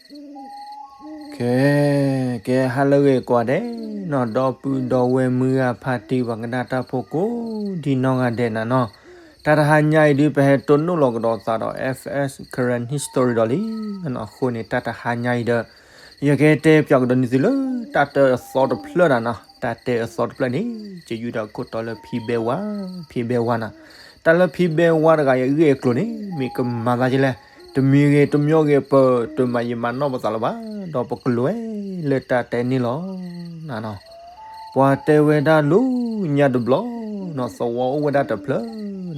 ကဲ, ကဲ ဟါလၢအဂ့ၤကိးဂၤဒဲးနီၤ, ဒီပုၢ်ဒီဝဲၢ်မုၢ်ဂၤဖါတံၢ် ပှၤကနၣ်တၢ်ဖိကိးဒံနီၢ်ဂၤဒဲးနၤနီၤ, တၢ်တဟါညါအံၤဒုး ပဟဲတိၢ်နီၣ်လီၤကဒီးသးဒီး F S Karen History ဒီးလံနီၤ. အဃိန့ၣ် တၢ်တဟါညါအံၤဒီး ယကတဲပၠးကဒီးန့ၢ်သုလၢ တၢ်တၢအသီတဖျၢၣ်နၤနီၤ, တၢ်တၢအသီတဖျၢၣ်န့ၣ် ကယူဒီးခိၣ်တီလၢဖံဘဲဝါ, ဖံဘဲဝါနၤ, တၢ်လၢဖံဘဲဝါတဂၤအံၤအဂ့ၢ်အကျိၤန့ၣ် မ့ၢ်ကမၤသးဒ်လဲၣ်, တမံၤဂ့ၤတမံၤဂ့ၤ ပတမၤယံာ်မၤနီၢ်ပသးလၢၤဘၣ်, ဒီးပကလဲၤလၢတၢ်တဲန့ၣ်လီၤနၤနီၤ. ပှၤတဲဝဲဒၣ်လၢညါတဘျီနီၤ, သဝီအိၣ်ဝဲဒၣ်တဖျၢၣ်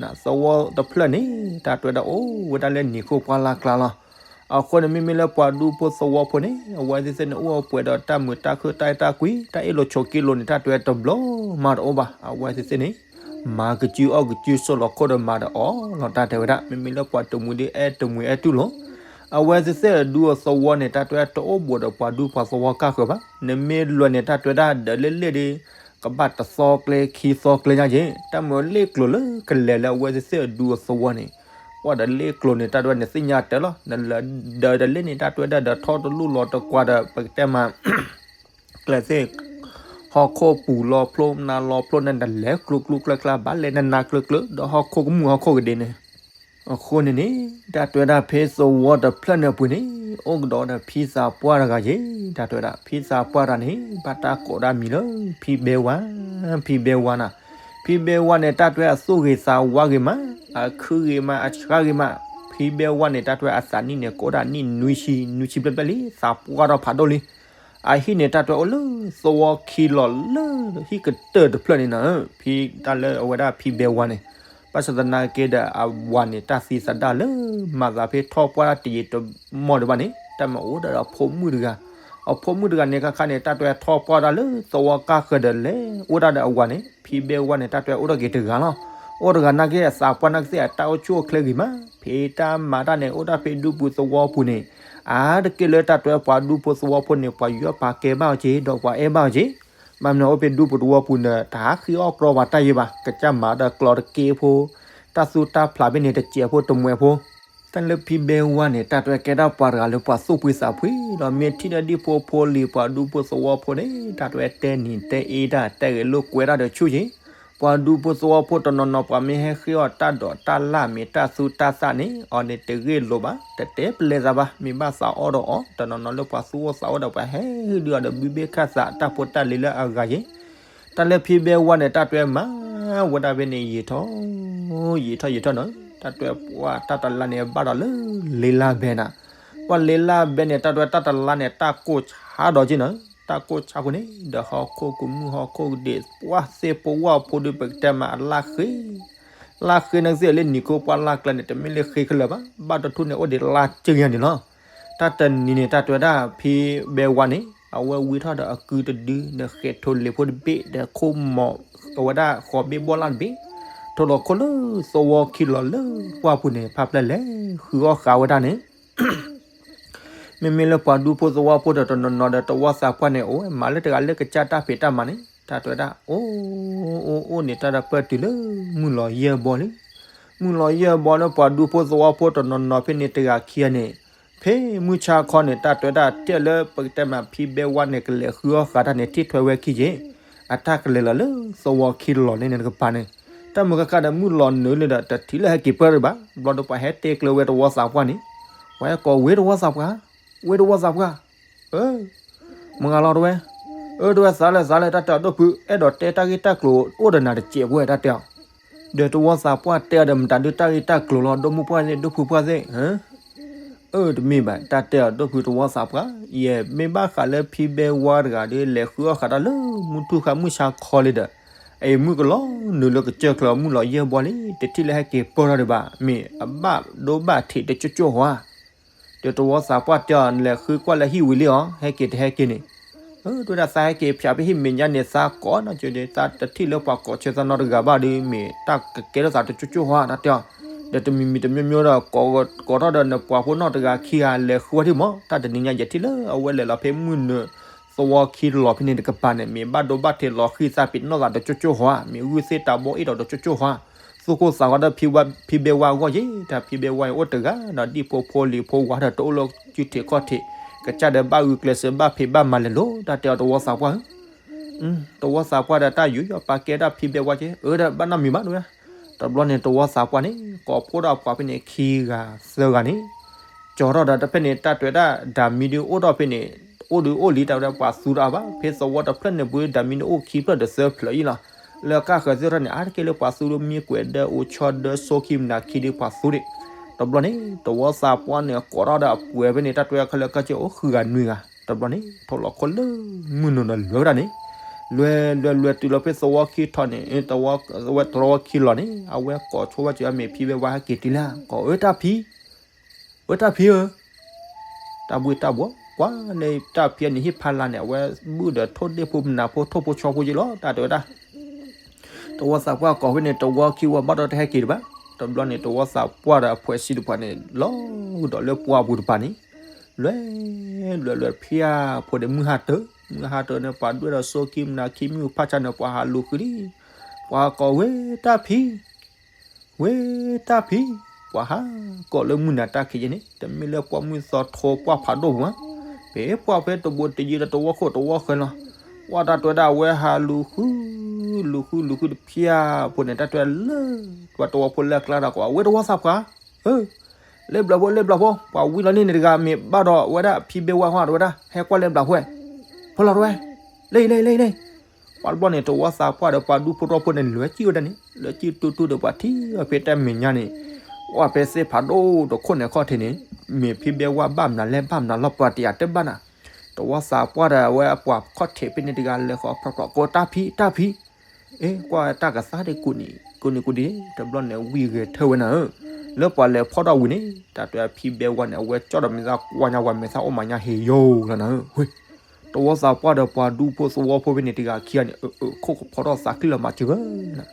နၤ, သဝီတဖျၢၣ်န့ၣ် တၢ်တဲဝဲဒၣ်အိၣ်ဝဲဒၣ်လၢနံၤခိၣ်ပှၢ်လၢ်ကျါလီၤ. အဃိန့ၣ် မ့မ့ၢ်လၢပှၤဒူဖိသဝီဖိန့ၣ် အဝဲသ့ၣ်သ့ၣ်န့ၣ် အိၣ်အပှဲၤဒီးတၢ်မုာ်တၢ်ခုၣ် တၢ်အဲၣ်တၢ်ကွံ တၢ်အ့ၣ်လိာ်ဆိးက့လိာ်န့ၣ် တၢ်တဲဝဲတဘျီမးတအိၣ်ဘၣ်. အဝဲသ့ၣ်သ့ၣ်န့ၣ် မၤကစုအီၣ်ကစု ဆိးလီၤခိၣ်ဒီးမၤဒီးအီလီၤ တၢ်တဲဝဲဒၣ်. မ့မ့ၢ်လၢပှၤတမှံၤဒ် အဲၣ်တမှံၤအဲၣ်တူၢ်လိာ် အဝဲသ့ၣ်သ့ၣ်အဒူအသဝီန့ၣ် တၢ်တဲဝဲတအိၣ်ဘူးဒီးပှၤဒူပှၤသဝီကၢ်ဃၢၤဘၣ်. နမ့ၢ်လဲၤန့ၣ် တၢ်တဲဝဲဒၣ်ဒီးလၢလ့ၣ်ဒီး ကဘၣ်တသီကျဲခံသီကျဲညါက့ၤ တၢ်မ့ၢ်လ့ၣ်ကျိၤလၢကလဲၤလၢအဝဲသ့ၣ်သ့ၣ်အဒူအသဝီန့ၣ် ပှၤဒီးလ့ၣ်ကျိၤန့ၣ် တၢ်တဲဝဲနသ့ၣ်ညါတၢ်လီၤ. နလဲၤဒီးတၢ်လ့ၣ်န့ၣ် တၢ်တဲဝဲဒၣ်ဒီးထီၣ်တလူၢ်လီၤတကွၢ်ဒီး ပကတဲမး ကျဲသ့ၣ် ဟီၣ်ခိၣ်ပူၤလီၤဖျိ နါလီၤဖျိန့ၣ် နလဲၤကျိကျိကျါကျါ ဘၣ်လဲၤနနါကျၢၤကျၢၤ ဒီးဟီၣ်ခိၣ်ကမူၣ်ဟီၣ်ခိၣ်ကဒ့န့ၣ်. အဃိန့ၣ်န့ၣ် တၢ်တဲဝဲဒၣ်ဖဲသဝီတဖျၢၣ်န့ၣ်အပူၤန့ၣ် အိၣ်ကဒီးဒီးဖံသးပှၢ်တဂၤက့ၤ တၢ်တဲဝဲဒၣ် ဖံသးပှၢ်တဂၤန့ၣ် ဘၣ်တၢ်ကိးဒၣ်မံၤလၢ ဖံဘဲဝါ, ဖံဘဲဝါနၤ. ဖံဘဲဝါန့ၣ် တၢ်တဲဝဲအသူၣ်ဂ့ၤသးဝါဂ့ၤမး, အခုဂ့ၤမး အဆှါဂ့ၤမး. ဖံဘဲဝါန့ၣ် တၢ်တဲဝဲအသးနံၣ်န့ၣ် ကိးဒၣ်နံၣ်နွံဆံ နွံဆံဘျဲၣ်ဘျဲၣ်လံ သးပှၢ်ထီၣ်ဖးဒိၣ်လံ. အဟံၣ်န့ၣ်တၢ်တဲဝဲအိၣ်လၢသဝီခံလီၤလၢ ဟံၣ်ကတၢၢ်တဖျၢၣ်န့ၣ်နၤ, ဖံတၢ်လၢအဝဲဒၣ်ဖံဘဲဝါန့ၣ်. ဘၣ်ဆၣ်သနာ်က့ဒီးအဝၤန့ၣ် တၢ်သံသဒၣ်လၢ မၤသးဖဲထီၣ်ပှၢ်တယံာ်တမီၢ်ဒံးဘၣ်န့ၣ် တၢ်မၤအိၣ်ဒၣ်ဒီးအဖိမုၣ်တဂၤ. အဖိမုၣ်တဂၤန့ၣ် ခါခါန့ၣ် တၢ်တဲဝဲထီၣ်ပှၢ်တၢ်လၢသဝီကၢ်ဃၢၤဒီးလဲၤအိၣ်ဒၣ်ဒီးအဝၤန့ၣ် ဖံဘဲဝါန့ၣ် တၢ်တဲဝဲအိၣ်ထီၣ်က့ၤတဂၤလီၤ. အိၣ်တဂၤနာ်က့ အသးပှၢ်နာ်က့သ့ၣ် အတၢ်အိၣ်ဆူၣ်အိၣ်ချ့ဂ့ၤမး, ဖံတၢ်မၤတၢ်န့ၣ် အိၣ်ဒၣ်ဖဲဒူပူၤသဝီပူၤန့ၣ် အါတက့ၢ်လၢတၢ်တဲဝဲပှၤဒူဖိသဝီဖိန့ၣ် ပှၤယူးပာ်ကဲဘၣ်အီၤက့ၤ ဒီးပှၤအဲၣ်ဘၣ်အီၤက့ၤ. ဘၣ်မနုၤအိၣ်ဖဲဒူပူၤသဝီပူၤန့ၣ် တဟးဃ့အီၣ်ကြီပှၤတၢ်ယံၤဘၣ်, ကစၢ်မၤဒီးကျီတက့ဖိ, တၢ်သူတၢ်ဖျးဖဲန့ၣ် တစဲးဖိတမှဲးဖိ. တၢ်လၢဖံဘဲဝါန့ၣ် တၢ်တဲဝဲကဲဒၣ်ပှၤတဂၤလၢပှၤသူၣ်ဖှံသးဖှံဒီး မ့ၢ်ထံၣ်ဒီးဒ်ဖိဖိလံၤ ပှၤဒူဖိသဝီဖိန့ၣ် တၢ်တဲဝဲတဲနံၤတဲအ့တၢ် တဲဂဲၤလိာ်ကွဲတၢ်ဒီးဆူၣ်က့ၤ. ပှၤဒူဖိသဝီဖိတနီၤနီၤ ပှၤမ့ၢ်ဟဲဃ့အီၣ်တၢ်ဒိးတၢ်လၣ် မ့ၢ်တၢ်သူတၢ်သၣ်န့ၣ် အီၤန့ၣ်တဂ့ၢ်လိာ်ဘၣ်, တတဲပလဲသးဘၣ်, မ့ၢ်ဘၣ်သးအီၣ်ဒီးအီၤ, တနီၤနီၤလၢပှၤသူၣ်အိၣ်သးအိၣ်ဒီး ပှၤဟဲဟုၣ်ဒုးအီၤဒီး ဘုဘ့ၣ်ခၣ်သး တၢ်ဖိတၢ်လံၤလၢအဂၤက့ၤ. တၢ်လၢဖံဘဲဝါန့ၣ် တၢ်တဲဝဲမၤဝဲဒၣ်ဖဲန့ၣ် ယံာ်ထီၣ် ယံာ်ထီၣ်ယံာ်ထီၣ်နီၤ, တၢ်တဲဝဲပှၤတၢ်တလါန့ၣ် ဘၣ်ဒီးလၢလ့လၢဘဲနၤ. ပှၤလ့လၢဘဲန့ၣ် တၢ်တဲဝဲတၢ်တလါန့ၣ် တၢ်ကိၢ်ဆါဒီးက့နီၤ, တၢ်ကိၢ်ဆါဖိန့ၣ် ဒီးဟီၣ်ခိၣ်ကမူၣ်ဟီၣ်ခိၣ်ကဒ့ ပှၤသ့ၣ်ဖိဝၣ်ဖိဒီး ပကတဲမးအလၢ်ဃ့ လၢဃ့နာ်က့သ့ၣ်လၢနံၤခိၣ်ပှၢ်လၢ်ကျါန့ၣ် တမ့ၢ်လၢဃ့ခဲလၢာ်ဘၣ်, ဘၣ်တထူၣ်န့ၣ် အိၣ်ဒံးလါကၢညါန့ၣ်လီၤ. တၢ်တနံၤန့ၣ် တၢ်တဲဝဲဒၣ်ဖံဘဲဝါန့ၣ် အဝဲဝံထီၣ်ဒီးအကုတဒု ဒီးဃဲးထိးလ့ၤဖိတဘ့ၣ် ဒီးခိၣ်မီၤ အဝဲဒၣ်ဃိးဘ့ၣ်ဘီၣ်လၢ်တဘ့ၣ် ထိးလီၤခိၣ်လၢသဝီခံလီၤလၢပှၢ်ပူၤန့ၣ် ဖးဖျဲၣ်လဲၤဃုအီၣ်ဃာ်ဝဲဒၣ်န့ၣ် မ့မ့ၢ်လၢပှၤဒူဖိသဝီဖိဒီးတနီၤနီၤဒီးတဝီသးပှၢ်န့ၣ် အိၣ်မၤလၢတဂၤလၢကစၢ်တၢ်ဖံးတၢ်မၤန့ၣ် တၢ်တဲဝဲဒၣ် အိၣ်အိၣ်အိၣ်န့ၣ် တၢ်ဒီးပၢၢ်တုၤလၢမုၢ်လီၤယဲၢ်ဘီလံ. မုၢ်လီၤယဲၢ်ဘီလၢပှၤဒူဖိသဝီဖိတနီၤနီၤဖဲန့ၣ်တဂၤခံဂၤန့ၣ် ဖဲမုၢ်ဆါခီန့ၣ် တၢ်တဲဝဲဒၣ်တဲလၢပကတဲမးဖံဘဲဝါန့ၣ် ကလဲၤဃုအီၣ်ဃာ်တၢ်န့ၣ် ထံၣ်ထွဲဝဲခံက့ၤ အတၢ်ကလဲၤလီၤလၢသဝီခံလီၤန့ၣ်န့ၣ်တကပၤန့ၣ် တၢ်မုၢ်ဃၣ်ဃၣ်ဒီးမုၢ်လီၤနုာ်လံဒီး တထံၣ်လၢဟဲက့ၤပၢၢ်ဒံးဘၣ်. ဘျီဒီးပှၤဟဲတဲကျၢၤဝဲတဝီသးပှၢ်န့ၣ် ပှၤဟဲကိးဝဲတဝီသးပှၢ် ဝဲတဝီသးပှၢ် အၢ မုၢ်ဂၤလီၤတဝဲ အၢ တဝဲသးလဲၣ်သးလဲၣ် တၢ်တဲအီၤဒိၣ်ဖု အဲၣ်ဒိးတဲတၢ်ဂ့ၢ်တၢ်ကျိၤအိၣ်ဒီးနၤတစဲးဖိဝဲ တၢ်တဲအီၤ ဒီးတဝီသးပှၢ်တဲအီၤဒီးမတၤဒုးတၢ်ဂ့ၢ်တၢ်ကျိၤလီၤ ဒိၣ်မုၢ်ပှၢ်သ့ၣ် ဒိၣ်ဖုပှၢ်သ့ၣ် အၢ တမ့ၢ်ဘၣ် တၢ်တဲအီၤဒိၣ်ဖုတဝီသးပှၢ် ယမ့ၢ်ဘၣ်ဃးလၢဖံဘဲဝါတဂၤဒီး လဲၤဃုအီၣ်ဃာ်တၢ်လၢမုၢ်ထူၣ်ဃာ်မုၢ်ဆါခီလံဒီး အအံၤမုၢ်ကလီၤနုာ်လၢကစၢၢ်ချၢ မုၢ်လီၤယဲၢ်ဘီလံ တထံၣ်လၢဟဲက့ၤပၢၢ်ထီၣ်ဒံးဘၣ် မ့ၢ်အဘၣ်ဒိဘၣ်ထံးတကၠိၣ်ကၠိၣ်ဟီဧါ ဒီးတဝီသးပှၢ်တဲအီၤ နလဲၤဃုကွၢ်လၢဟံၣ်ဝံၤလံအီၤ ဟဲက့ၤတဟဲက့ၤန့ၣ် အၢ တဲဝဲဒၣ်သးဟဲက့ၤဖျးဖဲဟံၣ်မဲာ်ညါန့ၣ် သးကိးနီၤကၠိဒီး သးတထံၣ်လၢပှၤကိးဆၢသးနီတဂၤဘၣ်ဒီး မ့ၢ်တၢ်ကကဲထီၣ်သးတကၠိၣ်ကၠိၣ်ဟီဧါ တၢ်တဲအီၤ ဒီးတမံၤမံၤတမံၤမံၤဒီး ကိးထီၣ်ဒီးနပှၤဖိနီၢ်တဂၤခံဂၤ လဲၤဃုဝဲထံၣ်မး တၢ်တနံၤညါယထံၣ်လၢအဝဲလဲၤလီၤဖဲမုၢ်နုာ်သဝီခံလီၤဖဲန့ၣ်တကပၤန့ၣ် မ့ၢ်ဘၣ်ဒိဘၣ်ထံးလီၤဃံၤသးပ့ၤနီၣ်သးတကၠိၣ်ကၠိၣ်ဟီဧါ မ့ၢ်ဂုၢ်သ့ၣ်တၢ်ဘီအ့ၣ်ဒီးတကၠိၣ်ကၠိၣ်ဟီဧါ သူၣ်ကိၢ်သးဂီၤဒီးဖံဘဲဝါအဂီၢ်ယ့ၣ် တၢ်ဖံဘဲဝါအံၤအိၣ်တဂၤဒီး ဒ်ဖိဖိလံၤဖိဝၤဒီးတအိၣ်လၢစုထံးခီၣ်ထံး ကစၢ်ဒီးဘၣ်ဂုာ်ကျဲးစၢးဘၣ်ဖံးဘၣ်မၤလဲၤလိၤ တၢ်တဲအီၤတဝီသးပှၢ်ဧၢ. တဝီသးပှၢ်ဒီးတၢ်ယူးယီၣ်ပာ်ကဲတၢ်ဖံးဘဲဝါက့ အၢဒီးဘၣ်နီတမံၤဘၣ်တဝဲ. တဘျီန့ၣ် တဝီသးပှၢ်န့ၣ် ကိးဖှိၣ်ထီၣ်ပှၤဖဲန့ၣ်ခံဂၤသၢဂၤန့ၣ် ကၠီထီၣ်ဒီးတဖဲန့ၣ် တၢ်တွဲတၢ်ဒၣ်မံဒုအိၣ်ထီၣ်ဖဲန့ၣ် အိၣ်ဒုအိၣ်လံ တၢ်ဝဲဒၣ်ပှၤသူတအါဘၣ် ဖဲသဝီတဖျၢၣ်န့ၣ် ပှၤဒၣ်မံန့ၣ်အိၣ်ခံဖျၢၣ်ဒီးသၢဖျၢၣ်အံၤလီၤ. လၢကၢ်ဃၢၤသ့ၣ်ထီၣ်န့ၣ် အါတက့ၢ်လၢပှၤသူဒုမံကွဲးဒၢအိၣ်ဆီဒၢစိခံမနၤခံဒုပှၤသူဒံး. တဘျီန့ၣ် တဝီသးပှၢ်န့ၣ် ကိးထီၣ်ဒီးအပှဲၤဖဲန့ၣ်တၢ်တွဲခဲလၢာ်ခဲဆ့အိၣ်ဃုဂၤနွံဂၤ တဘျီန့ၣ် ထိၣ်လီၤခိၣ်လၢမုၢ်နုာ်ဒီးလဲၤဝဲဒၣ်န့ၣ် လဲၤလဲၤလဲၤတုၤလီၤဖဲသဝီခံထီၣ်န့ၣ် ဝဲတဝီခံလီၤန့ၣ် အဝဲကိးဆိဝဲကၢ်မ့ၢ်ဖံးဘဲဝါဟဲက့ၤတုၤလၢ ကိးအၢတၢ်ဖံး ဝဲတၢ်ဖံးဧၢ တၢ်ဘှ့ၣ်တၢ်ဘှီၣ် ကွၢ်လၢတၢ်ဖံးန့ၣ်ဟ့ၣ်ဖးလါန့ၣ် အဝဲဘုၣ်ဒီးထိၣ်ဒ့ၣ်ဖိမနၤဖိထိၣ်ဖိဆီဖိက့လီၤ တၢ်တဲဝဲဒၣ်. တဝီသးပှၢ်ကိးဖဲန့ၣ် တဝီခံဝဲဘၣ်ဒီးတဟဲက့ၤတဘၣ်. တဘျီန့ၣ် တဝီသးပှၢ်ဒီးအဖှဲးဆံးတပှၤန့ၣ် လီၤဒီးလၢပှၢ်ပူၤတပၤန့ၣ် လဲၤ လဲၤလဲၤဖၠၣ်ဖိဒီးမုၢ်ဟါတၢၤ မုၢ်ဟါတၢၤန့ၣ် ပှၤဒွဲၣ်ဒီးစိခံမနၤခံမုၢ်ဖးဆါန့ၣ် ပှၤဟးလူၤဃုလံ ပှၤကိးဝဲတၢ်ဖံး ဝဲတၢ်ဖံး ပှၤဟးကိးလၢမုၢ်နၤတၢ်ခံးယဲန့ၣ် တမ့ၢ်လၢပှၢ်မုၢ်သီထိပှၢ်ဖးဒိၣ်ပူၤဧါ, ဖဲပှၢ်ဖဲတဘိတယံၤဒီးတဝီခိၣ်တဝီဃၢၤလီၤ. ပှၢ်တၢ်တွဲဒၣ်ဝဲဟးလူၤဃု လူၤဃုလူၤဃုတဖၠၣ်ဖိန့ၣ် တၢ်တွဲလၢ ပှၤတဝီဖိလၢအကျါဒီးကိးဝဲတဝီသးပှၢ် ဧၢ လၢဘျီဖိလၢဘျီဖိ ပှၤဝံလီၤန့ၢ်န့ၣ်တဂၤမ့ၢ်ဘၣ်ဒီးဝဲဒၣ်ဖံးဘဲဝါဟီၣ်တဝဲဒၣ် ဟဲကွၢ်လၢဘျီဖိဝဲ ဖိလီၤတဝဲ လၢအံၤလၢအံၤလၢအံၤ ပှၤတဘျီန့ၣ် တဝီသးပှၢ်ဒီးပှၤဒူဖိထီဖိန့ၣ် လဲၤစံၣ်ဝဲဒၣ်န့ၣ် လဲၤစံၣ်တူၢ်တူၢ်ဒီးပှၤထံၣ်အီၤဖဲတၢ်မဲာ်ညါန့ၣ် ဝဲဖဲသ့ၣ်ဖးဒိၣ်တခိၣ်န့ၣ်ခီၣ်ထံးန့ၣ် မ့ၢ်ဖံးဘဲဝါဘၣ်မနုၤလဲၣ်ဘၣ်မနုၤလီၤပှၤတယာ်တဘၣ်နၤ တဝီသးပှၢ်ဒီးအဝဲအပှၤခီၣ်ထံးဖဲန့ၣ်တဂၤလဲၤဃီဖျီဖျီ ကိးတၢ်ဖံးတၢ်ဖံး အ့ ကွၢ်တၢ်ကသါဒ်ကူးနံၤကူးနံၤကူးနံၤ တဘျီန့ၣ်ဝံၢ်ဂဲၤထၢၣ်ဝဲနၤဧၢ, လၢပှၤလဲၤဖီၣ်ထီၣ်ဝံၤန့ၣ် တၢ်တဲဖံးဘဲဝါန့ၣ် အဝဲကၠီၣ်ဒီးမဲာ်သၣ်ကွၢ်ညါပှၤမဲာ်သၣ်အိၣ်မးညါဟ့ယိာ်လီၤနၤဧၢ, တဝီသးပှၢ်ဒီးပှၤဒူဖိသဝီဖိဖဲန့ၣ်တဂၤခံဂၤန့ၣ် အခိၣ်ကဖီထီၣ်သးချံလီၤမၤစၢၤဝဲနၤ,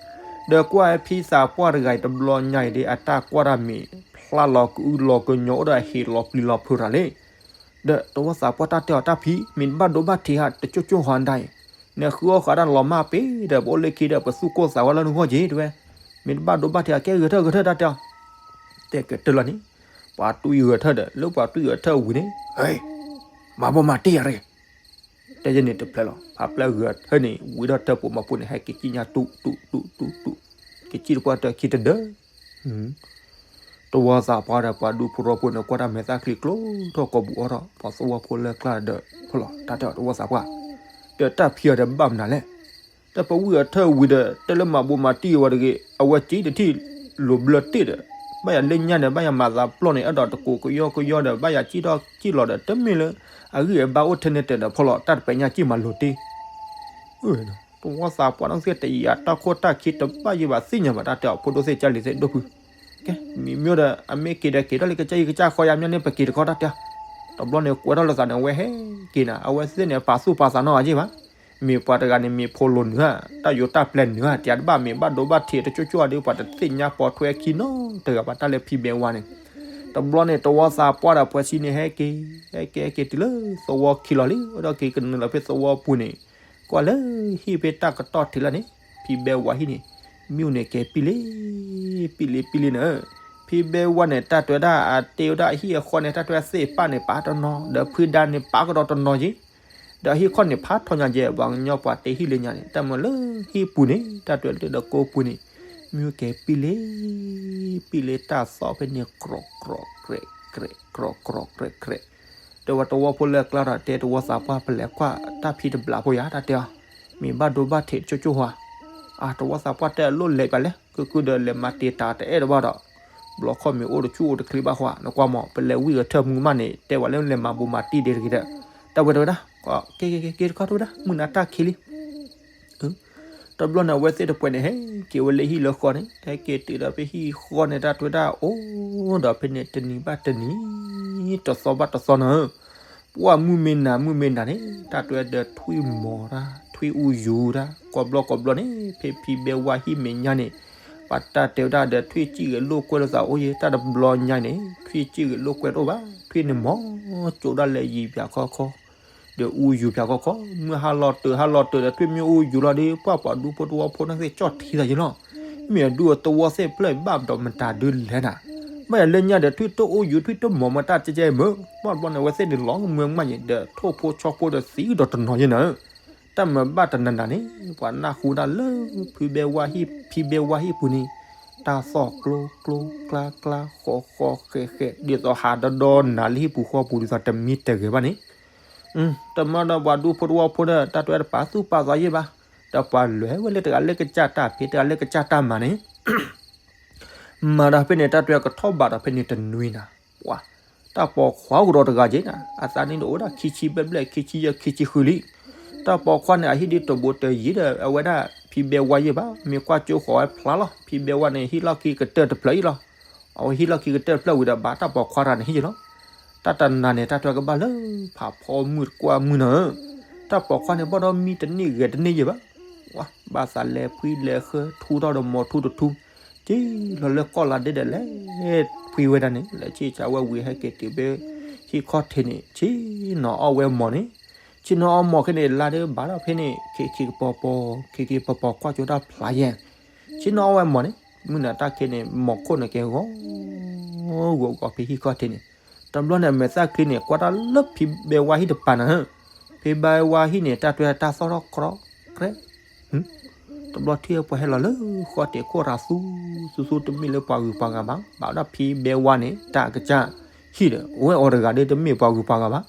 ဒီးကွၢ်ဖံသးပှၢ်တဂၤအံၤတဘျီညါအံၤဒ်အတၢ်ကွၢ်တၢ်မ့ၢ် ဖျါလီၤကအုလီၤကညီအိၣ်ဒီးဟ့ၣ်လီၤပျံၤလီၤဖုးတၢ်လံ ဒီးတဝီသးပှၢ်တၢ်တဲအီၤတၢ်ဖံး မ့ၢ်တဘၣ်ဒိဘၣ်ထံးဟးတကၠိၢ်ကၠိၢ်ဟီဒၣ်အံၤ, နဃုအီၣ်ဃာ်ဒၣ်လီၤမၢ်ပ့ၤဒီး ပအိၣ်လၢခံဒီး ပသူၣ်ကိၢ်သးဂီၤလၢနဂီၢ်က့ၤတဝဲ, မ့ၢ်တဘၣ်ဒိဘၣ်ထံးဟးကဲဂဲၤထၢၣ်ဂဲၤထၢၣ်တၢ်တဲအီၤ, တဲကတၢၢ်လီၤန့ၣ်, ပှၤတွံၢ်ဂဲၤထၢၣ်ဒီး လၢပှၤတွံၢ်ဂဲၤထၢၣ်ဝံၤန့ၣ်, မၤဘိမၤတံၢ်ယၤတဂ့ၤ တဲယဲန့ၣ်တဖျဲးလီၤ. ဖးပျဲၢ်ဂဲၤထၢၣ်န့ၣ် ဝံၤဒီးတၢၢ်ပိာ်မၤပိာ်န့ၣ် ဟဲက့ၤစံၣ်ညါတူၢ်တူၢ်တူၢ်တူၢ်တူၢ်, က့ၤစံၣ်တပှၢ်တၢၢ်ခံတဒၢ, တဝီသးပှၢ်ဒီးပှၤဒူဖိထီဖိန့ၣ် ကွၢ်တၢ်မဲာ်သၣ်ချံကျိထီၣ်ကိးပူၤအီထီၣ် ပှၤသဝီဖိလၢကျါဒီး ဖီၣ်လီၤတၢ်တဲအီၤတဝီသးပှၢ်, ဒီးတၢ်ဖံးအီၤဒီးဘၣ်မနုၤလဲၣ်, တၢ်ပဝံၣ်အထၢၣ်ဝံၤဒီး တဲလၢမၤဘိမၤတံၢ်ဝဲတဂ့ၤ အဝဲစံၣ်တထံၣ်လိၤဘျၢတ့ၢ်ဒီး ဘၣ်ယၤလၢညါန့ၣ် ဘၣ်ယၤမၤသးပျီၢ်န့ၣ် အဲၣ်ဒိးတကိးကယီကယီဒီး ဘၣ်ယၤစံၣ်ထီၣ်စံၣ်လီၤဒီး တမ့ၢ်လၢ အဂံၢ်အဘါအိၣ်ထဲန့ၣ်တဲဒီး ဖီၣ်လီၤတၢ်တပဲာ်ညါစံၣ်မၤလိၤတ့ၢ် တဝီသးပှၢ်နီၢ်သ့ၣ်တယာ်တၢ်ခိၣ်တၢ်ခံတဘၣ်ယံၤဘၣ်သ့ၣ်ညါဘၣ် တၢ်တဲအီၤဖိဒိၣ်သ့ၣ်ကၢ်လံၤသ့ၣ်ဒိၣ်ဖု, ကဲ မံၤမ့ၢ်ဒီး အမ့ၢ်က့ၤဒီးက့ၤထီၣ်လၢကစၢ်ယံၤကစၢ်ဃီယါမ့ၢ်န့ၣ် ပက့ၤတခီတၢ်တဲအီၤ, တဘျီန့ၣ်ကွဲထီၣ်လိာ်သးန့ၣ် အဝဲဟဲက့ၤနၤ အဝဲသ့ၣ်န့ၣ် ပာ်သူၣ်ပာ်သးနီၢ်ဂၤယ့ၢ်ဘၣ်, မ့ၢ်ပှၤတဂၤန့ၣ် မ့ၢ်ဖိလိၤနုၤဧါ တၢ်ယိးတၢ်ပျဲနုၤဧါ တယာ်တဘၣ်မ့ၢ်ဘၣ်ဒိဘၣ်ထံးတကၠိၢ်ကၠိၢ်ဧါဒီး ပှၤတသ့ၣ်ညါပိာ်ထွဲခံနီတဂၤဘၣ် တၢ်လၢဖံးဘဲဝါန့ၣ်, တဘျီန့ၣ် တဝီသးပှၢ်ဒီးပှၤဆံန့ၣ် ဟဲက့ၤ ဟဲက့ၤဟဲက့ၤတုၤလၢသဝီခံလီၤလံ အိၣ်ဒီးက့ၤကနုာ်လီၤဖဲသဝီပူၤန့ၣ်, ကွၢ်လၢဟံၣ်ဖဲတၢ်ကတီၢ်ထံးလၢန့ၣ် ဖံးဘဲဝါဟံၣ်န့ၣ်, မ့ၣ်အူန့ၣ်ကဲပံလ့ ပံလ့ပံလ့နၤ, ဖံးဘဲဝါန့ၣ် တၢ်တဲဝဲဒၣ်အတ့ဝဲဒၣ်အဟံၣ်အဃီန့ၣ် တၢ်တဲဝဲသ့ၣ်ပၢ်န့ၣ် ပာ်တနီၤ ဒီးဖုဒါန့ၣ် ပာ်ကဒီးတနီၤက့ၤ ဒီးအဟံၣ်ခီၣ်န့ၣ် ဖးထီညါကဲ ပှၤကညီပှၤတ့ဟံၣ်လၢညါန့ၣ် တၢ်မၤလၢဟံၣ်ပူၤန့ၣ် တၢ်တဲလၢဒီးကိးပူၤန့ၣ်, မ့ၢ်ကဲပံလ့ ပံလ့တၢ်သီဖဲန့ၣ် ကြီၢ်ကြီၢ်ကြဲးကြဲး ကြီၢ်ကြီၢ်ကြဲးကြဲး, တဲဝဲတဝီဖိလၢအကျါဒီး တဲတဝီသးပှၢ် ပလဲၤကွၢ်တၢ်ဖံးတဘျီဖိယါ တၢ်တဲအီၤ, မ့ၢ်ဘၣ်ဒိဘၣ်ထံးတကၠိၢ်ကၠိၢ်ဧါ, အတဝီသးပှၢ်တဲအလိၣ်လဲၤပၠးလဲၣ် ကုကုဒီးလဲၤမၤတ့ၢ်တၢ်တအဲၣ်တဘၣ်ဒီး ဘျီခီၣ်မ့ၢ်အိၣ်တဆူၣ်အိၣ်တချ့ဘၣ်ဃီ နကွၢ်မး ပလဲၤဝံၣ်အထၢၣ်မုၢ်မးန့ၣ် တဲဝဲလၢလဲၤမၤဘိးမၤတံၢ်ဒ့တဂ့ၤဒီး, တၢ်ဝဲတဲဝဲဒၣ်, က့ၤက့ၤက့ၤက့ၤတခီတဝဲဒၣ် မုၢ်နၤတၢ်ခံးလံ. တဘျီန့ၣ် အဝဲသ့ၣ်တပှဲၤန့ၣ် ဟဲက့ၤဝဲလၢဟံၣ်လၢဃီန့ၣ် ဟဲက့ၤတုၤဒီးဖဲဟံၣ်ဃီန့ၣ် တၢ်တဲဝဲဒၣ်အိၣ်ဒီးဖဲန့ၣ် တနံၤဘၣ်တနံၤ တသီဘၣ်တသီနၤဧၢ ပှၢ်မုၢ်မ့ၢ်နၤမုၢ်မ့ၢ်နၤန့ၣ် တၢ်တဲဝဲဒီးထွံၣ်မီၤတၢ် ထွံၣ်အူယူၤတၢ် ကိးဘျီကိးဘျီန့ၣ် ဖဲဖံးဘဲဝါဟံၣ်မဲာ်ညါန့ၣ် ပှၤတၢ်တဲဝဲဒၣ်ဒီးထွံၣ်စံၣ်ဂ့ၤလိာ်ကွဲလိာ်သးအိၣ်ယဲ တၢ်တဘျီညါန့ၣ် ထွံၣ်စံၣ်ဂ့ၤလိာ်ကွဲတအိၣ်ဘၣ် ထွံၣ်န့ၣ်မီၤကၠိဒၣ်လဲာ်ယံၤပၠးခီခီ ဒီးအူယူၤပၠးခီခီ မုၢ်ဟါလီၤတၢၤဟါလီၤတၢၤဒီးထွံၣ်မ့ၢ်အူယူၤလီၤဒီး ပှၢ်ပှၤဒူဖိတဝီဖိန့ၣ်သ့ၣ်ကၠီၣ်ထံသးယဲလီၤ. မ့ၢ်အဒူအသဝီသ့ၣ်ဖျၢၣ်ဘၣ်ဒီးမတၤဒုလဲၣ်နၤ, ဘၣ်ယၤလၢညါဒီး ထွံၣ်တအိၣ်ယူၤ ထွံၣ်တမိၢ်မတၢ်ကဲကဲမ့ၢ် ဘၣ်တဘျီန့ၣ် အဝဲသ့ၣ်န့ၣ်လီၤမွဲမးယဲၢ် ဒီးထိၣ်ဖိဆီဖိဒီးသံဒီးတနီၤယဲၢ်နၤဧၢ, တၢ်မၤဘၣ်တနၤနၤန့ၣ် ပှၤနၢ်ဟူတၢ်လၢ ဖံဘဲဝါဟံၣ် ဖံဘဲဝါဟံၣ်ပူၤန့ၣ် တၢ်သီၣ်ကျိကျိကျါကျါ ဃီဃီဃဲးဃဲး ဒ်သိးဟးဒီဒီနၤလၢဟံၣ်ပူၤဃီပူၤ ဒ်သိးတမံတဂဲၤဘၣ်န့ၣ် တမၤဒီးပှၤဒူဖိတဝီဖိဒီး တၢ်တဲတပာ်သူၣ်ပာ်သးယဲၢ်ဘၣ်, ဒီးပှၤလဲၤဝဲလၢတဂၤလၢကစၢ်တၢ်ဖံး တဂၤလၢကစၢ်တၢ်မၤန့ၣ် မၤဒီးဖဲန့ၣ် တၢ်တဲကထီၣ်ဘးဒီးဖဲန့ၣ်တနွံနၤ, ပှၤ တၢ်ပိာ်ခွါကဒီးတဂၤက့ၤနၤ အသးန့ၣ်တအိၣ်ဒၣ်ခံဆံဘျဲၣ်ဘျဲၣ် ခံဆံယဲၢ် ခံဆံဃုလံ. တၢ်ပိာ်ခွါန့ၣ် အဟံၣ်ဒ်တဘိတယံၤဒီး အဝဲဒၣ်ဖံဘဲဝါယဲၢ်ဘၣ် မ့ၢ်ကွၢ်ကၠိဃီၤဝဲဖျါလီၤ. ဖံဘဲဝါန့ၣ် ဟံၣ်လီၢ်ခံကတၢၢ်တဖျၢၣ်အံၤလီၤ. အဝဲဟံၣ်လီၢ်ခံကတၢၢ်တဖျၢၣ်ဝံၤဒီး ဘၣ်တၢ်ပိာ်ခွါတဂၤန့ၣ်ဟံၣ်ယဲၢ်လီၤ. တၢ်တနၤန့ၣ် တၢ်တဲကဘၣ်လၢဖးဖီမုၢ်တကွၢ်မုၢ်နၤဧၢ, တၢ်ပိာ်ခွါန့ၣ် ဘၣ်ဒီးမံတန့ၢ်ဂဲၤတန့ၢ်ယဲၢ်ဘၣ် ဝဲ ဘၣ်သးလဲၤဖှံလဲၤဃၢ ထူထီၣ်ဒီးမိၤထူတထူ, က့ၤလီၤလၢကီၢ်လါဒဲဒီးလဲၤ ဖှံဝဲဒၣ်န့ၣ် လဲၤဆံၣ်ဆါဝဲဝံၤ ဟဲက့ၤတုၤဖဲဟံၣ်ခီၣ်ထံးန့ၣ် ဆ့ၣ်နီၤအီၣ်ဝဲမိၤန့ၣ်, ဆ့ၣ်နီၤအီၣ်မိၤခဲန့ၣ် လါဒဲဘၣ်ဒီးဖဲန့ၣ် ခံခံကပီၤပီၤ ခံခံပီၤပီၤ ကွၢ်ကၠိတၢ်ဖျါယဲၢ်, ဆ့ၣ်နီၤအီၣ်ဝဲမိၤန့ၣ် မုၢ်နၤတၢ်ခဲန့ၣ် မိၤခိၣ်န့ၣ်က့ၤဂီၤ ဂီၤဂီၤဖဲဟံၣ်ခီၣ်ထံးန့ၣ်, တဘျီန့ၣ် အမဲာ်သၣ်ချံန့ၣ် ကွၢ်တၢ်လၢဖံဘဲဝါဟံၣ်တပၤနၤဧၢ, ဖံဘဲဝါဟံၣ်န့ၣ် တၢ်တဲတၢ်သီၣ်ထီၣ်ကြီကြဲး တဘျီထံၣ်ပှၤဟဲလီၤလၢဃီတဲာ်ခိၣ်ရၤသူ သူသူတမ့ၢ်လၢပှၤဂုၤပှၤဂၤဘၣ် ဘၣ်ဒီးဖံဘဲဝါန့ၣ် တၢ်ကစၢ်ဟံၣ်ဒီး အဝဲအီၤတဂၤဒီးတမ့ၢ်ပှၤဂုၤပှၤဂၤဘၣ်.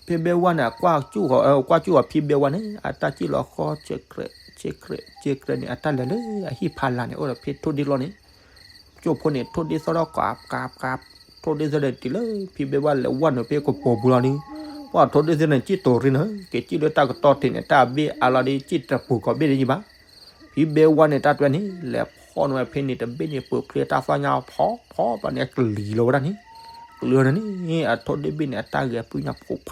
ဖံဘဲဝါန့ၣ် အကွၢ်ကၠူၣ်ဃီၤ အကွၢ်ကၠူၣ်ဃီၤဖံဘဲဝါန့ၣ် အတၢ်စံၣ်လီၤဃီ ဆဲးကြဲး ဆဲးကြဲး ဆဲးကြဲးန့ၣ် အတၢ်လဲၤလၢအဟံၣ်ဖးလၢ်န့ၣ် အိၣ်ဒီးဖဲထိၣ်ဒ့ၣ်လီၢ်န့ၣ် ကၠိဖိန့ၣ် ထိၣ်ဒ့ၣ်သီၣ်ထီၣ်ကးကးကး ထိၣ်ဒ့ၣ်သီၣ်ဒီးတုၤလၢဖံဘဲဝါလဲၤဝဲနုာ်ဖဲကပီၤပူၤလီၤဒီး ပှၤထိၣ်ဒ့ၣ်သီၣ်န့ၣ် စံၣ်တိၤရ့နၤ က့ၤစံၣ်လၢတၢ်ကတီၢ်ထံးန့ၣ် တၢ်ဘ့ၣ်အါလီၤဒီး စံၣ်တပူၤကီးဘ့ၣ်ဒ်ယံၤဘၣ်. ဖံဘဲဝါန့ၣ် တၢ်တဲန့ၣ် လဲၤဖီၣ်နုာ်ဝဲဖဲန့ၣ်တဘ့ၣ်န့ၣ် ပၢၤဖျဲတၢ်သီၣ်ညါဖီဖီဘၣ်န့ၣ် အကလံၤလီၤဝဲဒၣ်န့ၣ် ကလံၤန့ၣ် အထိၣ်ဒ့ၣ်ဘ့ၣ်န့ၣ် အတၢ်ဂဲၤပူညါ ဖူးဖ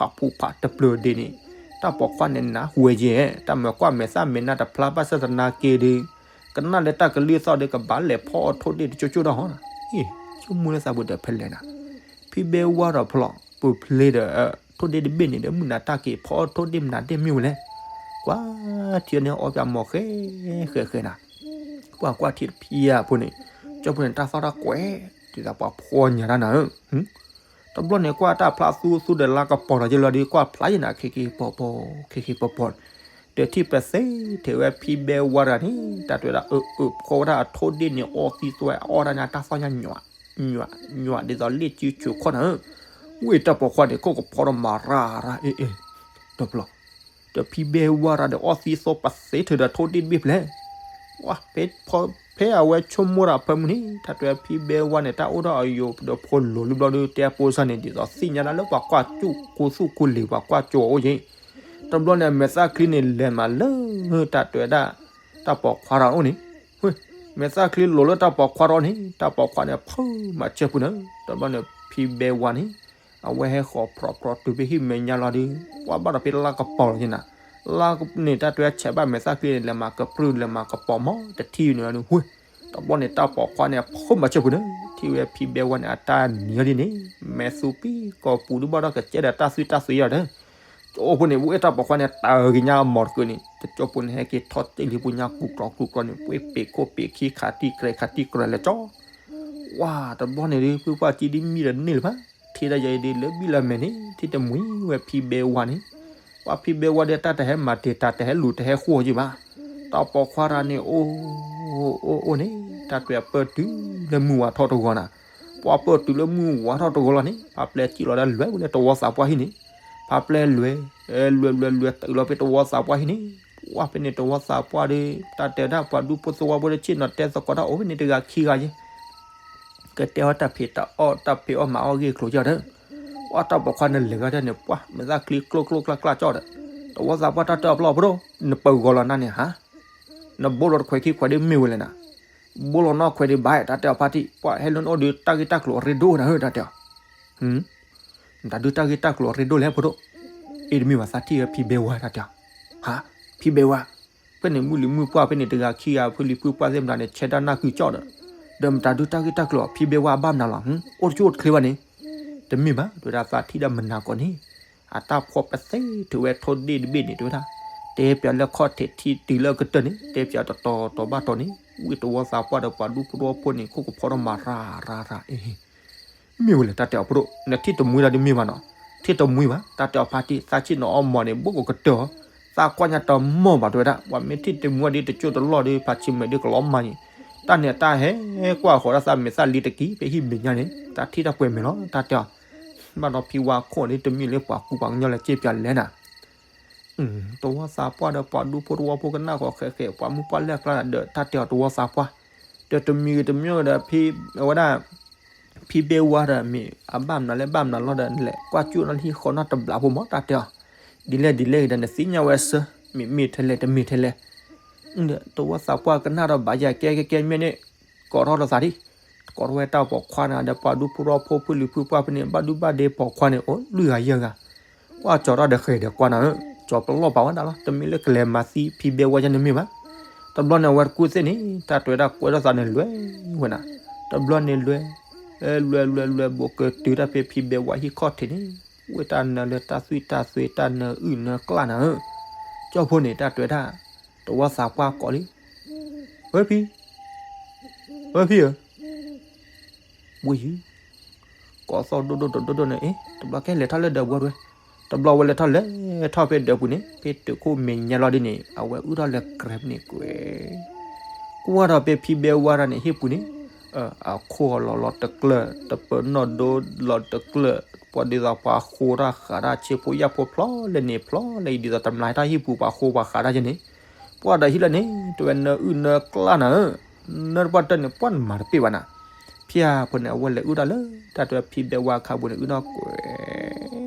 းဖူးဖးတပျၢၤဒ့န့ၣ် တၢ်ပိာ်ခွါန့ၣ်နၢ်ဟူဝဲယဲၢ် တၢ်မၤကွၢ်မဲာ်သၣ်မဲာ်နၢ်တဖျါ ဘၣ်ဆၣ်သနာ်က့ဒီး ကနၣ်လၢတၢ်ကလုၢ်သီၣ်ဒီး ကဘၣ်လဲၤဖီၣ်အီၤထိၣ်ဒ့ၣ်တကၠိကၠိဒီးဟီ, အ့ ဆိကမိၣ်လၢသးပူၤဒီးဖဲလဲၣ်နၤ, ဖံဘဲဝါဒီးဖျိး ပူၤဖျဲးဒီး ထိၣ်ဒ့ၣ်တဘ့ၣ်န့ၣ်ဒီး မုၢ်နၤတၢ်က့ၤဖီၣ်အီၤထိၣ်ဒ့ၣ်မနုၤဒ့ၣ်မ့ၢ်ဝဲလဲၣ်, ကွၢ်ထံန့ၣ်အီၣ်ပၠးမိၤဃဲဃဲဃဲနၤ ပှၤကွၢ်ထံတဖံအဖိန့ၣ် ကၠိဖိန့ၣ် တၢ်သီၣ်တၢ်ကွဲး တုၤသးပှၤဖှီၣ်ညါတၢ်နၤဧၢ, တဘျီန့ၣ် ကွၢ်တၢ်ဖျါသူသူဒီးလါကပီၤလီၤယဲၢ်လီၤဒီး ကွၢ်ဖျါယဲၢ်နၤ ခံခံပီၤပီၤ ခံခံပီၤပီၤ, ဒီးထံၣ်ပသ့ထဲဝဲဖံဘဲဝါတဂၤန့ၣ် တၢ်တဲဝဲဒၣ် အၢ အၢ ဖီဝဲဒၣ်အထိၣ်ဒ့ၣ်န့ၣ် အီသံသွဲအီၣ်တၢ်ညါတၢ်သီၣ်ညါ ညွး ညွးဒ်သိးလ့ၣ်စုဆိခီၣ်နၤဧၢ, ဝံၢ်တၢ်ပိာ်ခွါန့ၣ် ခိၣ်ကဖီထီၣ်မၤရၢ်ရၢ် အ့ အ့ ဒီးဖျိး ဒီးဖံဘဲဝါတဂၤဒီး အီသံသွဲပသ့ထဲဒီးထိၣ်ဒ့ၣ်တဘ့ၣ်ဖျဲၣ်, ဝဲ ဖဲအဝဲဆိကမိၣ်တၢ်ဖၢမုၢ်န့ၣ် တၢ်တဲဖံဘဲဝါန့ၣ် တၢ်အိၣ်ဒီးအယိာ်ဒီးဖိလိၤလံဘျီဒီး တဲပိစၢ်န့ၣ် ဒ်သိးသ့ၣ်ညါတၢ်လၢပှၤကွၢ်ကၠိၣ် ကိးသူၣ်ကိးလံၤ ပှၤကွၢ်ကၠိၣ်အအိၣ်ယဲၢ်, တဘျီန့ၣ် အမဲာ်သၣ်ချံန့ၣ် လဲၤမးလၢ တၢ်တဲဝဲဒၣ် တၢ်ပိာ်ခွါတဂၤအအိၣ်န့ၣ်, ဝဲ မဲာ်သၣ်ချံလိၤလၢတၢ်ပိာ်ခွါတဂၤန့ၣ် တၢ်ပိာ်ခွါန့ၣ် ဖုမၤစၢၤပူၤန့ၣ် တဘျီန့ၣ် ဖံဘဲဝါန့ၣ် အဝဲဟဲဃီၤဖြီဖြီတုၤဖဲဟံၣ်မဲာ်ညါလီၤဒီး ပှၤဘၣ်ဒီးဖဲလါကပီၤလီၤယဲၢ်နၤ, လါန့ၣ် တၢ်တဲဝဲဆဲးဘၣ်မဲာ်သၣ်ချံန့ၣ် လဲၤမၤကပြုၢ်လဲၤမၤကပီၤမး တထံၣ်န့ၣ်ဝဲန့ၣ် ဝဲ တဘျီန့ၣ် တၢ်ပိာ်ခွါန့ၣ် ဖုမၤစၢၤပူၤန့ၣ် ထံၣ်ဝဲဖံဘဲဝါန့ၣ် အတၢ်နံၤအီၤဒ်န့ၣ် မဲာ်သူပံၢ်ကီၢ်ပူၤဒုးဘၣ်ဒီးကစဲဒီးတၢ်သွံၣ်တၢ်သွံၣ်အီၤဒီး ကၠိဖိန့ၣ် ဝဲတၢ်ပိာ်ခွါန့ၣ် တၢ်ဂ့ၤညါအမီၤတကုာ်န့ၣ် တကၠိဖိန့ၣ်ဟဲက့ၤထီၣ်တ့ၢ်လံပူၤညါ ကူၣ်ကျီၣ်ကူၣ်ကျီၣ်န့ၣ် ပှ့ၤပ့ၤခိၣ်ပ့ၤခံ ခးတံၢ်ကြဲးခးတံၢ်ကြဲးလဲၤကၠီ ဝဲ တဘျီန့ၣ်ဒုး ဖုပှၢ်ကံဒ်မံဒီးန့ၢ်လၢၤဘၣ် ထံၣ်ဒၣ်ယဲအံၤဒုး လၢဘံၣ်လၢမဲာ်န့ၣ် ထံၣ်တမှံၤဝဲဖံဘဲဝါန့ၣ် ပှၤဖံဘဲဝါဒီး တၢ်တဟဲမၤတ့ၢ် တၢ်တဟဲလူၤတဟဲဃိယဲၢ်ဘၣ်. တၢ်ပိာ်ခွါတဂၤန့ၣ် အိၣ် အိၣ် အိၣ်န့ၣ် တၢ်တဲပၢၢ်တုၤလၢမုၢ်ဝါထီၣ်တဂီၤနၤ, ပှၤပၢၢ်တုၤလၢမုၢ်ဝါထီၣ်တဂီၤလီၤန့ၣ် ဖးပျဲစံၣ်လီၤဒၣ်လွဲၢ်ဝဲလၢတဝီသးပှၢ်ဟံၣ်န့ၣ်, ဖးပျဲလွဲၢ် လွဲၢ် လွဲၢ် လွဲၢ် တုၤလီၤဖဲတဝီသးပှၢ်ဟံၣ်န့ၣ်, ပှၤဖဲန့ၣ်တဝီသးပှၢ်ဒီး တၢ်တဲဒၣ်ပှၤဒူဖိသဝီဖိဒီး ဆ့ၣ်နီၤတဲသကိးတၢ်အိၣ်ဖဲန့ၣ်တဂၤခံဂၤယဲၢ် ကတဲအီၣ်တၢ်ဖံးတၢ်အီၣ် တၢ်ဖံးအီၣ်မၤအီၣ်ဂ့ၢ်ကျိၤယီၤဒီး ပှၤတၢ်ပိာ်ခွါန့ၣ်လဲၤဂၤဒၣ်န့ၣ် ပှၤ မဲာ်သၣ်ချံကျိကျိကျါကျါကၠီဒီး တဝီသးပှၢ်တၢ်တဲအီၤပျီဖိဒိၣ် နပၢၤဂီၤလီၤနၤန့ၣ်ဟါ, နဘိလီၤတခွဲးခံခွဲးဒ်မ့ၢ်ဝဲလဲၣ်နၤ, ဘိလီၤနီၢ်ခွဲးဒ်ဘၣ်တၢ်တဲအီၤဖါတံၢ် ပှၤဟဲလၢနအိၣ်ဒီးတၢ်ဂ့ၢ်တၢ်ကျိၤအရ့ဒိၣ်နၤဧၢ တၢ်တဲအီၤ နတၢ်ဒုးတၢ်ဂ့ၢ်တၢ်ကျိၤအရ့ဒိၣ်လဲၣ်ဖိဒိၣ်, အ့ၣ်တမ့ၢ်ဘၣ်သးထံၣ်ဝဲဖံဘဲဝါတၢ်တဲအီၤ, ဟါ, ဖံဘဲဝါ, ဖဲန့ၣ်မုၢ်လံၤမုၢ်ပှၢ်ဖဲန့ၣ်တဂၤခံဂၤဖုလံၤဖုပှၢ်သ့ၣ်မတၤန့ၣ် ဆဲးတၢ်နၢ်ကုၤကၠီဒီး, ဒီးမတၤဒုးတၢ်ဂ့ၢ်တၢ်ကျိၤအီၤ ဖံဘဲဝါအဘၣ်မနုၤလီၤ, အိၣ်တကၠိၣ်အိၣ်တချ့ဘၣ်န့ၣ်, တမ့ၢ်ဘၣ် တဲဝဲဒၣ်သးထံၣ်ဒီးမနၤကိးန့ၣ်, အတၢ်ဖီၣ်ပသ့ထုးဝဲထိၣ်ဒ့ၣ်တဘ့ၣ်န့ၣ် တဲဝဲဒၣ်, တဲပၠးလၢခီၣ်ထံးထံၣ်တုၤလၢအကတၢၢ်န့ၣ် တဲပၠးတတီၤတီၤဘၣ်တီၤန့ၣ် ဝံၣ်တဝီသးပှၢ်ဒီးပှၤဒူဖိတဝီဖိန့ၣ် ခိၣ်ကဖီထီၣ်မၤရၤရၤရၤ အ့ မ့ၢ်ဝဲလဲၣ် တၢ်တဲအီၤပဒိၣ် နထံၣ်တမှံဒၣ်ဒ်မ့ၢ်ဘၣ်နီၤ, ထံၣ်တမှံဘၣ် တၢ်တဲအီၤဖါတံၢ် သးဆံၣ်နီၤအီၣ်မီၤန့ၣ် ဘိၣ်ကကတၢၢ်အီၤ, သးကွၢ်ညါတမီၢ်ဘၣ်တဲဝဲဒၣ် ပှၤမ့ၢ်ထံၣ်တမှံဒ်တကၠိၢ်တလီၢ်ဒီး ဖးဆံးမဲာ်ဒ်ကလီၤမၤန့ၣ်, တၢ်န့ၣ်တၢ်ဟဲကွၢ်ဃီၤဒၣ်သးမဲာ်သၣ်လံတက့ၢ် ဖဲဟံၣ်မဲာ်ညါန့ၣ် တၢ်ထံၣ်တၢ်ပှဲၤမဲာ်လီၤ တၢ်တဲအီၤ, ဘၣ်ဒီးဖံဝါခိၣ်န့ၣ် တမ့ၢ်လၢပှၤကူပှၤကညီလၢက့ပၠးလဲၣ်နၤ တဝီသးပှၢ်ဒီးပှၤဒူဖိတဝီဖိကနၣ်ဃီၤဃဲးဃဲး ပှၤမုၣ်ပှၢ်လဲၢ်ကျါဒီး တၢ်တဲအီၤတဝီသးပှၢ်, ဒီးတမံၤဂ့ၤတမံၤဂ့ၤဒီး ဖဲ အဝဲဒၣ် ဖံဘဲဝါဒီးမ့ၢ်အဘၣ်မနုၤလဲၣ်ဘၣ်မနုၤလီၤဒီး နလဲၤကွၢ်ကၠူၣ်နီၤလၢဟံၣ်ဃီနီတဘျီဖိမး တၢ်တဲအီၤ, ဒ်လဲၣ်ဒ်လဲၣ်ဂ့ၤဒီး နသ့ၣ်ညါဝဲအဆၢ, မ့ၢ်မ့ၢ်ထဲလဲၣ်တမ့ၢ်ထဲလဲၣ် တဝီသးပှၢ်ကနၣ်ဒီးဘၣ်ယၤကဲကဲကဲမ့ၢ်န့ၣ်, ကိးထီၣ်လီၤသးဒ်, ကိးထီၣ်ဝဲတၢ်ပိာ်ခွါန့ၣ်ဒီး ပှၤဒူဖိတဝီဖိဖုလံၤဖုပှၢ်ဖဲန့ၣ် ဘၣ်ဒူဘၣ်ဒ့ပိာ်ခွါန့ၣ် အိၣ်လွံၢ်ဂၤယဲၢ်ဂၤ, ကွၢ်ကၠီၤထီၣ်ဒီးဃဲၤဒီးကွၢ်နၤဧၢ, ကၠီၤပလီၢ်ပာ်ဝဲဒၣ်လီၤ တမ့ၢ်လၢကလဲၤမၤသံဖံဘဲဝါယဲန့ၣ်မ့ၢ်ဘၣ်, တဘျီန့ၣ်အဝဲတကူၣ်သ့ၣ်န့ၣ် တၢ်တဲဝဲဒၣ်ကွဲထီၣ်သးန့ၣ်လွဲဝဲနၤ, တဘျီန့ၣ်လွဲ, လွဲလွဲလွဲ ဘိးကတုၤတၢ်ဖဲဖံဘဲဝါဟံၣ်ခီၣ်ထံးန့ၣ်, ဝဲတၢ်နၢလၢတၢ်သွံၣ်တၢ်သွဲတၢ်နၢအုၣ်နၢကျၢ်နၤဧၢ, ကၠီၣ်ဖိန့ၣ် တၢ်တဲဝဲဒၣ်, တဝီသးပှၢ်ကိးလံ, ဝဲဖံ ဝဲဖံဧၢ, ဝံၤယု, ကိးသီၣ်ဒိၣ်ဒိၣ်ဒိၣ်ဒိၣ်ဒိၣ်န့ၣ် အ့ တဘျီကဲလဲၤထီၣ်လၢဒၢးပူၤဝဲ, တဘျီဝဲလဲၤထီၣ်လဲၤထီၣ်ဖဲဒၢးပူၤန့ၣ် ဖဲတုၤခိၣ်မဲာ်ညါလီၤဒ်န့ၣ် အဝဲအုၣ်ထီၣ်လၢကြဲးပူၤန့ၣ်ကွဲး, ကွၢ်ထီၣ်ဖဲဖံဘဲဝါတၢ်န့ၣ်ဟံၣ်ပူၤန့ၣ်, အခိၣ်အလီၤလီၤတကျၢၢ် တပၢၤနီၣ်ဒိလီၤတကျၢၢ် ပှၤဒ်သိးပှၤဃိတၢ်ဃးတၢ်ဆ့ဖိယာ်ဖိဖျီလၢန့ၣ်ဖျီလၢအံၤဒ်သိးတမျၢ်တၢ်ဟံၣ်ပူၤပှၤဃိပှၤဃးတၢ်ယဲန့ၣ်, ပှၤဒီးဟံၣ်လၢန့ၣ် တဲဝဲနၢအုၣ်နၢကျၢ်နၤဧၢ, နၢတပှၢ်တၢၢ်န့ၣ် ပှၢ်နမၤတပ့ၢ်ဘၣ်နၤ, ဖဲအပူၤန့ၣ် အဝဲလဲၤအုၣ်ထီၣ်လၢ တၢ်တဲဖံဘဲဝါခါပူၤန့ၣ် အုၣ်ထီၣ်ကွဲး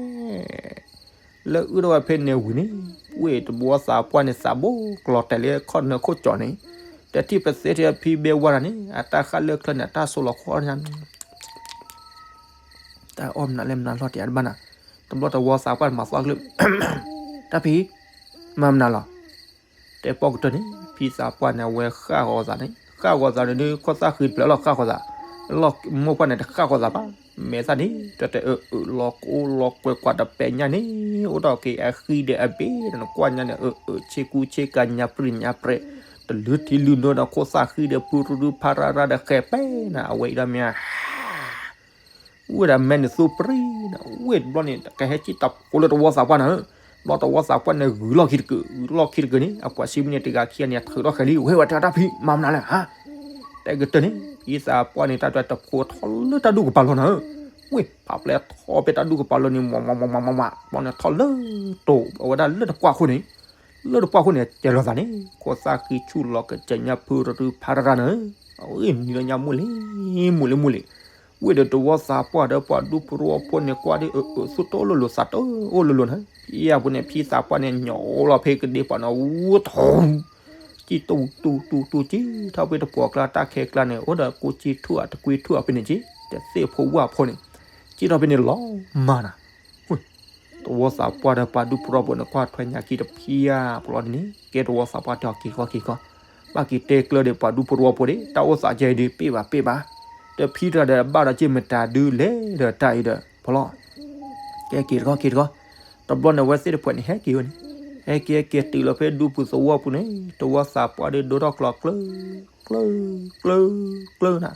လၢအုၣ်ထီၣ်ဝဲဖဲန့ၣ်ဝံၤန့ၣ်, ဝ့ၢ်တဝီသးပှၢ်န့ၣ် သးဘိကျီၤတဲာ်လၢခီၣ်နၢခိၣ်ကၠီၣ်န့ၣ်, တထံၣ်ပသဲထဲဖံဘဲဝါတၢ်န့ၣ် အတၢ်ဃၣ်လၢချၢန့ၣ် အတၢ်ဆိလီၤခီၣ်န့ၣ်, တၢ်အီၣ်မနုၤလဲၣ်မနုၤလီၤတယၤတဘၣ်နၤ, တဘျီတဝီသးပှၢ်န့ၣ် မၤသီကလုၢ်, တၢ်ဖံ, မၤမနုၤလီၤ တဲပိာ်ကတၢၢ်န့ၣ် ဖံသးပှၢ်န့ၣ် အဝဲဃၣ်ဂီၤသးန့ၣ် ဃၣ်ဂီၤသးန့ၣ်ဒုး ခိၣ်သၣ်ဃံတဖျၢၣ်လီၤဃၣ်ဂီၤသး, လီၢ်မိၢ်ပှၢ်န့ၣ် တဃၣ်ဂီၤသးဘၣ်, မဲာ်သၣ်န့ၣ် တၢ်တဲအၢအၢလီၤကိလီၤကွဲကွၢ်တပဲာ်ညါန့ၣ် အိၣ်ထီၣ်က့ၤအဃံဒီးအဘ့ၣ်ဒီး နကွၢ်ညါန့ၣ် အၢအၢဆ့ကူဆ့ကၤညါပြံၢ်ညါပြဲး, တလုထံလုနိဒီး ခိၣ်သၣ်ဃံဒီး ပုရူရူဖါရါရါဒီး ဃဲၤပဲနၤ အဝဲအံၤဒီးမ့ၢ် ဝဲဒၣ်မဲာ်န့ၣ်သူပြံနၤ, ဝဲတဘျီန့ၣ် ကဟဲကံၣ်တၢ်ဖိလၢတဝီသးပှၢ်နၤဧၢ, ဘျီတဝီသးပှၢ်န့ၣ် ဂုၤလီၢ်ခံတကုာ် ဂုၤလီၢ်ခံတကုာ်န့ၣ် အပှၤစံမုၢ်န့ၣ် တဂၤခံဂၤန့ၣ် ထုးထီၣ်ဃဲၤလံ ဝဲဝဲတၢ်တၢ်ဖံး မၤမနုၤလဲၣ်ဧါ, တဲကတၢၢ်န့ၣ် ဖံသးပှၢ်န့ၣ် တၢ်တၢ်တဖိထီၣ်လၢတၢ်ဒူၣ်ကပၤလီၤနၤဧၢ, ဝဲဖးပျဲထီၣ်ဖဲတၢ်ဒူၣ်ကပၤလီၤန့ၣ် မၤမၤမၤမၤမၤမၤ ဘျီန့ၣ်ထီၣ်လၢတိၤ အဝဲဒၣ်လၢတပှၢ်ခိၣ်န့ၣ် လၢတပှၢ်ခိၣ်န့ၣ် တဲလီၤသးန့ၣ် ခိၣ်သၣ်ဃံဆူၣ်လီၤကစၢ်ညါဖုရတုဖါရရနၤဧၢ, အဝဲနံၤလီၤညါမူလ့မူလ့မူလ့, ဝ့ၢ်ဒီးတဝီသးပှၢ်ဒီးပှၤဒူဖိတဝီဖိန့ၣ် ကွၢ်ဒ်အၢအၢသူၣ်တိၢ်လိာ်လိာ်သးတိၢ်အိၣ်လိာ်လိာ်နၤ, ဖံအပူၤန့ၣ် ဖံသးပှၢ်န့ၣ် ညီလီၤဖဲကဒ့ပှၤနီၤ ဝူထီ ကံၣ်တူတူတူတူကံၣ်ထီၣ်ဖဲတပှၢ်ကျါ တၢ်ခဲကျါန့ၣ် အိၣ်ဒီးကိးကံၣ်ထူၣ်အတကွံထူၣ်အဖဲန့ၣ်က့ တသ့ၣ်ဖိဝၣ်ဖိန့ၣ် ကံၣ်ထီၣ်ဖဲန့ၣ်လီၤမၢ်နၤ, တဝီသးပှၢ်ဒီးပှၤဒူဖိတဝီဖိန့ၣ် ကွၢ်ထွဲညါကံၣ်တဖံဧါပလီၢ်ဒ်န့ၣ် ကဲတဝီသးပှၢ်တဲအီၤက့ၤတခီက့ၤတခီ, ဘၣ်က့ၤတဲကျၢၤဒီးပှၤဒူဖိတဝီဖိဒီး တၢ်အိၣ်သးကဲအံၤဒုး ပ့ၢ်ဘၣ်ပ့ၢ်ဘၣ်, တဖံတၢ်ဒီးဘၣ်ဒီးက့ၤမတၤဒုးလဲၣ်ဒီးတၢ်အံၤဒီး ပလီၢ် ကဲက့ၤတခီက့ၤတခီ, တဘျီန့ၣ်အဝဲသ့ၣ်တဖၣ်န့ၣ် ဟဲက့ၤဝဲန့ၣ်, ဟဲက့ၤဟဲက့ၤတုၤလီၤဖဲဒူပူၤသဝီပူၤန့ၣ် တဝီသးပှၢ်ဒီးဒိထီၣ်ကျီၤကျၢၤ ကျၢၤ ကျၢၤ ကျၢၤနၤ,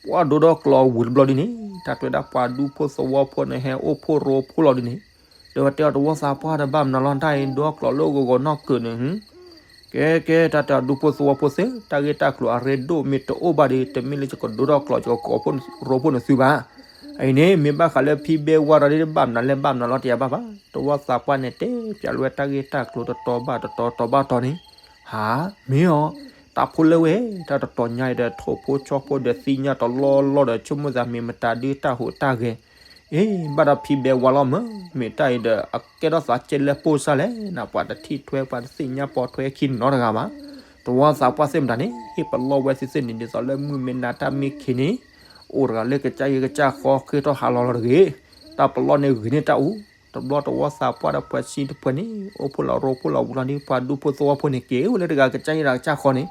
ပှၢ်ဒိထီၣ်ကျီၤဝံၤတဘျီဒ်န့ၣ် တၢ်တဲဝဲဒၣ်ပှၤဒူဖိသဝီဖိန့ၣ် ဟဲအိၣ်ဖှိၣ်ရိဖှိၣ်လီၤဒ်န့ၣ်, ဒီးဝဲတဲအီၤတဝီသးပှၢ်ဒီးဘၣ်မနုၤလီၤ တၢ်အံၤဒိထီၣ်ကျီၤလၢဂီၤဂီၤနီၢ်ကၢးန့ၣ် ကဲကဲ တၢ်တဲအီၤဒူဖိသဝီဖိသ့ၣ် တၢ်ဂ့ၢ်တၢ်ကျိၤအရ့ဒိၣ်မ့ၢ်တအိၣ်ဘၣ်ဒီး တမ့ၢ်လၢယကဒိထီၣ်ကျီၤ ယကကိးရိဖှိၣ်နသုဘၣ်. အအံၤန့ၣ် မ့ၢ်ဘၣ်ဃးလၢဖံဘဲဝါဒီး ဘၣ်မနုၤလဲၣ် ဘၣ်မနုၤလီၤ တယၤဘၣ်ဘၣ်. တဝီသးပှၢ်န့ၣ် တဲပၠးလၢဝဲတၢ်ဂ့ၢ်တၢ်ကျိၤတတီၤဘၣ်တတီၤ တီၤဘၣ်တီၤန့ၣ်, ဟါ, မ့ၢ်အီၤ, တၢ်ဖိလၢဝဲ တၢ်တတီၤညါအံၤဒီး ထိၣ်ဖိဆီဖိဒီးသ့ၣ်ညါတလီၢ်လီၢ်ဒီး ဆိကမိၣ်သးမ့ၢ်မတၤဒုးတၢ်ဟူးတၢ်ဂဲၤ အ့ ဘၣ်ဒီးဖံဘဲဝါလီၤမၢ်, မ့ၢ်တၢ်အံၤဒီး အကဲထီၣ်သးကဲလၢပိၢ်စၢ်လဲၣ်နၤ, ပှၤတထံၣ်ထွဲ ပှၤတသ့ၣ်ညါပိာ်ထွဲခံနီတဂၤဘၣ်. တဝီသးပှၢ်သ့ၣ်မတၤန့ၣ် ဟ့ၣ်ပလီၢ်ဝဲသ့ၣ်သ့ၣ်န့ၣ် ဒ်သိးလၢမုၢ်မ့ၢ်နၤတၢ်မ့ၢ်ခံးန့ၣ်, အိၣ်တဂၤလၢကစၢ်ဂ့ၢ်ကစၢ်ဃီဃ့ထီၣ်ဟးလီၤလီၤတဂ့ၤ. တၢ်ပလီၢ်န့ၣ်ဂ့ၤန့ၢ်တၢ်အူ, တဘျီတဝီသးပှၢ်ဒီးပှၤစံတဖၣ်န့ၣ် အိၣ်ဖှိၣ်လီၤရိဖှိၣ်လီၤဝံၤလီၤဒီး ပှၤဒူဖိသဝီဖိန့ၣ် က့ၤအိၣ်လၢတဂၤကစၢ်ဂ့ၢ်တၢ်ကစၢ်ဃီန့ၣ်,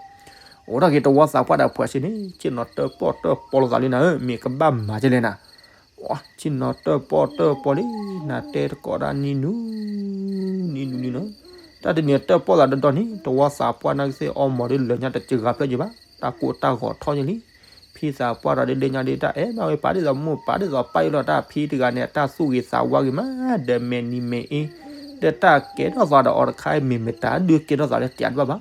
အိၣ်ထီၣ်က့ၤတဝီသးပှၢ်ဒီးပှၤစံန့ၣ် ဆ့ၣ်နီၤတၢၣ်ပီၣ်တၢၣ်ပီလိာ်သးလံနၤဧၢ, မ့ၢ်ကဘၣ်မၤကလဲၣ်နၤ ဆ့ၣ်နီၤတၢၣ်ပီၣ်တၢၣ်ပီလံ, နတဲတကိးဒၣ်နံၤနူ, နံၤနူနံၤနူ, တၢ်တနံၤတၢၣ်ပီၣ်သးဒီဒီန့ၣ် တဝီသးပှၢ်နာ်က့သ့ၣ်အီမိာ်ဒ်လၢညါတစှၤဖျၢၣ်ယံၤဘၣ်, တၢ်ကိၢ်တၢ်ဂီၤထီၣ်ယံၤလံ. ဖံသးပှၢ်ဒီးဒ်လဲၣ်ညါဒ်တၢ်အဲၣ်ဘၣ်ဝဲ ပာ်ဒ်သိးမိၢ်ပာ်ဒ်သိးပၢ်အံၤလီၤ တၢ်ဖံတဂၤန့ၣ် အတၢ်သူၣ်ဂ့ၤသးဝါဂ့ၤမး ဒီးမဲာ်နံၤမဲာ်အ့ ဒီးတၢ်ကဲထီၣ်သးဒီးအီၤတခါ မ့ၢ်မတၤဒုးကဲထီၣ်သးလၢတၢ်ဒံးဘၣ်ဘၣ်.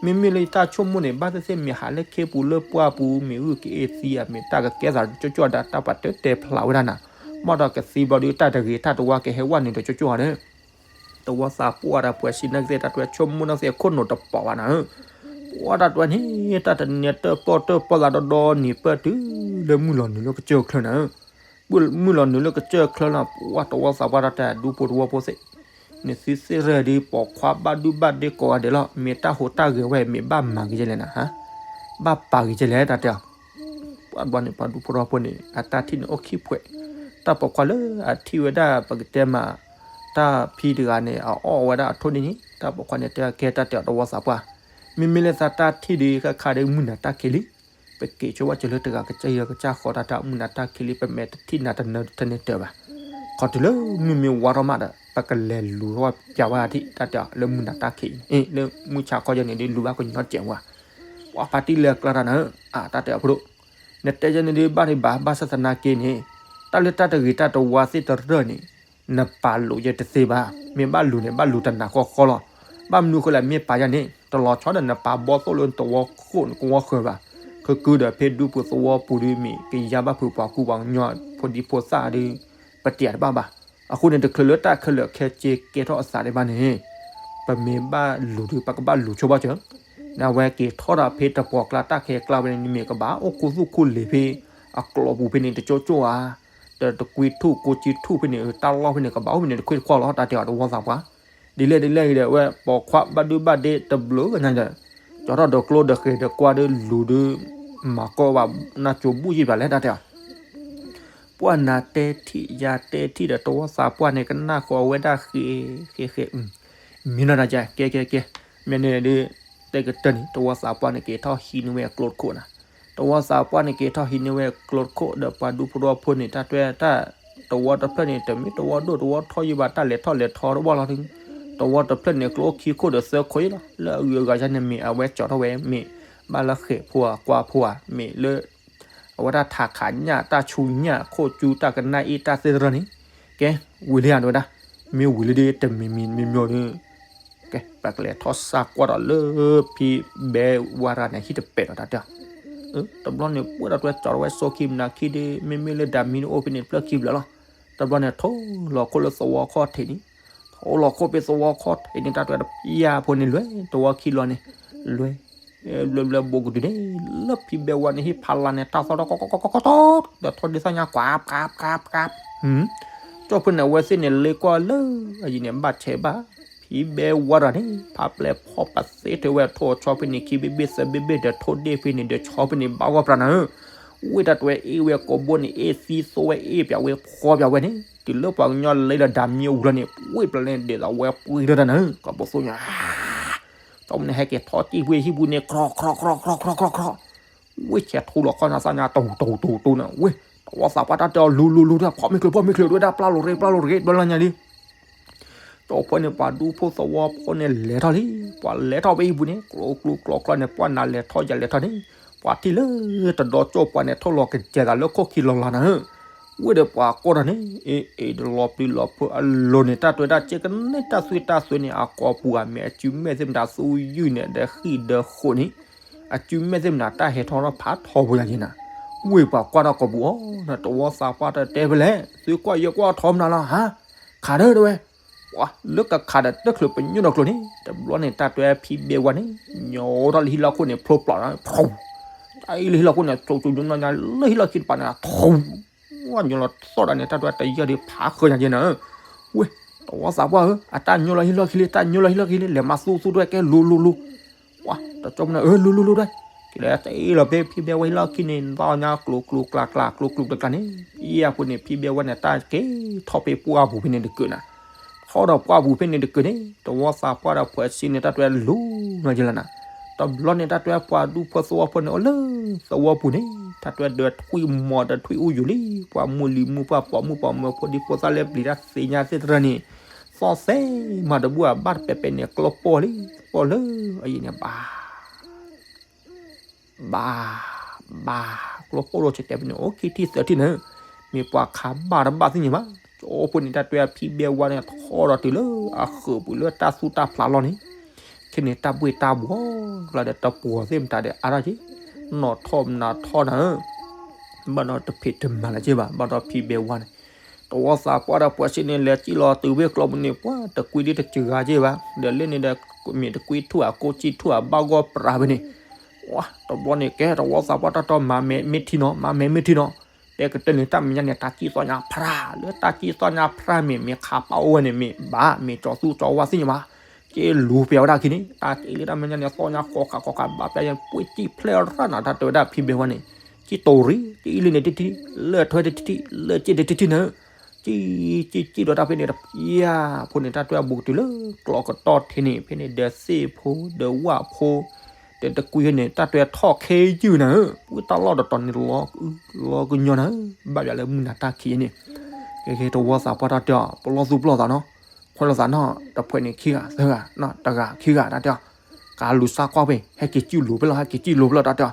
မ့မ့ၢ်လၢယတၢ်ဆိကမိၣ်န့ၣ် ဘၣ်သ့ၣ်သ့ၣ်မ့ၢ်ဟးလၢခ့ပူၤလၢပှၢ်ပူၤ မ့ၢ်ဂုၢ်ကအ့ၣ်သံဧါ မ့ၢ်တၢ်ကကဲသးကၠိၣ်ကၠိၣ်ဒၣ် တၢ်ပာ်တၢ်တဲဖျါဝဲဒၣ်နၤ, ဘၣ်ဒီးကသံဘျီဒုးတၢ်တဂ့ၤတၢ်တဝါကဟဲဝဲနုာ်ဒီးကၠိၣ်ကၠိၣ်ဧါဒီး တဝီသးပှၢ်ဒီးပှဲၤစံးနာ်က့သ့ၣ် တၢ်တွဲဆိကမိၣ်နာ်က့သ့ၣ် အခိၣ်နူာ်တပီၤဘၣ်နၤဧၢ. ပှၢ်တၢ်တွဲန့ၣ် တၢ်တနံၤတၢၣ်ပီၣ်တၢၣ်ပီၣ်သးဒီဒီန့ၣ် ပၢၢ်တုၤလၢမုၢ်လီၤနုာ်လၢကစၢၢ်ချၢနၤဧၢ. မုၢ်လီၤနုာ်လၢကစၢၢ်ချၢလီၤ ပှၢ်တဝီသးပှၢ်တၢ်တဲဒူဖိတဝီဖိသ့ၣ်, နသုသ့ၣ်ရၢၢ်ဒ်ပိာ်ခွါဘၣ်ဒုဘၣ်ဒ့ကိးဂၤဒဲးလီၤ မ့ၢ်တၢ်ဟူးတၢ်ဂဲၤဝဲ မ့ၢ်ဘၣ်မၤဂ့ၤကလဲၣ်နၤဧါ, ဘၣ်ပာ်ဂ့ၤကလဲၣ်တၢ်တဲအီၤ ပှၤဘျီန့ၣ် ပှၤဒူဖိတဝီဖိန့ၣ် အတၢ်ထံၣ်န့ၣ်အိၣ်ခံဖှဲး, တၢ်ပိာ်ခွါလၢအထံၣ်ဝဲဒၣ်ပကတဲမး တၢ်ဖံတဂၤန့ၣ် အအီၣ်ဝဲဒၣ်အထိၣ်န့ၣ်န့ၣ် တၢ်ပိာ်ခွါန့ၣ်တဲကဲတၢ်တဲအီၤတဝီသးပှၢ်, မ့မ့ၢ်လၢသးတၢ်ထံၣ်ဒီးခါခါဒီးမုၢ်နၤတၢ်ခံးလံ, ပက့ၤဆိဝဲကၢၤလၢတဂၤကစၢ်ယီၤကစၢ်ဃီတၢ်တဲအီၤ မုၢ်နၤတၢ်ခံးလံ ပမဲာ်တထံၣ်နၤတနၢၤတထၢန့ၣ်တၢၤဘၣ်, ခီတုၤလၢမုၢ်မ့ၢ်ဝါထီၣ်မးဒီး ပကလဲၤလူၤထီၣ်ပျးဝဲဒၣ်ထံၣ် တၢ်တဲအီၤလၢမုၢ်နၤတၢ်ခံးအံၤန့ၣ် လၢမုၢ်ဆါခီယဲန့ၣ်ဒ်လူၤဘၣ်ကညီတစဲးဝဲ, ပှၤဖါတံၢ်လဲၤကျါတၢ်နၤဧၢ, အတၢ်တဲအီၤဖိဒိၣ်, နတဲယဲန့ၣ်ဒ်ဘၣ်ဒံးဘၣ် ဘၣ်ဆၣ်သနာ်က့န့ၣ် တၢ်လၢတၢ်တဂ့ၤတၢ်တဝါသ့ၣ်တရၢၢ်န့ၣ် နပာ်လိာ်ယဲတသ့ဘၣ်, မ့ၢ်ဘၣ်လူၤန့ၣ် ဘၣ်လူၤတနၤဃီဃီလီၤ, ဘၣ်မနုၤဃိလဲၣ် မ့ၢ်ပာ်ယဲန့ၣ် တလီၤဆီဒီးနပာ်ဘီသိၣ်လၢနတဝီခိၣ်နကဝီဃၢၤဘၣ်, ခဲကုဒီးဖဲဒူပူၤသဝီပူၤဒီးမ့ၢ်ကယါဘၣ်ဖုးပှၤကူပှၤကညီ ဖိဒံဖိသၣ်ဒီး ပတဲတဘၣ်ဘၣ်, အဃိန့ၣ် တချုးလၢတၢ်ခဲလၢာ်ခဲဆ့ကဲထီၣ်အသးဒံးဘၣ်န့ၣ် ပမ့ၢ်ဘၣ်လူၤဒီး ပကဘၣ်လူၤဆိဘၣ်စၢၤ, နဝဲက့ၤထီၣ်ဒီးဖဲတပှီၤကျါတၢ်ခဲကျါဝဲန့ၣ် နမ့ၢ်ကဘၣ်အိၣ်ခူသူၣ်ခူလံၤဖဲ အကျိာ်ပူၤဖဲန့ၣ် တကၠိကၠိဧါ, တတကွံထူၣ်ကိးကၠံထူၣ်ဖဲန့ၣ် တၢ်လီၢ်ဖဲန့ၣ် ကဘၣ်အိၣ်ဖဲန့ၣ်တခွ့တခွီလီၤ တၢ်တဲအီၤတဝီသးပှၢ်, ဒ်လဲၣ်ဒ်လဲၣ်ဂ့ၤဒီး အဝဲပိာ်ခွါဘၣ်ဒုဘၣ်ဒ့တဘျုးကညါဒီး ကၠီထီၣ်ဒီးကျိဒီးဃဲၤဒီးကွၢ်ဒီးလူၤဒီး မၤကီဘၣ်နၢ်ကၠိဘူၣ်ယံၤဘၣ်လဲၣ် တၢ်တဲအီၤ ပှၢ်နၤတဲထံၣ်ယၤတဲထံၣ်ဒီး တဝီသးပှၢ်န့ၣ် ကနၣ်ဃီၤဝဲဒၣ်ဃဲၤဃဲၤဃဲၤ, မ့ၢ်နီၢ်တၢ်ကဲ ကဲ ကဲ ကဲ, မ့ၢ်န့ၣ်ဒ် တဲကတၢၢ်န့ၣ် တဝီသးပှၢ်န့ၣ်က့ၤထီၣ်ဟံးန့ၢ်ဝဲကျိတခိၣ်နၤ, တဝီသးပှၢ်န့ၣ်က့ၤထီၣ်ဟံးန့ၢ်ဝဲကျိတခိၣ်ဒီး ပှၤဒူဖိတဝီဖိန့ၣ် တၢ်တွဲတၢ် တဝီတဖျၢၣ်န့ၣ် တမ့ၢ်တဝီဒိၣ်တဝီထီယံၤဘၣ် တၢ်လဲၤထီၣ်လဲၤထီတဝီလီၤ, တဝီတဖျၢၣ်န့ၣ် ကျိခံခိၣ်ဒီးသၢခိၣ်ယံၤလီၤ, လၢအဂုၤအဂၤယါန့ၣ်မ့ၢ်အဝဲကၠီထီၣ်ဝဲ မ့ၢ်ဘၣ်လၢဃဲၤဖိဧါကွၢ်ဖိဧါ မ့ၢ်လၢ အဝဲဒၣ်ထးခးညၣ် တၢ်ဆူညၣ် ခိၣ်ကၠူတၢ်ကနၣ်အ့ၣ်တၢ်သ့ၣ်တဖၣ်န့ၣ်, ကဲ ဝံၤလံဧါ တဲဝဲဒၣ်, မ့ၢ်ဝံၤလံဒီး တမံၤမံၤမ့ၢ်မ့ၢ်ဒီး ကဲ ပကလဲၤထီၣ်စၢ်ကွၢ်ဒီးလၢဖံဘဲဝါရၤန့ၣ် ဟံၣ်တပဲာ်ဒီးတၢ်တဲအီၤ, တဘျီန့ၣ် ပှၢ်တၢ်တွဲကၠီထီၣ်ဝဲစိခံမနၤခံဒီး မ့မ့ၢ်လၢဒၣ်မံန့ၣ်အိၣ်ဖဲန့ၣ်တဖျၢၣ်ခံဖျၢၣ်လီၤ, တဘျီန့ၣ် ထိၣ်လီၤခိၣ်လၢသဝီခီၣ်ထံးန့ၣ်, ထိၣ်လီၤခိၣ်ဖဲသဝီခီၣ်ထံးန့ၣ် တၢ်တွဲတပျၢ်ဖိန့ၣ် လွဲၢ်သဝီခံလီၤန့ၣ်, လွဲၢ် ဘျၢဘျၢဘိကဒုန့ၣ် လၢဖံဘဲဝါန့ၣ် ဟ့ၣ်ဖးလါန့ၣ် တၢ်သီၣ်ထီၣ်ကီကီကီကီကီ ဒီးထီၣ်ဒ့သၣ်ညါကွၢ် ကၢ် ကၢ် ကၢ် ကၢ်, ကၠီဖဲန့ၣ် အဝဲသ့ၣ်န့ၣ် လ့ကွၢ်လၢအယံၤန့ၣ် ဘၣ်ဆဲးဘၣ်, ဖံဘဲဝါရၤန့ၣ် ဖးပျဲၢ်ဖီၣ်ပသ့ထဲဝဲ ထိၣ်ဆီဖဲန့ၣ် ခံဘ့ၣ်ဘ့ၣ်သၢဘ့ၣ်ဘ့ၣ် ဒီးထိၣ်ဒ့ၣ်ဖဲန့ၣ် ဒီးဆီဖဲန့ၣ် ဘၣ်ဂီၢ်ပြးနၤဧၢ, ဝ့ၢ်တၢ်တွဲအ့ၣ်ဝဲကိးဘိန့ၣ် အ့ၣ်သံသိဝဲအ့ၣ်ပၠးဝဲဖီပၠးဝဲန့ၣ် တုၤလၢပှၤကညီလဲၤဒီးဒၣ်မံအူလီၤန့ၣ် ဝ့ၢ်ပျၢၤန့ၣ် ဒ်သိးဝဲပှ့ၤထီၣ်တၢ်နၤဧၢ, ကီၢ်ပူၤသိညါ ကၠီမနုၤဟဲက့ၤထီၣ်တံၢ်ဝ့ၢ်ဟံၣ်ပူၤန့ၣ် ခြောက်ခြောက်ခြောက်ခြောက်ခြောက်ခြောက်ခြောက်, ဝ့ၢ်ဆဲးထူလီၤခီၣ်နၤသၣ်ညါ တိၢ်တိၢ်တိၢ်တိၢ်နၤ, ဝ့ၢ် တဝီသးပှၢ်တၢ်တဲအီၤ လူၤလူၤလူၤ ဖီမ့ၢ်ချုးဖီမ့ၢ်ချုး တဝဲဒၣ်ပျၢ်လိာ်ရ့ပျၢ်လိာ်ရ့ ဘျီလၢညါလံ ကၠီဖဲန့ၣ် ပှၤဒူဖိသဝီဖိန့ၣ် လဲၤထီၣ်လံ, ပှၤလဲၤထီၣ်ဖဲဟံၣ်ပူၤန့ၣ် ကျိကျိကျိကျိန့ၣ် ပှၢ်နၤလဲၤထီၣ်ယၤလဲၤထီၣ်န့ၣ် ပှၤထံၣ်လၢတဒီကၠိၣ်ပှၤန့ၣ် ထိၣ်လီၤကစဲၤသးလၢခိၣ်ခံလီၤလီၤနၤဧၢ, ဝ့ၢ်ဒီးပှၤကိးထီၣ်န့ၣ် အ့ၣ်အ့ၣ်ဒီးလီၤပျံၤလီၤဖုးအလိၤန့ၣ် တၢ်တွဲတၢ်စ့ကန့ၣ် တၢ်သွံၣ်တၢ်သွဲန့ၣ် အကိာ်ပူၤဧါ မ့ၢ်အစုမဲာ်သ့ၣ်မတၤသူယုၢ်န့ၣ် ဒီးဃံၣ်ဒီးဃိးန့ၣ် အစုမဲာ်သ့ၣ်မတၤတၢ်ဟဲထီၣ်ထီၣ်ဖးထီဘိယၤက့ၤနၤ, ဝ့ၢ်ပှၤကွၢ်ထီၣ်ကိာ်ပူၤအီၤ တဝီသးပှၢ်တတဲဖဲလဲၣ် သုကွၢ်ယဲကွၢ်ထီမနုၤလီၤဟါ, ခးဒၢတဝဲ ပှၤလၢကခးဒီးတချုးပညိၣ်ဒီးကျိၤန့ၣ် တဘျီန့ၣ် တၢ်တွဲဖံဘဲဝါန့ၣ် ညီထီၣ်လၢဟံၣ်လီၢ်ခိၣ်န့ၣ် ဖျိပျီၢ်နၤ တၢ်အံၤလၢဟံၣ်လီၢ်ခိၣ်န့ၣ် ကၠိကၠိညိညိညါလၢဟံၣ်လီၢ်ခံတပၤန့ၣ် ထူ ဝဲညိလီၤသီၣ်ဒၣ်န့ၣ် တၢ်တွဲတယၢၢ်ဒံးဖးဃၢညါက့ၤနၤဧၢ, ဝ့ၢ် တဝီသးပှၢ်ဧၢ အတၢ်ညိလီၤဟံၣ်လီၢ်ခံလံ တၢ်ညိလီၤဟံၣ်လီၢ်ခံလံ လဲၤမၤသူသူတဝဲကဲလူၤလူၤလူၤ ပှၤတကၠီမနုၤဧၢ လူၤလူၤလူၤတဝဲ, ကလဲၤတ့ၢ်လီၤဖဲဖံဘဲဝါဟံၣ်လီၢ်ခံန့ၣ် သီၣ်ညါကျိၤကျိၤကျါကျါ ကျိၤကျိၤကျါကျါန့ၣ် ဖံအပူၤန့ၣ် ဖံဘဲဝါန့ၣ် တၢ်က့ၤထီၣ်ဖဲပှၢ်ပူၤဖဲန့ၣ်တကုာ်နၤ ထီၣ်ဒီးပှၢ်ပူၤဖဲန့ၣ်တကုာ်န့ၣ် တဝီသးပှၢ်ဒီးဖှဲးဆံန့ၣ် တၢ်တွဲလူၤနီၢ်က့ၤလီၤနၤ, တဘျီန့ၣ် တၢ်တွဲပှၤဒူဖိသဝီဖိန့ၣ် အိၣ်လၢသဝီပူၤန့ၣ် တၢ်တွဲဒီးထွံၣ်မီၤဒီးထွံၣ်အူယူၤလံ ပှၤမုၢ်လံၤမုၢ်ပှၢ်ပိာ်မုၣ်ပိာ်မၢၤ ဖိဒံဖိသၣ်လၢပျံၤတၢ်သ့ၣ်ညါသ့ၣ်တဖၣ်န့ၣ် သီၣ်သဲမၤတဘူၣ်အဘၣ်တပဲာ်ပဲာ်န့ၣ် ကျိပိၢ်လံ, ပိၢ်လၢအယံၤန့ၣ် ဘၣ် ဘၣ် ဘၣ် ကျိပိၢ်လိာ်ဆဲးတဲဖဲန့ၣ် အိၣ်ခံထံၣ်သၢထံၣ်န့ၣ်, မ့ၢ်ပှၤခးဘၣ်တဘၣ်သ့ၣ်ညါဘၣ်. ကၠိဖိန့ၣ် တၢ်တွဲအဖံဘဲဝါန့ၣ် ထီၣ်ဒီးတုၤလၢအဃၢၤပူၤလၢတၢ်သူၣ်တၢ်ဖျးလီၢ်န့ၣ်, ခဲန့ၣ်တၢ်ဘှ့ၣ်တၢ်ဘှီၣ် ကျါဒီးတပှီၤသ့ၣ်မတၤဒီးအါထီၣ်က့, နီၢ်ထီၣ်မနၤထီၣ်နၤဧၢ ဘၣ်ဒီးတဖံးတမၤလၢၤက့ဘၣ်, ဘၣ်ဒီးဖံဘဲဝါန့ၣ်, တဝီသးပှၢ်ဒီးပှၤစ့န့ၣ် လဲၤစံၣ်လီၤတုၤဝ့ၢ်ကျိပူၤန့ၣ် ပှၤတကွံဒ်တစှၤက့ဘၣ်, ဒီးလၢန့ၣ်ဒီး မ့ၢ်တကွံထူၣ်အကိးစံၣ်ထူၣ်အဘၣ်ဂီၢ်ပြးဖဲန့ၣ်, ဝါ တဘျီန့ၣ် ကဲတဝီသးပှၢ်တၢ်တီမၤမဲာ်မ့ၢ်ထံနီၤ မၤမဲာ်မ့ၢ်ထံနီၤ, တဲကတၢၢ်န့ၣ် တၢ်မဲာ်ညါန့ၣ် တၢ်ကံၣ်သီၣ်ညါဖြၢ် လၢတၢ်ကံၣ်သီၣ်ညါဖြၢ်မ့ၢ် မ့ၢ်ခးပာ်အိၣ်ဝဲန့ၣ် မ့ၢ်ဘၣ် မ့ၢ်ကၠီၤသူကၠီၤဝါသ့ၣ်ညါဘၣ်, က့လူၤပျဲဝဲဒၣ်ခံန့ၣ် တၢ်က့လၢတၢ်မဲာ်ညါန့ၣ် သီၣ်ညါဃီဃာ်ဃီဃာ်ဘၣ်ပျဲယဲ ပှ့ၤစံၣ်ဖျဲၣ်ရၣ်နၤ တၢ်တဲဝဲဒၣ်ဖံဘဲဝါန့ၣ်, ကံၣ်တိၤရံ ကံၣ်အံၤလၢန့ၣ်တထံၣ် လၢထွဲတထံၣ် လၢစ့တထံၣ်နၤ ကံၣ် ကံၣ် ကံၣ်ဒီးတၢ်ဖဲန့ၣ် တပျဲဖိန့ၣ် တၢ်တွဲအဘူးကတုၤလၢကျီကတီၢ်ထံန့ၣ် ဖဲန့ၣ်ဒီးသ့ၣ်ဖိ ဒီးဝၣ်ဖိ ဒီးတကွံန့ၣ် တၢ်တွဲထီၣ်ခဲယုၢ်နၤဧၢ, ဝံတၢ်လီၢ်တတီၤန့ၣ် လီၤကညီနၤဧၢ, ဘၣ်ယွၤလၢမုၢ်နၤတၢ်ခံးန့ၣ်, ကဲကဲတဝီသးပှၢ်တၢ်တဲအီၤ ပလီၢ်သူၣ်ပလီၢ်သးနီၤ, ခွဲးလိာ်သးနီၤ တဖှဲးန့ၣ်ခံဂၤသၢဂၤနီၤ တဂၤခံဂၤတၢ်တဲအီၤ, ကလူၤစၢ်ကွၢ်ဖဲ ဟဲက့ၤကံၣ်လိၤဖဲလီၤ ဟဲက့ၤကံၣ်လိၤဖဲလီၤ တၢ်တဲအီၤ,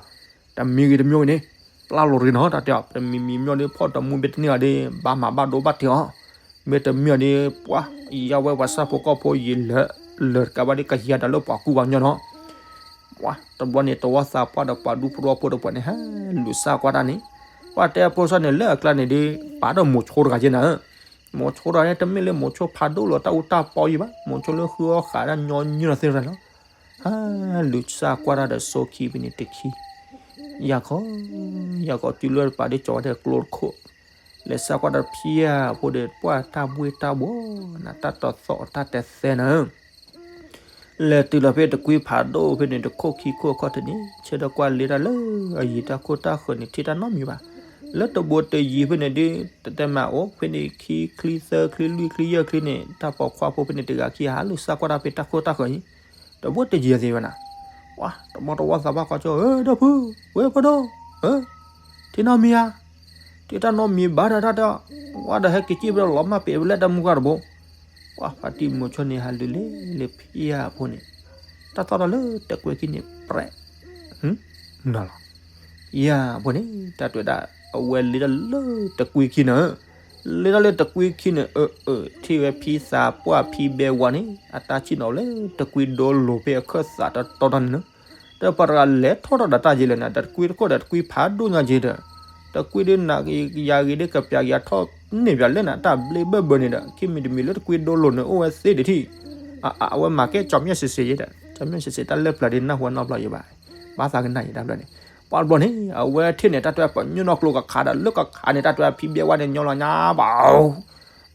တမံၤဂ့ၤတမံၤဂ့ၤန့ၣ် ပျၢ်လိာ်ရ့နီၤ တၢ်တဲအီၤ, တမံၤမံၤမံၤန့ၣ် ဖီၣ်တမူဘ့တန့ၢ်ဂၤဒီး ဘၣ်မၤဘၣ်ဒိဘၣ်ထံးအီၤ, မ့တမ့ၢ်န့ၣ် ပှၤ ယဝဲပှၤဆၣ်ဖိကီၢ်ဖိယံၤလၢာ် လၢာ်တကးဘၣ်ဒီး ကယၤတၢ်လၢပှၤကူပှၤကညီနီၤ, ပှၤတဘျီန့ၣ် တဝီသးပှၢ်ဒီးပှၤဒူဖိသဝီဖိဒီးပှၤန့ၣ် ဟဲလူၤစၢ်ကွၢ်တၢ်န့ၣ်, ပှၤတဲဖိဆီန့ၣ် လၢအကျါန့ၣ်ဒီး ပာ်ဒီးမိၤဆိတဂၤက့နၤဧၢ, မိၤဆိတဂၤန့ၣ် တမ့ၢ်လၢမိၤဆိဖးဒိၣ်လီၤတၢ်အူတၢ်ပီယံၤဘၣ်, မိၤဆိလၢဃုအီၣ်ဃးဒၣ်ညီနုၢ်လီၤသ့ၣ်တဖၣ်လီၤ, ဟဲလူၤစၢ်ကွၢ်တၢ်ဒီးစိခံဖဲန့ၣ်တခံ ယၤခီ ယၤခီတုၤလၢပာ်ဒ်ကၠီၤဝဲဒၣ်ကျိတခိၣ်, လဲၤစၢ်ကွၢ်တၢ်ဖံယၤဖိဒီး ပှၢ်တၢ်ဘှ့ၣ်တၢ်ဘှီၣ် နတၢ်တသီၣ်တၢ်တသဲနၤဧၢ, လဲၤတုၤလီၤဖဲတကွံဖးဒိၣ်ဖဲန့ၣ် တခိၣ်ခံခိၣ်အခီၣ်ထံးန့ၣ် ဆၢထၢၣ်ကွၢ်လ့တၢ်လၢအယံၤတၢ်ခိၣ်တၢ်ဃၢၤန့ၣ် ထံၣ်တၢ်နီတမံၤဘၣ်, လၢတဘိတယံၤဖဲန့ၣ်ဒီး တတဲမၤအိၣ်ဖဲန့ၣ် ခံချံသၢချံလွံၢ်ချံယဲၢ်ချံန့ၣ် တၢ်ပိာ်ခွါဖိဖဲန့ၣ်တဂၤခံဂၤ ဟဲလူၤစၢ်ကွၢ်တၢ်ဖဲတၢ်ခိၣ်တၢ်ဃၢၤအံၤ တဘိတယံၤသ့ဝဲနၤ, ပှၤတမီတဝီသးပှၢ်ခီကၠီ ဧၢ ဒီပုၢ် ဝဲၢ်ပၢ်ဒီ ဧၢ ထံၣ်နီတမံၤဧါ, ထံၣ်တၢ်နီတမံၤဘၣ်ဒီးတၢ်တဲအီၤ, ဝဲဒီးဟဲက့ၤစံၣ်ဖဲလီၤမၢ်ပ့ၤဖဲလဲၣ်တၢ်မုၢ်ဂၤတဘိ, ပှၤဖါတံၢ်မိၤဆိန့ၣ် ဟးလူၤလ့လ့ဖံယၤဖိန့ၣ်, တၢ်သီၣ်ဒီးလၢတကွဲခံန့ၣ် ပြဲး နၤလီၤ, ဖံယၤဖိန့ၣ် တၢ်တဲဝဲဒၣ် အဝဲလ့တၢ်လၢတကွံခံနၤဧၢ, လ့တၢ်လၢတကွံခံန့ၣ် အၢ အၢ ထံၣ်ဝဲဖံသးပှၢ်ဖံဘဲဝါန့ၣ် အတၢ်ဆ့ၣ်နီၤလၢတကွံဒိလိာ်ဖဲအခၢၣ်သးတတီတၢ်န့ၣ်လီၤ, ဒီးပှၤတဂၤလဲၤထီၣ်ထီၣ်ဒီးတၢ်ယံၤလဲၣ်နၤ ဒီးတကွံတခိၣ်ဒီးတကွံဖးဒိၣ်ညါက့ဒီး, တကွံဒ်နၤယၤဂ့ၤဒ်ကပျးက့ၤအထီၣ်န့ၢ်ပၠးလဲၣ်နၤ တၢ်ဘျ့ဘၢၣ်ဘၢန့ၣ်ဒီး ခံမံၤတမံၤလၢတကွံဒိလိာ်န့ၣ် အိၣ်ဝဲသ့တထံၣ်, အဝဲမၤကဲကၠီၤမျၢၢ်စ့ၢ်စ့ၢ်ယဲဒီး ကၠီၤမျၢၢ်စ့ၢ်စ့ၢ် တၢ်လၢပျၢၤဒ်နၢ်ဟူနီတဘျီယံၤဘၣ်, ဘၣ်သးကနၣ်ယံၤတဘျီန့ၣ်, ပှၤတဘျီန့ၣ် အဝဲထံၣ်န့ၣ် တၢ်တဲပှၤညိၣ်နီၢ်ကျိကခးဒီးလၢကခးန့ၣ် တၢ်တဲဖံဘဲဝါန့ၣ် ညိလီၤညါဘၣ်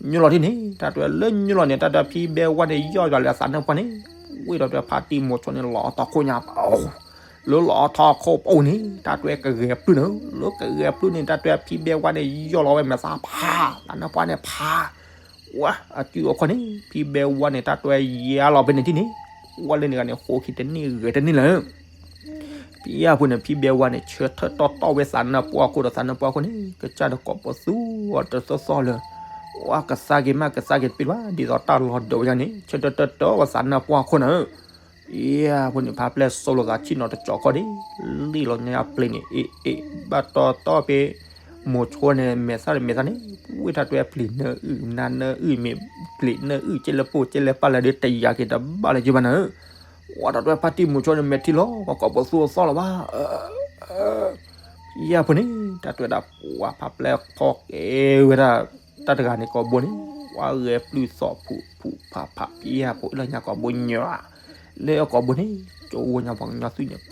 ညိလီၤထံၣ်န့ၣ် တၢ်တဲလၢညိလီၤန့ၣ် တၢ်တဲဖံဘဲဝါန့ၣ် ယီၢ်ယွၤလၢအသးနၢပှၢ်န့ၣ်, ဝ့ၢ်ဒီးတဲဖါတံၢ်မိၤဆိန့ၣ် လီၤအီထီၣ်ခိၣ်ညါဘၣ်, လၢလီၤအီထီၣ်ခိၣ်ပူၤန့ၣ် တၢ်တဲကဂဲၤပျုၢ်န့ၣ်, လၢကဂဲၤပျုၢ်န့ၣ် တၢ်တဲဖံဘဲဝါန့ၣ် ယီၢ်လီၤဝဲမဲာ်သၣ်ဖး, သးနၢပှၢ်န့ၣ်ဖး, ဝဲ အစုအခီၣ်န့ၣ် ဖံဘဲဝါန့ၣ် တၢ်တဲယါလီၤဖဲန့ၣ်ထံၣ်န့ၣ်, ဝဲလၢန့ၣ်ဂၤန့ၣ် ဃိခံတန့ၢ်ဂဲၤတန့ၢ်လၢၤ ဖံယၤဖိန့ၣ် ဖံဘဲဝါန့ၣ် ဆၢထၢၣ်တီတီဝဲသးနၢပှၢ်ခိၣ်ဒီး သးနၢပှၢ်ခိၣ်န့ၣ် ကစၢ်ဒီးကိးပသူအီၤတသီၣ်သီၣ်လၢၤ, ဝဲကသါက့ၤမး ကသါက့ၤတပ့ၢ်ဘၣ် ဒ်သိးတၢ်လီၤဒိးဝဲညါန့ၣ် ဆၢထၢၣ်တီတီဝဲသးနၢပှၢ်ခိၣ်န့ၣ်, ဖံယၤဖိန့ၣ် ဖါပျဲၢ်စိလိာ်သးဆ့ၣ်နီၤတကၠီၤခီၣ်ဒံး လံၣ်လီၤညါပျ့ၤန့ၣ် အ့ၣ်အ့ၣ် ဘၣ်တီတီဖဲ မိၤဆိန့ၣ် မဲာ်သၣ်န့ၣ် မဲာ်သၣ်န့ၣ် ဝ့ၢ်တၢ်တဲပျ့ၤနၢအုၣ် နါနၢအုၣ် မ့ၢ်ပျ့ၤနၢအုၣ် ကဲလၢပိၢ်ကဲလၢပၢ်လၢဒ်တယာ်က့ၤတဘၣ်လၢၤက့ဘၣ်နၤဧၢ, ဝဲတၢ်တဲဖါတံၢ်မိၤဆိန့ၣ် မဲာ်ထံလီၤ ပှၤကိးပသူအသီၣ်လီၤဘၣ် ဖံယၤဖိန့ၣ် တၢ်တဲဝဲဒၣ်ပှၤဖးပျဲၢ်ဖီကဲဝဲဒၣ် တၢ်တဂၤန့ၣ်ကိးဘိန့ၣ် ပှၤဂဲၤပျုၢ်သီၣ်ဖုးဖုးဖးဖး ဖံယၤဖိလၢညါကိးဘိညါ လၢအကိးဘိန့ၣ် ကၠိဝဲညါပှၤကညီသွံၣ်န့ၣ် ကြီ ကြီ ကြီ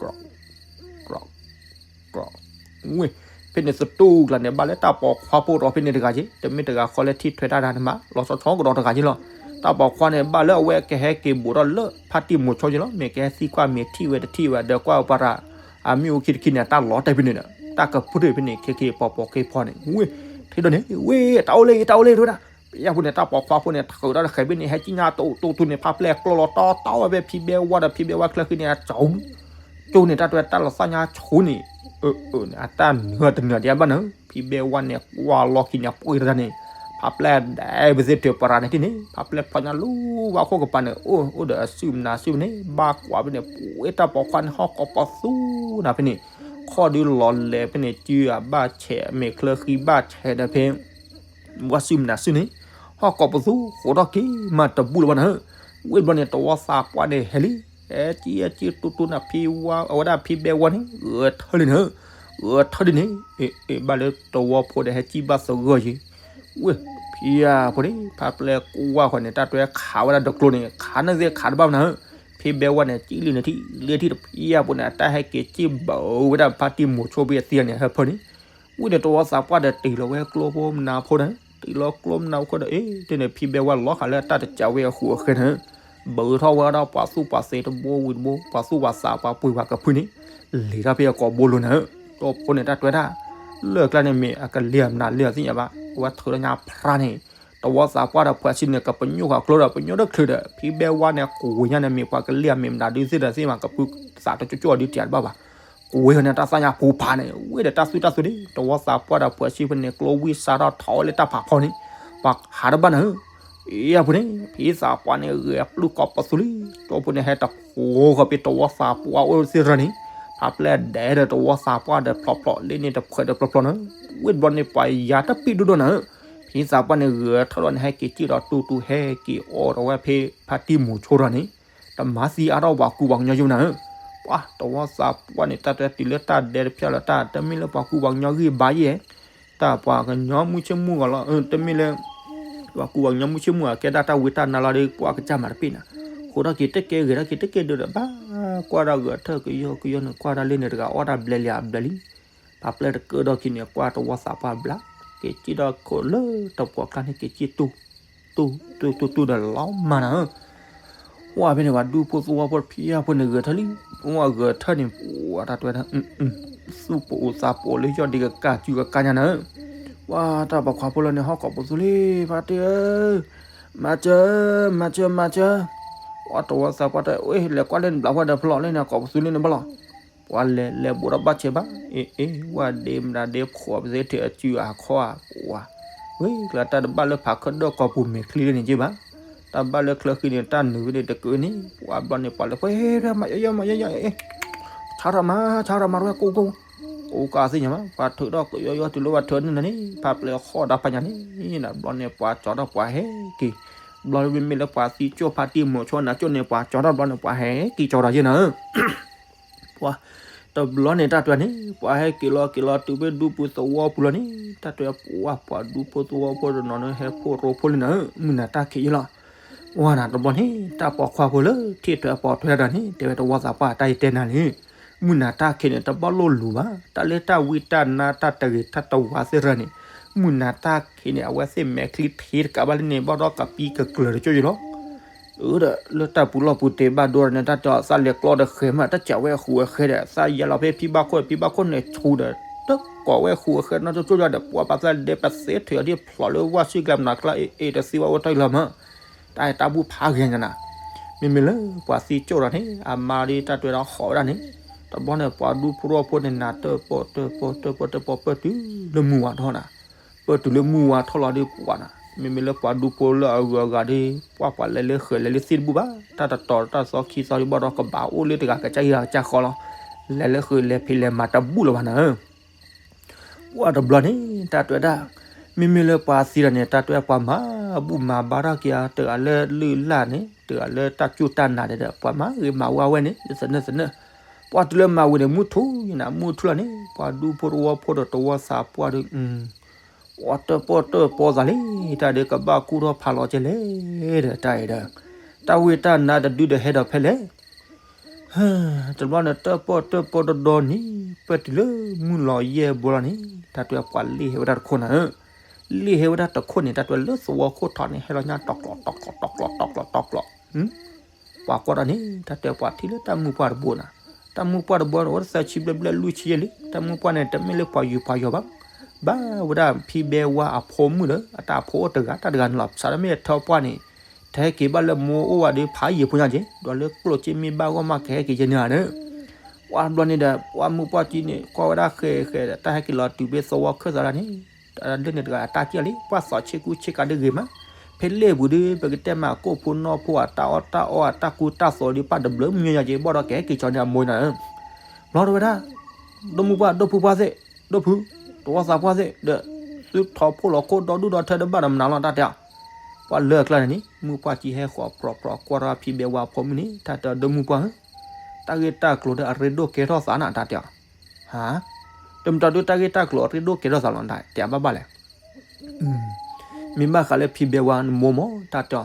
ဝ့ၢ် ဖဲန့ၣ်သတူၢ်ကျါန့ၣ် ဘၣ်လၢတၢ်ပိာ်ခွါဖိဒီးဖဲန့ၣ်တဂၤက့ တမ့ၢ်တဂၤဃီလၢထံၣ်ထွဲတၢ်တၢ်န့ၣ်မး လီၤဆီဆီကဒီးတဂၤက့လီၤ. တၢ်ပိာ်ခွါန့ၣ် ဘၣ်လၢအဝဲကဟဲက့ၤဘူးထီၣ်လၢဖါတံၢ်မိၤဆိက့လီၤ. မ့ၢ်ကဟဲသံကွၢ်မ့ၢ်ထံၣ်ဝဲတထံၣ်ဝဲဒီးကွၢ်ပှၤတၢ် အမ့ၣ်အူခံတခံန့ၣ် အတၢ်လီၤတဲာ်ဖဲန့ၣ်ဒီး တၢ်ကပြုၢ်ဖဲန့ၣ် ခဲက့ၤပိာ်ပိာ်က့ၤဖီန့ၣ် ဝ့ၢ် ထံၣ်ဒီးန့ၣ် ဝ့ၢ် တၢ်အိၣ်လၢအံၤ တၢ်အိၣ်လၢအံၤ တဲဝဲဒၣ် ဖံယၤဖိန့ၣ် တၢ်ပိာ်ခွါဖိန့ၣ် ထုးတၢ်တဃဲၤဘ့ၣ်န့ၣ် ဟဲကံၣ်ညါတိၢ်တိၢ်တိၢ်န့ၣ် ဖါပျဲၢ်ကျိလီၤတီတီဝဲဖဲဖံဘဲဝါဒီးဖံဘဲဝါချၢဃံန့ၣ် အကၠိ ကၠိန့ၣ် တၢ်တဲတၢ်လီၤသၣ်ညါဆူန့ၣ် အတၢ်နၢၤတနၢၤဒံးဘၣ်နၤ ဖံဘဲဝါန့ၣ် ကွၢ်လီၢ်ခံန့ၣ် ပှ့ၤတၢ်န့ၣ် ဖးပျဲၢ်ဒဲး ပသ့ၣ်ထၢၣ်ပရၤန့ၣ်ထံၣ်န့ၣ် ဖးပျဲၢ်ဖျီညါလူၤဝဲခိၣ်ကပၤန့ၣ် အိၣ်အိၣ်ဒီးအစုၣ်မနၤစုၣ်န့ၣ် ဘၣ်ကွၢ်ဖဲန့ၣ် ပှ့ၤတၢ်ပိာ်ခွါန့ၣ် ဟီၣ်ကိးပသူနၤဖဲန့ၣ် ခီၣ်ဒုလီၤလဲၤဖဲန့ၣ် စုၣ်အဘၣ်ဆဲး မဲာ်ချၢဃံဘၣ်ဆဲးဒီးဖဲ ဝဲစုၣ်မနၤစုၣ်န့ၣ် ဟီၣ်ကိးပသူ ဃိးထီၣ်က့ၤမးတဘူၣ်လၢၤဘၣ်နၤဧၢ. ဝံၤဘျီန့ၣ် တဝီသးပှၢ်န့ၣ်ဟဲလံ ဟဲကံဟဲကံတူတူနၤ ဖံဝါ အဝဲဒၣ်ဖံဘဲဝါန့ၣ် ဂဲၤထၢၣ်လံနၤဧၢ. ဂဲၤထၢၣ်ဒ်န့ၣ် အ့ အ့ ဘၣ်လၢတဝီဖိဒီးဟဲကံဘၣ်သဂၢၢ်ယံၤ ဝ့ၢ်ဖံဧါဖိန့ၣ် ဖးပျဲၢ်ကွၢ်ဃီန့ၣ် တၢ်တွဲခးဝဲဒၣ်တကျိၤန့ၣ် ခးန့ၢ်သ့ၣ်ခးတဘၣ်မနၤဧၢ. ဖံဘဲဝါန့ၣ် ကံလံန့ၣ်ထံၣ် လၢထံၣ်တဖံဧါဖိန့ၣ် အတၢ်ဟဲက့ၤကံဘၢဝဲဒၣ်ဖါတံၢ်မိၤဆိဖဲအသံန့ၣ် ဟၢဖၢန့ၣ် ဝံၤန့ၣ် တဝီသးပှၢ်ဒီးတ့ၢ်လီၤဝဲကျိဖိမနၤဖိန့ၣ် တ့ၢ်လီၤကျိမနၤဖိဒီး အ့ တန့ၣ် ဖံဘဲဝါလီၤဃာ်လၢတၢ်တကးဝဲအဃိအဃဲန့ၣ် ဘၢထီၣ်ဝဲဒီးပှၤသူၣ်ပှၤသ့တဘိဝံၤတဘိ ပှၤသူၣ်ပှၤသးပှၤပှ့ၤပှၤကဖုန့ၣ် လံၤထီၣ်ဖဲအကိာ်ဘိလိၤနၤဧၢ. တိၢ်ဖိန့ၣ်တၢ်တွဲတၢ် လၢၢ်ကျါန့ၣ်မ့ၢ်အကလံၤအမနုၤလၢအသ့ၣ်ညါဘၣ် အဝဲထုးထီၣ်ညါဖျါန့ၣ် တဝီသးပှၢ်ဒီးဖှၢဆံန့ၣ် ကပညိၣ်ဃာ်ကျိဒီးပညိၣ်တချုးဒီး ဖံဘဲဝါန့ၣ် ကွ့ညါန့ၣ် မ့ၢ်ပှၤကလံၤအမ့ၢ်မနုၤဒုးသ့ၣ်ဒီးသ့ၣ်မး ကဖုသးတကၠိၣ်ကၠိၣ်ဒုးတၢ်တဘၣ်ဘၣ် ကွ့ဟီန့ၣ်တၢ်သၣ်ညါပူၤဖးန့ၣ် ဝ့ၢ်ဒီးတၢ်သူတၢ်သူန့ၣ် တဝီသးပှၢ်ဒီးဖှၢဆံဖဲန့ၣ် ကျိဝံၣ်စးထီၣ်ထီၣ်ဝဲလၢတၢ်ဖးဖီန့ၣ် ပှၤဟးတဘၣ်နၤဧၢ. အ့ၣ်အဖိန့ၣ် ဖံသးပှၢ်န့ၣ်ဂဲၤပျုၢ်ကိးပသူလံ တိၢ်ဖိန့ၣ်ဟဲတဃိဃီၤဖဲတဝီသးပှၢ်အိၣ်သ့ၣ်ရၢန့ၣ် ဖးပျဲၢ်ဒဲးဒီးတဝီသးပှၢ်ဒီးဖျိးဖျိးလံန့ၣ် တဖှဲးဒီးဖျိးဖျိးနၤဧၢ. ဝ့ၢ်တဘျီန့ၣ် ပှၤယၤတပံၣ်ဒိၣ်ဒိၣ်နၤဧၢ. ဖံသးပှၢ်န့ၣ်ဂဲၤထၢၣ်လီၤန့ၣ် ဟဲက့ၤစံၣ်ဒီးတူတူဟဲက့ၤအီၣ်ဒီးဝဲဖဲဖါတံၢ်မိၤဆိထီၣ်န့ၣ် တမၤသံအါထီၣ်ပှၤကူပှၤကညီယုၢ်နၤဧၢ. ပှၤတဝီသးပှၢ်န့ၣ် တၢ်တဲတုၤလၢတၢ်ဒဲးတဖျၢၣ်လီၤ တၢ်တမ့ၢ်လၢပှၤကူပှၤကညီဂံၢ်ဘါယဲၢ် တၢ်ပှၤကညီမုၢ်ဆ့ၣ်မုၢ်ဂီၤလီၤ တမ့ၢ်လၢ ပှၤကူပှၤကညီမုၢ်ဆ့ၣ်မုၢ်ဂီၤ ကဲဒၣ်တၢ်ဝံတၢ်နါလီၤဒီး ပှၤကစၢ်မၤတပ့ၢ်နၤ ဃိထီၣ်က့ၤတကဲဂဲၤထီၣ်က့ၤတကဲဒုးဒီး ဘၣ်ကွၢ်ဒၣ်ဂဲၤထၢၣ်ကယီကယီန့ၣ် ကွၢ်ဒၣ်လၢန့ၣ်တဂၤအီၣ်ဒၣ်ဘျဲလံအဘျဲလံ ဖးပျဲၢ်တကၢၢ်ဒီးခံန့ၣ် ကွၢ်တဝီသးပှၢ်ဘျါ က့ၤစံၣ်ဒီးခိးလၢတပှီၤကျါန့ၣ် က့ၤစံၣ်တူၢ် တူၢ်တူၢ်တူၢ်ဒီးလီၤမၢ်နၤဧၢ. ဝဲဖဲန့ၣ် ပှၤဒူဖိသဝီဖိတဖံအံၤဖိန့ၣ်ဂဲၤထၢၣ်လံ ဝဲဂဲၤထၢၣ်န့ၣ် ပှၤတၢ်တွဲဒၣ် သူၣ်ပအိၣ်သးပအိၣ်လၢယီၢ်ဒံးကကၢ်စုကကၢ်ညါနၤဧၢ. ပှၤတၢ်ပိာ်ခွါဖိလၢန့ၣ် ဟီၣ်ကိးပသူလံ ဖါတံၢ်ဧၢ မၤစၢၤ မၤစၢၤ မၤစၢၤ ပှၤတဝီသးပှၢ်တၢ် အ့ လဲၤကွၢ်လၢနဘျးဝဲဒီးဖျိးလၢန့ၣ် ကိးပသူလံန့ၣ်ဘၣ်လီၤ. ပှၤလဲၤလဲၤဘိးထီၣ်ဘၣ်ဆဲးဘၣ် အ့ အ့ ဝဲဒ့မနုၤဒ့ဖှီၣ်ပသ့ထံၣ်အစုအခီၣ်ဧါ ပှၤ ဝဲကျါတၢ်တဘၣ်လၢဖးခၢၣ်ဒၢၣ်ကီၢ်ပူၤမဲာ်ချံလၢန့ၣ်က့ဘၣ် တၢ်ဘၣ်လၢချၢဃံန့ၣ် တၢ်နုာ်ဝဲန့ၣ်တကၢန့ၣ် ပှၤဘျီန့ၣ် ပှၤလဲၤဖဲမၤယီယီမၤယီယီ အ့ ဆါထီၣ်မး ဆါထီၣ်မး တဝဲကိၢ်ကိၢ် ကိၢ်ကၢ်သ့ၣ်ညါမး ပှၤထုးထီၣ်ကယီယီတုၤလၢပှၤထုးန့ၣ်နၤန့ၣ် ဖးပျဲၢ်ဃီၣ်ဒီးဖးညါန့ၣ် ဘျီန့ၣ် ပှၤကၠီထီၣ်ပှၤဟဲက့ၤ ဘျီမ့မ့ၢ်လၢပှၤသံကၠိၣ်ဖါတံၢ်မိၤဆိနၤကၠိၣ်န့ၣ် ပှၤကၠီထီၣ်ဘျီန့ၣ် ပှၤဟဲက့ၤကၠီထီၣ်ယဲၢ်နၤဧၢ ပှၤ တဘျီန့ၣ်တၢ်တွဲန့ၣ် ပှၤဟဲက့ၤလီၤက့ၤလီၤတုၤဖဲဒူပူၤသဝီပူၤလီၤန့ၣ် တၢ်တွဲပှၤပှၤဒူဖိသဝီဖိတနီၤန့ၣ် ဟဲဖိရိဖိလံနၤဧၢ မုၢ်နၤတၢ်ခံးယဲၢ်လီၤ. ဝဲနၤတဘျီန့ၣ် တၢ်ပိာ်ခွါဖိလၢထံၣ်ထွဲပိာ်ထွဲဒီးန့ၣ် တဲဝဲတဝီသးပှၢ်တၢ်ယတဲနၤန့ၣ် မုၢ်နၤတၢ်ခံးန့ၣ် တဘၣ်လိၣ်လူၤဘၣ် တၢ်လၢတၢ်ဝံတၢ်နါတၢ်တဂ့ၤတၢ်တဝါသ့ၣ်ရၢန့ၣ် မုၢ်နၤတၢ်ခံးန့ၣ် အဝဲသ့ၣ်မဲာ်ချံထံးတကးဘၣ်လံန့ၣ် ဘၣ်ဒီးကပံကကျၢၤတကၠိၢ်ယဲၢ်လီၤ. အၢဒီး လၢတၢ်ပူၤလီၢ်ပူၤတ့ၢ်ဘၣ်ဒိဒီးန့ၣ် တၢ်တဲအီၤသးလဲၤကျီဒီးဃဲၤမး တၢ်စံးဝဲဃူအဃဲဒီး သးယဲလီၤဖဲဖံဘၣ်ခိၣ် ဖံဘၣ်ခိၣ်န့ၣ်ဆူဒီး တကိးဝဲဃူအဃဲနီတကၠိၢ်ယဲၢ်ဒီး ပှၤပာ်သးဒဲးပသ့ထုးအီၤဒ်ဖျိးလၢဝၢ်ဆံကျဲမနၤကျါ အ့ၣ်အ့ၣ်တသ့ဝဲအိၣ်တၢ်အံၤလီၤမး တၢ်အဲၣ်တၢ်ဘူၣ်ဖးဂ့ၤညါနၤ မ့မ့ၢ်လၢပှၤသံကၠိၣ်ဒီးန့ၣ် အမါဒ်တၢ်တွဲဒီးဟီၣ်ဝဲဒၣ်န့ၣ် တဘျီန့ၣ် ပှၤဒူဖိရိဖိန့ၣ်နၤတၢၣ်ပီၣ်တၢၣ်ပီၣ်တၢၣ်ပီၣ်တၢၣ်ပီၣ်ပၢၢ်တုၤလၢမုၢ်ဝါထီၣ်နၤ ပၢၢ်တုၤလၢမုၢ်ဝါထီၣ်လီၤဒီးပှၤနၤ မ့မ့ၢ်လၢပှၤဒူဖိလၢအဂုၤအဂၤဒီး ပှၤပှၤလဲၤလၢဃဲၤလဲၤလၢသ့ၣ်တဘူၣ်ဘၣ် တၢ်တတီၤတၢ်သီခံသီဒီးဘၣ်ဒီးကဘၣ်အိၣ်လၢတဂၤကစၢ်ယွၤကစၢ်ဃီလီၤ လဲၤလၢဃဲၤလဲၤဖံးလဲၤမၤတဘူၣ်လၢၤဘၣ်နၤဧၢ ပှၤတဘျီန့ၣ် တၢ်တွဲဒၣ် မ့မ့ၢ်လၢပှၤသံဒီးန့ၣ် တၢ်တွဲပှၤမၤဘူၣ်မၤဘါထီၣ်က့ၤအီၤ တဂၤလၢလုၢ်လၢ်န့ၣ် တဂၤလၢတၢ်စူၢ်တၢ်နာ်ဒီး ပှၤမၤဂ့ၤမၤဝါဝဲန့ၣ် လၢသနၢၣ်သနၢၣ် ပှၤတုၤလၢမၤဝံၤန့ၣ် မုၢ်ထူၣ်ယနၤ မုၢ်ထူၣ်လီၤန့ၣ် ပှၤဒူဖိတဝီဖိဒီးတဝီသးပှၢ်ဒီး ပှၤတၢၣ်ပီၣ်တၢၣ်ပီၣ်သးလံ တၢ်ဒုးကဘၣ်ကူၣ်ထီၣ်ဖးလီၤကဲလဲၣ်ဒီးတၢ်အံၤဒီး တၢ်ဝံတၢ်နါတဒုဒီးဟဲဒီးဖဲလဲၣ် တဘျီန့ၣ် တၢၣ်ပီၣ်တၢၣ်ပီၣ်တဒီန့ၣ် ပၢၢ်တုၤလၢမုၢ်လီၤယဲၢ်ဘိလီၤန့ၣ် တၢ်တွဲပှၤလ့ၣ်ဟဲဝဲဒၣ်တခိၣ်နၤဧၢ, လ့ၣ်ဟဲဝဲဒၣ်တခိၣ်န့ၣ် တၢ်တွဲလၢသဝီခိၣ်ထီၣ်န့ၣ် ဟဲလီၤညါတီၤကျီး တီၤကျီး တီၤကျီး တီၤကျီး တီၤကျီး, ပှၤကွၢ်ဒီးန့ၣ် တၢ်တွဲပှၤထံၣ်လၢတၢ်မုၢ်ပှၢ်တဘိနၤ, တၢ်မုၢ်ပှၢ်တဘိန့ၣ် အိၣ်တသၢဆံဘျဲၣ်ဘျဲၣ်လွံၢ်ဆံယဲၢ်လံ, တၢ်မုၢ်ပှၢ်န့ၣ် တမ့ၢ်လၢပှၤယူၤပှၤယီၤဘၣ်, ဘၣ်ဝဲဒၣ်ဖံဘဲဝါအဖိမုၣ်ဒီး အတၢ်အဖိအိၣ်တဂၤတၢ်တဂၤန့ၣ်လီၤ, စးထီၣ်မ့ၢ်ထၢပှၢ်န့ၣ် ထဲက့ၤဘၣ်လၢမိၢ်အိၣ်ဝဲဒီး ဖးယံာ်ဖိညါက့ၤ ဒီးလၢကျိၣ်စ့မ့ၢ်ဘၣ်ဂီၢ်မးကဟဲက့ၤယဲၢ်န့ၣ်ဧါန့ၣ်, ပှၤဘျီန့ၣ်ဒီး ပှၤမုၢ်ပှၢ်ကံန့ၣ် ကွၢ်ဝဲဒၣ်ဃဲးဃဲးဒီး တၢ်ဟဲက့ၤလီၤတုၤဖဲသဝီခၢၣ်သးဒၣ်န့ၣ် လၢန့ၣ်တဂၤအတၢ်ကံၣ်အီၤလံ ပှၤသီးဆ့ကူဆ့ကၤဒ်ဂ့ၤမး, ဖဲလဲၣ်ပူၤဒီး ပကတဲမးကိၣ်ဖိနီၢ်ဖိအတၢ်အီၣ်တၢ်အီအတၢ်ကူတၢ်သိးဒီး ပၢ်တဘျုးမညီညီက့ ဘီၣ်ဒီးကဟဲက့ၤကၠီန့ၣ်အမိၢ်နၤ, ဘျီတဝဲဒၣ် ဒိၣ်မုၢ်ပှၢ် ဒိၣ်ဖုပှၢ်သ့ၣ် ဒိၣ်ဖု တဝီသးပှၢ်သ့ၣ်ဒီး သုထီၣ်ဖိလီၤခိၣ်ဒီဒူၣ်ဒီထၢတဘၣ်ဒီးမနုၤလီၤ တၢ်တဲအီၤ, ပှၤလၢအကျါန့ၣ်န့ၣ် မုၢ်ပှၢ်ကံဟဲဃီၤပြီပြီကွၢ်ထီၣ်ဖံဘဲဝါဖိမုၣ်န့ၣ် တၢ်တဲအီၤ ဒိၣ်မုၢ်ပှၢ်ဧၢ, တၢ်ဂ့ၢ်တၢ်ကျိၤဒီးအရ့ဒိၣ်ကဲထီၣ်သးနၤ တၢ်တဲအီၤ, ဟါ, တမ့ၢ်တၢ်ဒုးတၢ်ဂ့ၢ်တၢ်ကျိၤအရ့ဒိၣ်ကဲထီၣ်သးလီၤ တၢ်တဲအီၤဘၣ်ဘၣ်လဲၣ် မ့ၢ်ဘၣ်ဃးလၢဖံဘဲဝါနမိၢ်မၢ် တၢ်တဲအီၤ,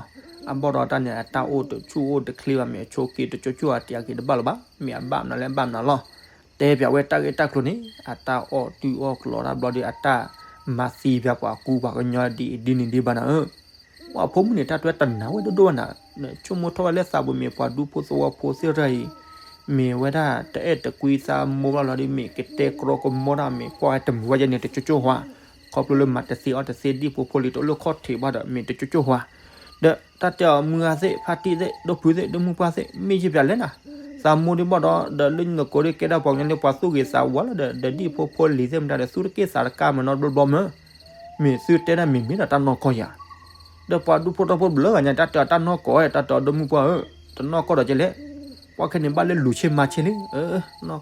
အဘီၣ်ဒီးတၢ်န့ၣ် အတၢ်အိၣ်တဆူၣ်အိၣ်တချ့ဘၣ် မ့ၢ်အဆိက့ၤတကၠိကၠိအတံၤအက့ၤတဘၣ်လၢၤဘၣ် မ့ၢ်အဘၣ်မနုၤလဲၣ်ဘၣ်မနုၤလီၤ, တဲပၠးဝဲတၢ်ဂ့ၢ်တၢ်ကျိၤန့ၣ် အတၢ်အီၣ်တုၤအီၣ်ကျိၤတၢ်ဘျီဒီး အတၢ်မၤသံပၠးပှၤကူပှၤကညီဒ်အံၤဒ်န့ၣ်ဒ်ဘၣ်နၤဧၢ, ပှၤဖိမုၣ်န့ၣ် တၢ်တဲတနာ်ဝဲဒိၣ်ဒိၣ်ဘၣ်နၤ, ဆိကမိၣ်ထီၣ်ဝဲလၢသးပူၤမ့ၢ်ပှၤဒူဖိသဝီဖိသ့ၣ်တဖၣ်အံၤ မ့ၢ်ဝဲဒၣ်တအဲၣ်တကွံသးမိၢ်ဘၣ်လီၤဒီး မ့ၢ်ကတဲကြီကမီၤတၢ် မ့ၢ်ကွၢ်ဝဲတမုာ်ဝဲယဲန့ၣ် တကၠိကၠိဟါ, ခီဖျိလၢမၤတသ့အီၣ်တသ့ဒံၣ်ဖိဖိလံၤတအိၣ်လၢခီၣ်ထံးဘၣ်ဒီး မ့ၢ်တကၠိကၠိဟါ, ဒီးတၢ်တဲအီၤမုၢ်ဂၤသ့ၣ် ဖါတံၢ်သ့ၣ် ဒိၣ်ဖုသ့ၣ် ဒိၣ်မုၢ်ပှၢ်သ့ၣ် မ့ၢ်ယပၠးလဲၣ်နၤ, သးမိၢ်ဒံးဘၣ်ဒီး ဒီးလၢနကိးဒ်ကဲဒၣ်ပှၤကညီလၢပှၤသူၣ်ဂ့ၤသးဝါလီၤဒီး ဒီးဒံၣ်ဖိဖိလံၤသ့ၣ်မတၤဒီး သုတက့ၢ်သးတကါမနီတဘျီဘျီမၢ် မ့ၢ်သုတဲဒၣ်မ့ၢ်မ့ၢ်ဒီးတၢ်နီၢ်ကီၢ်ယၤ, ဒီးပှၤဒူဖိထီဖိတဘျုးဂၤညါ တၢ်တဲအီၤတၢ်နီၢ်ကီၢ်ဝဲ တၢ်တဲအီၤဒိၣ်မုၢ်ပှၢ်ဧၢ, တနီၢ်ကီၢ်ဒီးကဲလဲၣ်, ပှၤခဲန့ၣ်ဘၣ်လၢလူၤဆ့မၤဆ့လံ, နီၢ်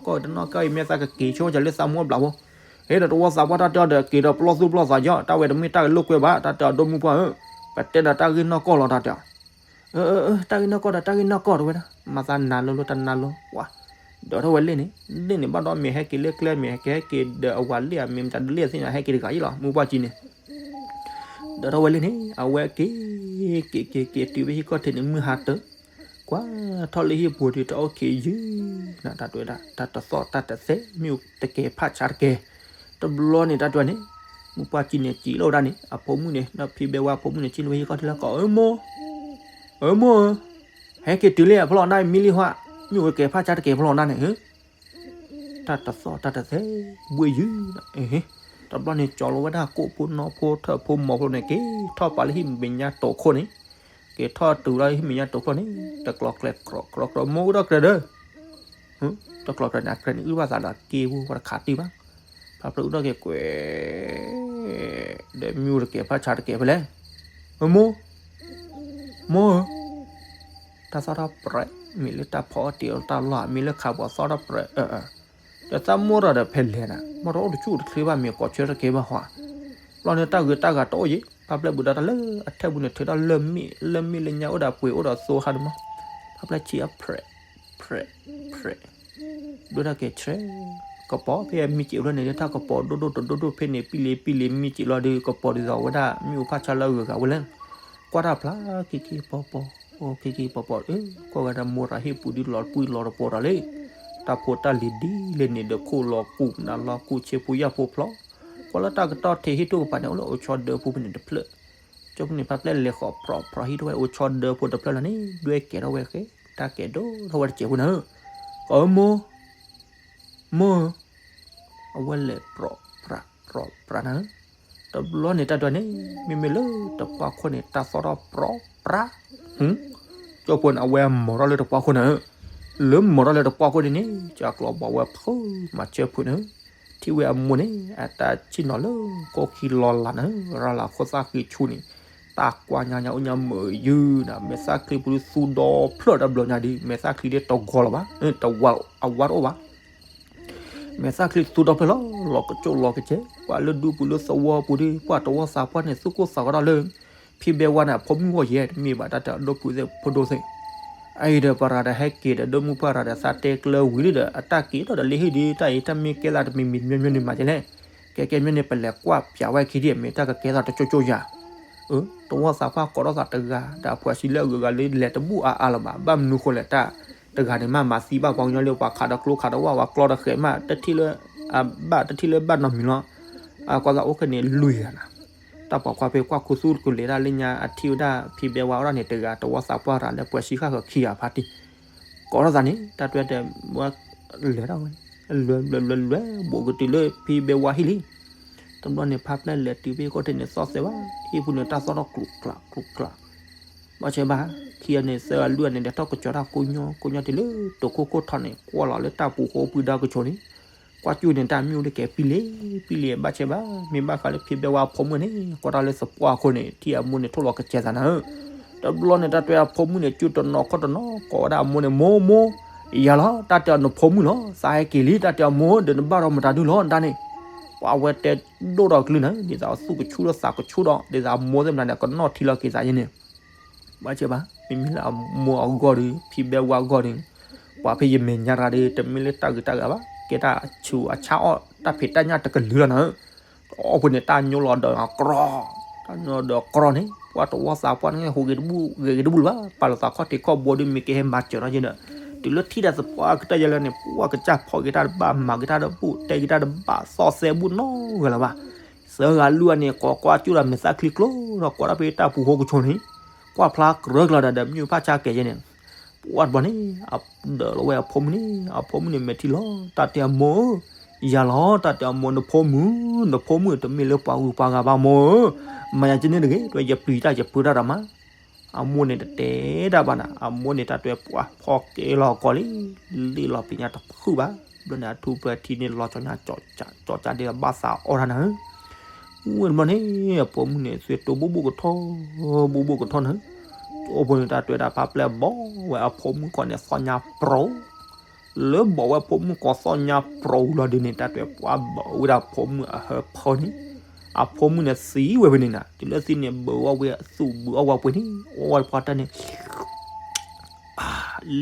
ကီၢ်တနီၢ်ကီၢ်အံၤ မ့ၢ်သးကက့ၤဆိကလဲၣ်သးမိၢ်ဘျးဖိ, ဟဲဒီးတဝီသးပှၢ်တၢ်တဲအီၤဒီး က့ၤဒီးပလီၢ်သူၣ်ပလီၢ်သးယီၤ တၢ်ဝဲတမ့ၢ်တၢ်ဂ့ၢ်လိာ်ကွဲဘၣ် တၢ်တဲအီၤဒိၣ်မုၢ်ပှၢ်ဧၢ, ပတဲဒီးတၢ်ဂ့ၢ်နီၢ်ကီၢ်လီၤ တၢ်တဲအီၤ တၢ်ဂ့ၢ်နီၢ်ကီၢ်ဒီးတၢ်ဂ့ၢ်နီၢ်ကီၢ်တဝဲဒၣ် မၤသးနၤလၢလၢတၢ်နၤလၢ ပှၤ ဒီးထီၣ်ဝဲလ့ၣ်န့ၣ်, လ့ၣ်န့ၣ်ဘၣ်ဒီးမ့ၢ်ဟဲက့ၤလၢကျဲ မ့ၢ်ဟဲက့ၤဟဲက့ၤဒီးအဝၤလ့ၣ်ဧါ မ့ၢ်မတၤဒ်လ့ၣ်သ့ၣ်ညါ ဟဲက့ၤတဂၤအံၤလီၤ မုၢ်ပှၢ်ကံန့ၣ်, ဒီးထီၣ်ဝဲလ့ၣ်န့ၣ် အဝဲက့ၤ က့ၤက့ၤက့ၤ တုၤဝဲဟံၣ်ခီၣ်ထံးန့ၣ် မုၢ်ဟါတၢၢ်, ကွၢ်ထီၣ်လၢဟံၣ်ပူၤဒီးတၢ်အိၣ်ခံးယုၢ်နၤ တၢ်တဲဝဲဒၣ် တၢ်တသီၣ်တၢ်တသဲ မ့ၣ်အူတကဲၤဖးဆါတကဲၤ, တဘျီန့ၣ် တၢ်တဲဝဲန့ၣ်, မုၢ်ပှၢ်ကံန့ၣ် စံးလီၤဝဲဒၣ်န့ၣ် အဖိမုၣ်န့ၣ် ဒီးဖံဘဲဝါအဖိမုၣ်န့ၣ် စံးလီၤဝဲဟံၣ်ခီၣ်ထံးလၢကီး အၢမိၢ် အၢမိၢ်ဧၢ, ဟဲက့ၤတုၤလံအဖီလာ်နါ မံလံဟါ, မ့ၣ်အူတကဲၤဖးဆါတကဲၤဖီလာ်နါန့ၣ်ဧၢ, တၢ်တသီၣ်တၢ်တသဲ ဘှ့ၣ်ယုၢ်, တဘျီန့ၣ် ကၠီလီၤဝဲဒၣ်ကိၣ်ဖိနီၢ်ဖိထၢၣ်ဖိမီၤဖိန့ၣ် က့ၤထီၣ်ပာ်လၢဟံၣ်မဲာ်ညါတိာ်ခိၣ်န့ၣ်, က့ၤထီၣ်တုၤလၢဟံၣ်မဲာ်ညါတိာ်ခိၣ်န့ၣ် တကျီၤကျဲၤ ကြီကြီကြီ မိၢ်အုၣ်ထီၣ်ကျဲၤဒီး တကျီၤကျဲၤန့ၣ် အကျဲန့ၣ် အုၣ်ဘၣ်သးဒီးက့ၤဝဲတခးတံၢ်ဘၣ်, ဖါဖျၢၣ်အုၣ်ထီၣ်က့ၤကွဲၤ ဒီးမ့ၣ်အူတကဲၤဖးဆါတကဲၤဖဲလဲၣ်, မိၢ်, မိၢ်ဧၢ, တၢ်သီၣ်ထီၣ်ပြဲး, မ့ၢ်လၢတၢ်ဖီအီၣ်တ့ၤအီၣ်တၢ်လီၢ် မ့ၢ်လၢခးပှၤသီၣ်ထီၣ်ပြဲး, ဒီးသးမိၢ်ဒီးဖဲလဲၣ်နၤ ဘၣ်တအိၣ်တဆူၣ်တချ့ဘၣ် မ့ၢ်ကိးဆၢတကဲၤဘၣ်ဟါ, ဘျီန့ၣ်တၢ်ဂ့ၤတၢ်ဂၤတအိၣ်ယံၤ ဖါဖျၢၣ်ဘူးဒီးတၢ်လၢအထဲပူၤန့ၣ် ထုးထီၣ်လၢၢ်မ့ၣ် လၢၢ်မ့ၣ်လၢညါအိၣ်ဒီးပှ့ၤအိၣ်ဒီးသိဟါဒမး, ဖါဖျၢၣ်ဆံးအီၣ်ပြဲး ပြဲး ပြဲး, ဒိၣ်တၢ်ကဲၤဆှဲ, ကပီၤဖဲအမံစံးဖျၢၣ်န့ၣ် တၢ်ကပီၤဒိၣ်ဒိၣ်တဒိၣ်ဒိၣ်ဖဲန့ၣ် ပံလ့ပံလ့မံစံးလီၤဒီး ကပီၤဒ်သိးဝဲဒၣ် မ့ၣ်အူဖးဆါလၢအဂုၤအဂၤဝဲလဲၣ်, ကွၢ်တၢ်ဖျါ ခံခံပီၤပီၤ, အိၣ်ခံခံပီၤပီၤ, ကွၢ်ဝဲဒၣ်မိၢ်ရၤဟ့ၣ်ပူၤဒုးလီၤပှံၢ်လီၤတပီၤတၢ်လံ, တၢ်ဖိတၢ်လံၤဒ်လဲၣ်န့ၣ်ဒီး ခိၣ်လီၤကူၣ်နးလီၤကူၣ်ဆ့ဖိယာ်ဖိဖျီ, ကွၢ်လၢတၢ်ကတီၢ်ထံးဟံၣ်ထူၣ်ကပၤန့ၣ် အိၣ်လၢအိၣ်ဆီဒၢဖိဖဲန့ၣ်တဖျၢၣ် ကၠိဖိန့ၣ် ဖါဖျၢၣ်လဲၤဃီၤပြီပြီ ဟံၣ်ထူၣ်ဝဲအိၣ်ဆီဒၢဖိတဖျၢၣ်လီၤန့ၣ် ဒွဲၣ်ကဲၤထီၣ်ဝဲဃဲ တၢ်ကဲၤဒိၣ်ထီၣ်ဝဲတစဲးဖိနၤဧၢ, ကီးဧၢမိၢ်, မိၢ်ဧၢ, အဝဲလဲၤပြီပြီပြီနၤဧၢ, တဘျီန့ၣ်တၢ်ဒွဲၣ်န့ၣ် မ့မ့ၢ်လၢတပှၢ်ခိၣ်န့ၣ် တၢ်သီၣ်ထီၣ်ပြီပြီ, ကၠိဖိန့ၣ် အဝဲမီၤထီၣ်လၢတပှၢ်ခိၣ်နၤဧၢ, လၢမီၤထီၣ်လၢတပှၢ်ခိၣ်ဒ်န့ၣ် ကၠီကျီဘီဝဲဖုမၤဆၢဖုနၤဧၢ ထံၣ်ဝဲအမိၢ်န့ၣ် အတၢ်ဆ့ၣ်နီၤလၢကိၣ်ခံလီၤလးနၤဧၢ, ရၤလးခိၣ်သၣ်ဃံဆူၣ်န့ၣ်, တၢ်ကွၢ်ညါညါအိၣ်ညါမုာ်ယုၢ်နၤ, မဲာ်သၣ်ချံပူၤဒုးသူဒီဖျၢၣ်တဘျီညါဒီး မဲာ်သၣ်ချံဒ်တဂီၤလီၤဘၣ်, တဝါအဝါတအိၣ်ဘၣ်, မဲာ်သၣ်ချံသူဒီဖျၢၣ်လီၤ, လီၤကစိၣ်လီၤကစဲး, ပှၤလၢဒူပူၤလၢသဝီပူၤဒီး ပှၤတဝီသးပှၢ်န့ၣ် သူၣ်ကိၢ်သးဂီၤတၢ်လၢ ဖံဘဲဝါန့ၣ် အဖိမုၣ်ဂီၢ်ယဲ တမ့ၢ်ဘၣ်တၢ်တဲအဒိၣ်ဖုသ့ၣ်ဖိဒိၣ်သ့ၣ် အအံၤဒီးပှၤရၤဒီးဟဲက့ၤဒီး ဒိၣ်မုၢ်ပှၢ်ရၤဒီးသးတဲကျၢၤဝံၤလံဒီး အတၢ်က့ၤထီၣ်ဒီးလံဟံၣ်ဒီး တၢ်အံၤတၢ်မ့ၢ်ကဲသးတမံၤမံၤမ့ၢ်မ့ၢ်န့ၣ်မၤကလဲၣ်, ကဲကဲမ့ၢ်န့ၣ် ပလဲၤကွၢ်ပၠးဝဲခံဒံး မ့ၢ်တၢ်ကကဲသးတကၠိကၠိယၤ, တဝီသးပှၢ်ကိးထီၣ်သးတဂၤ ဒီးအပှၤစံးလၢအဂုၤအဂၤလၢလဲၤတဘူၣ်အါအါလၢၤဘၣ်, ဘၣ်မနုၤဃိလဲၣ် တၢ်တဂၤန့ၣ်မး မၤသံဘၣ်ပှၤကညီလၢပှၤခးဒီးကျိခးဒီးဝၣ် ပှၤကျီဒီးဃဲးမး တထံၣ်လၢ အဘၣ်တထံၣ်လၢဘၣ်နီတမံၤလီၤ, ကွၢ်သးအိၣ်ခဲန့ၣ်လွံၢ်ဂၤနၤ တၢ်ပိာ်ခွါဖဲကွၢ်ခူသူၣ်ကလဲၤဒၣ်လၢညါ အထံၣ်ဝဲဒၣ်ဖံဘဲဝါအိၣ်ဒၣ်န့ၣ်တဂၤ တဝီသးပှၢ်ရၤလၢပှၤစံဃၣ်ဃၢၤခံဂၤဖါတံၢ်, ကိးထီၣ်သးန့ၣ် တၢ်တွဲဒီး လဲၤထီၣ်ဝဲန့ၣ် လဲၤလဲၤလဲၤလဲၤ ဘူးကတုၤလၢဖံဘဲဝါဟံၣ်လံ, တဘျီန့ၣ် ဖါဖျဲၣ်လဲၤတုၤဖဲခိၣ်ထံးန့ၣ် သီၣ်သဲးဘၣ် ဟံၣ်ပူၤန့ၣ် တၢ်သီၣ်ထီၣ်ကျူးကျးကျူးကျး, ဘၣ်ဆၣ်ဘၣ် ခံဂၤန့ၣ် သၢဂၤလွံၢ်ဂၤန့ၣ် လဲၤထီၣ်ကစီၤတၢ်ကိးညီကိးညီတုၤလၢ တိာ်ခိၣ်ခိၣ်ထီၣ်န့ၣ် ကွၢ်လီၤလၢတၢ်ပူၤဃီပူၤဒါကဆိးန့ၣ် ကွၢ်ကၠူၣ်န့ၣ် တၢ်မ့ၣ်အူဒ်ကဲပံလံ, ပံလံဘၣ်ဆဲးဘၣ်, မ့ၢ်ဘၣ်ဃးလၢဖံဘဲဝါအဖိမုၣ်န့ၣ် ကွၢ်တၢ်လၢသပှၢ်ခိၣ်န့ၣ် ထံၣ်အမိၢ်န့ၣ်ထိၣ်လီၤကစဲးသးနၤဧၢ. တဘျီန့ၣ် တၢ်တဲအဖိမုၣ်န့ၣ် ကၠူၣ်တနီၤခီၣ်တနီၤ ကိးဝဲဒၣ်အမိၢ်န့ၣ် မိၢ်မိၢ်, ယၤလီၤ တၢ်တဲအီၤနဖိမုၣ်လီၤ, သးဟဲက့ၤလံ တၢ်တဲအမိၢ် ဒီးနဘၣ်ဒီးမတၤဒုလီၤ နတၢ်န့ၣ်. ပှၤဝဲတဲဒိၣ်ဒီးကလုၢ်နၤ ဒ်သိးအသူၣ်ကဆူၣ်ဒီးသးကဆူၣ်ဒီး ဒ်သိးအမိၢ်သ့ၣ်မတၤန့ၣ် ကနီၣ်ထံလီၤက့ၤသးယဲန့ၣ် ဘၣ်ဆဲးဘၣ်, မ့မ့ၢ်လၢအမိၢ်အဂီၢ်ဒီး ဖံဘဲဝါအဂီၢ်ဒီး ပှၤဖဲယမဲာ်ညါတဂၤဒီး တမ့ၢ်လၢတၢ်ဂ့ၤတၢ်ဂၤဘၣ်, ကဲတၢ်အဆူးအဆါအီၣ် တၢ်ဖံးတၢ်ညၣ်တကလုာ်လီၤနၤဧၢ. တအီၣ်ဖိန့ၣ် တၢ်ညိလီၤဒီးအကြီ, တၢ်ညိလီၤဒီးအကြီန့ၣ် ပှၤတဝီသးပှၢ်န့ၣ် ဟူးဂဲၤတဘူၣ်ဂဲၤဂ့ၤတဘူၣ်လၢၤဘၣ်, ပာ်လီၤသးခီၣ်ထံးခီၣ်ဘိဒီး မ့ၢ်ကဟဲမၤစၢၤနီၤယဲဒီး တုၤလၢထံၣ်တၢ်သပှၢ်ကတၢၢ်ယဲလၢန့ၣ် ပှၤကစၢ်ဖီၣ်က့ၤတၢ်တဘၣ် မၤက့ၤတၢ်တဘူၣ် တဲက့ၤတၢ်တဘၣ် သီၣ်သဲဘူၣ်နီတဂၤလၢၤဘၣ်. သၢဂၤလွံၢ်ဂၤန့ၣ် ကိးကွၢ်ကၠူၣ်ဒီးမဲာ်သၣ်ချံကျိဒီး ကွၢ်ဒၣ်ဖဲတၢ်ပူၤဃီကဆိန့ၣ် ကွၢ်ဖျါကြၢးကျၢၤဒီး ဒီးမ့ၣ်အူဖးဆါကဲၤယဲန့ၣ်, ပှၤတဘျီန့ၣ် အဒၢးလီၤဝဲအဖိမုၣ်န့ၣ် အဖိမုၣ်န့ၣ်မဲာ်ထံလီၤ တၢ်တဲအမိၢ်ဧၢ, ယၤလီၤ တၢ်တဲအမိၢ် နဖိမုၣ် နဖိမုၣ်တမ့ၢ်လၢပှၤဂုၤပှၤဂၤဘၣ်မိၢ်ဧၢ, မၤယၤကန့ၣ်တဂ့ၤ တဝဲယပျံၤတၢ်ယပၢတၢ်ဒီးမး အမိၢ်န့ၣ်တတဲတၢ်ဘၣ်နၤ, အမိၢ်န့ၣ်တၢ်တဲပှၤဖီၣ်က့ၤလီၤအကိာ်လံ, လ့ၣ်လီၤပျံၤညါတဖုၣ်ဘၣ်, ဘျီန့ၣ်အထူပှဲၤထံန့ၣ်လီၤကၠီညါကၠီကၠီကၠီဒ်အဘၣ်သးအီၣ်တၢ်နၤဧၢ. ဝဲတဘျီန့ၣ် အဖိမုၣ်န့ၣ် သွဲတိၢ်ဘူးဘူးကထီၣ် ဘူးဘူးကထီၣ်နၤဧၢ, အဖိန့ၣ်တၢ်တဲတၢ်ဖးပျဲၢ်ဘီဝဲအဖိမုၣ်ကီးန့ၣ်သီၣ်ညါပြီၤ လၢဘီဝဲဖိမုၣ်ကီးသီၣ်ညါပြီၤဝံၤလီၤဒ်န့ၣ် တၢ်တဲပှၤဘၣ်ဝဲဒၣ်ဖိမုၣ်အဟၢဖၢန့ၣ်, အဖိမုၣ်န့ၣ်သံဝဲဖဲန့ၣ်နၤ, တုၤလၢသံန့ၣ် ဘၢအီၣ်ဝဲအသူၣ်ဘၢအီၣ်ဝဲပှဲၤန့ၣ် အီၣ်ဝဲပှၤတၢ်န့ၣ်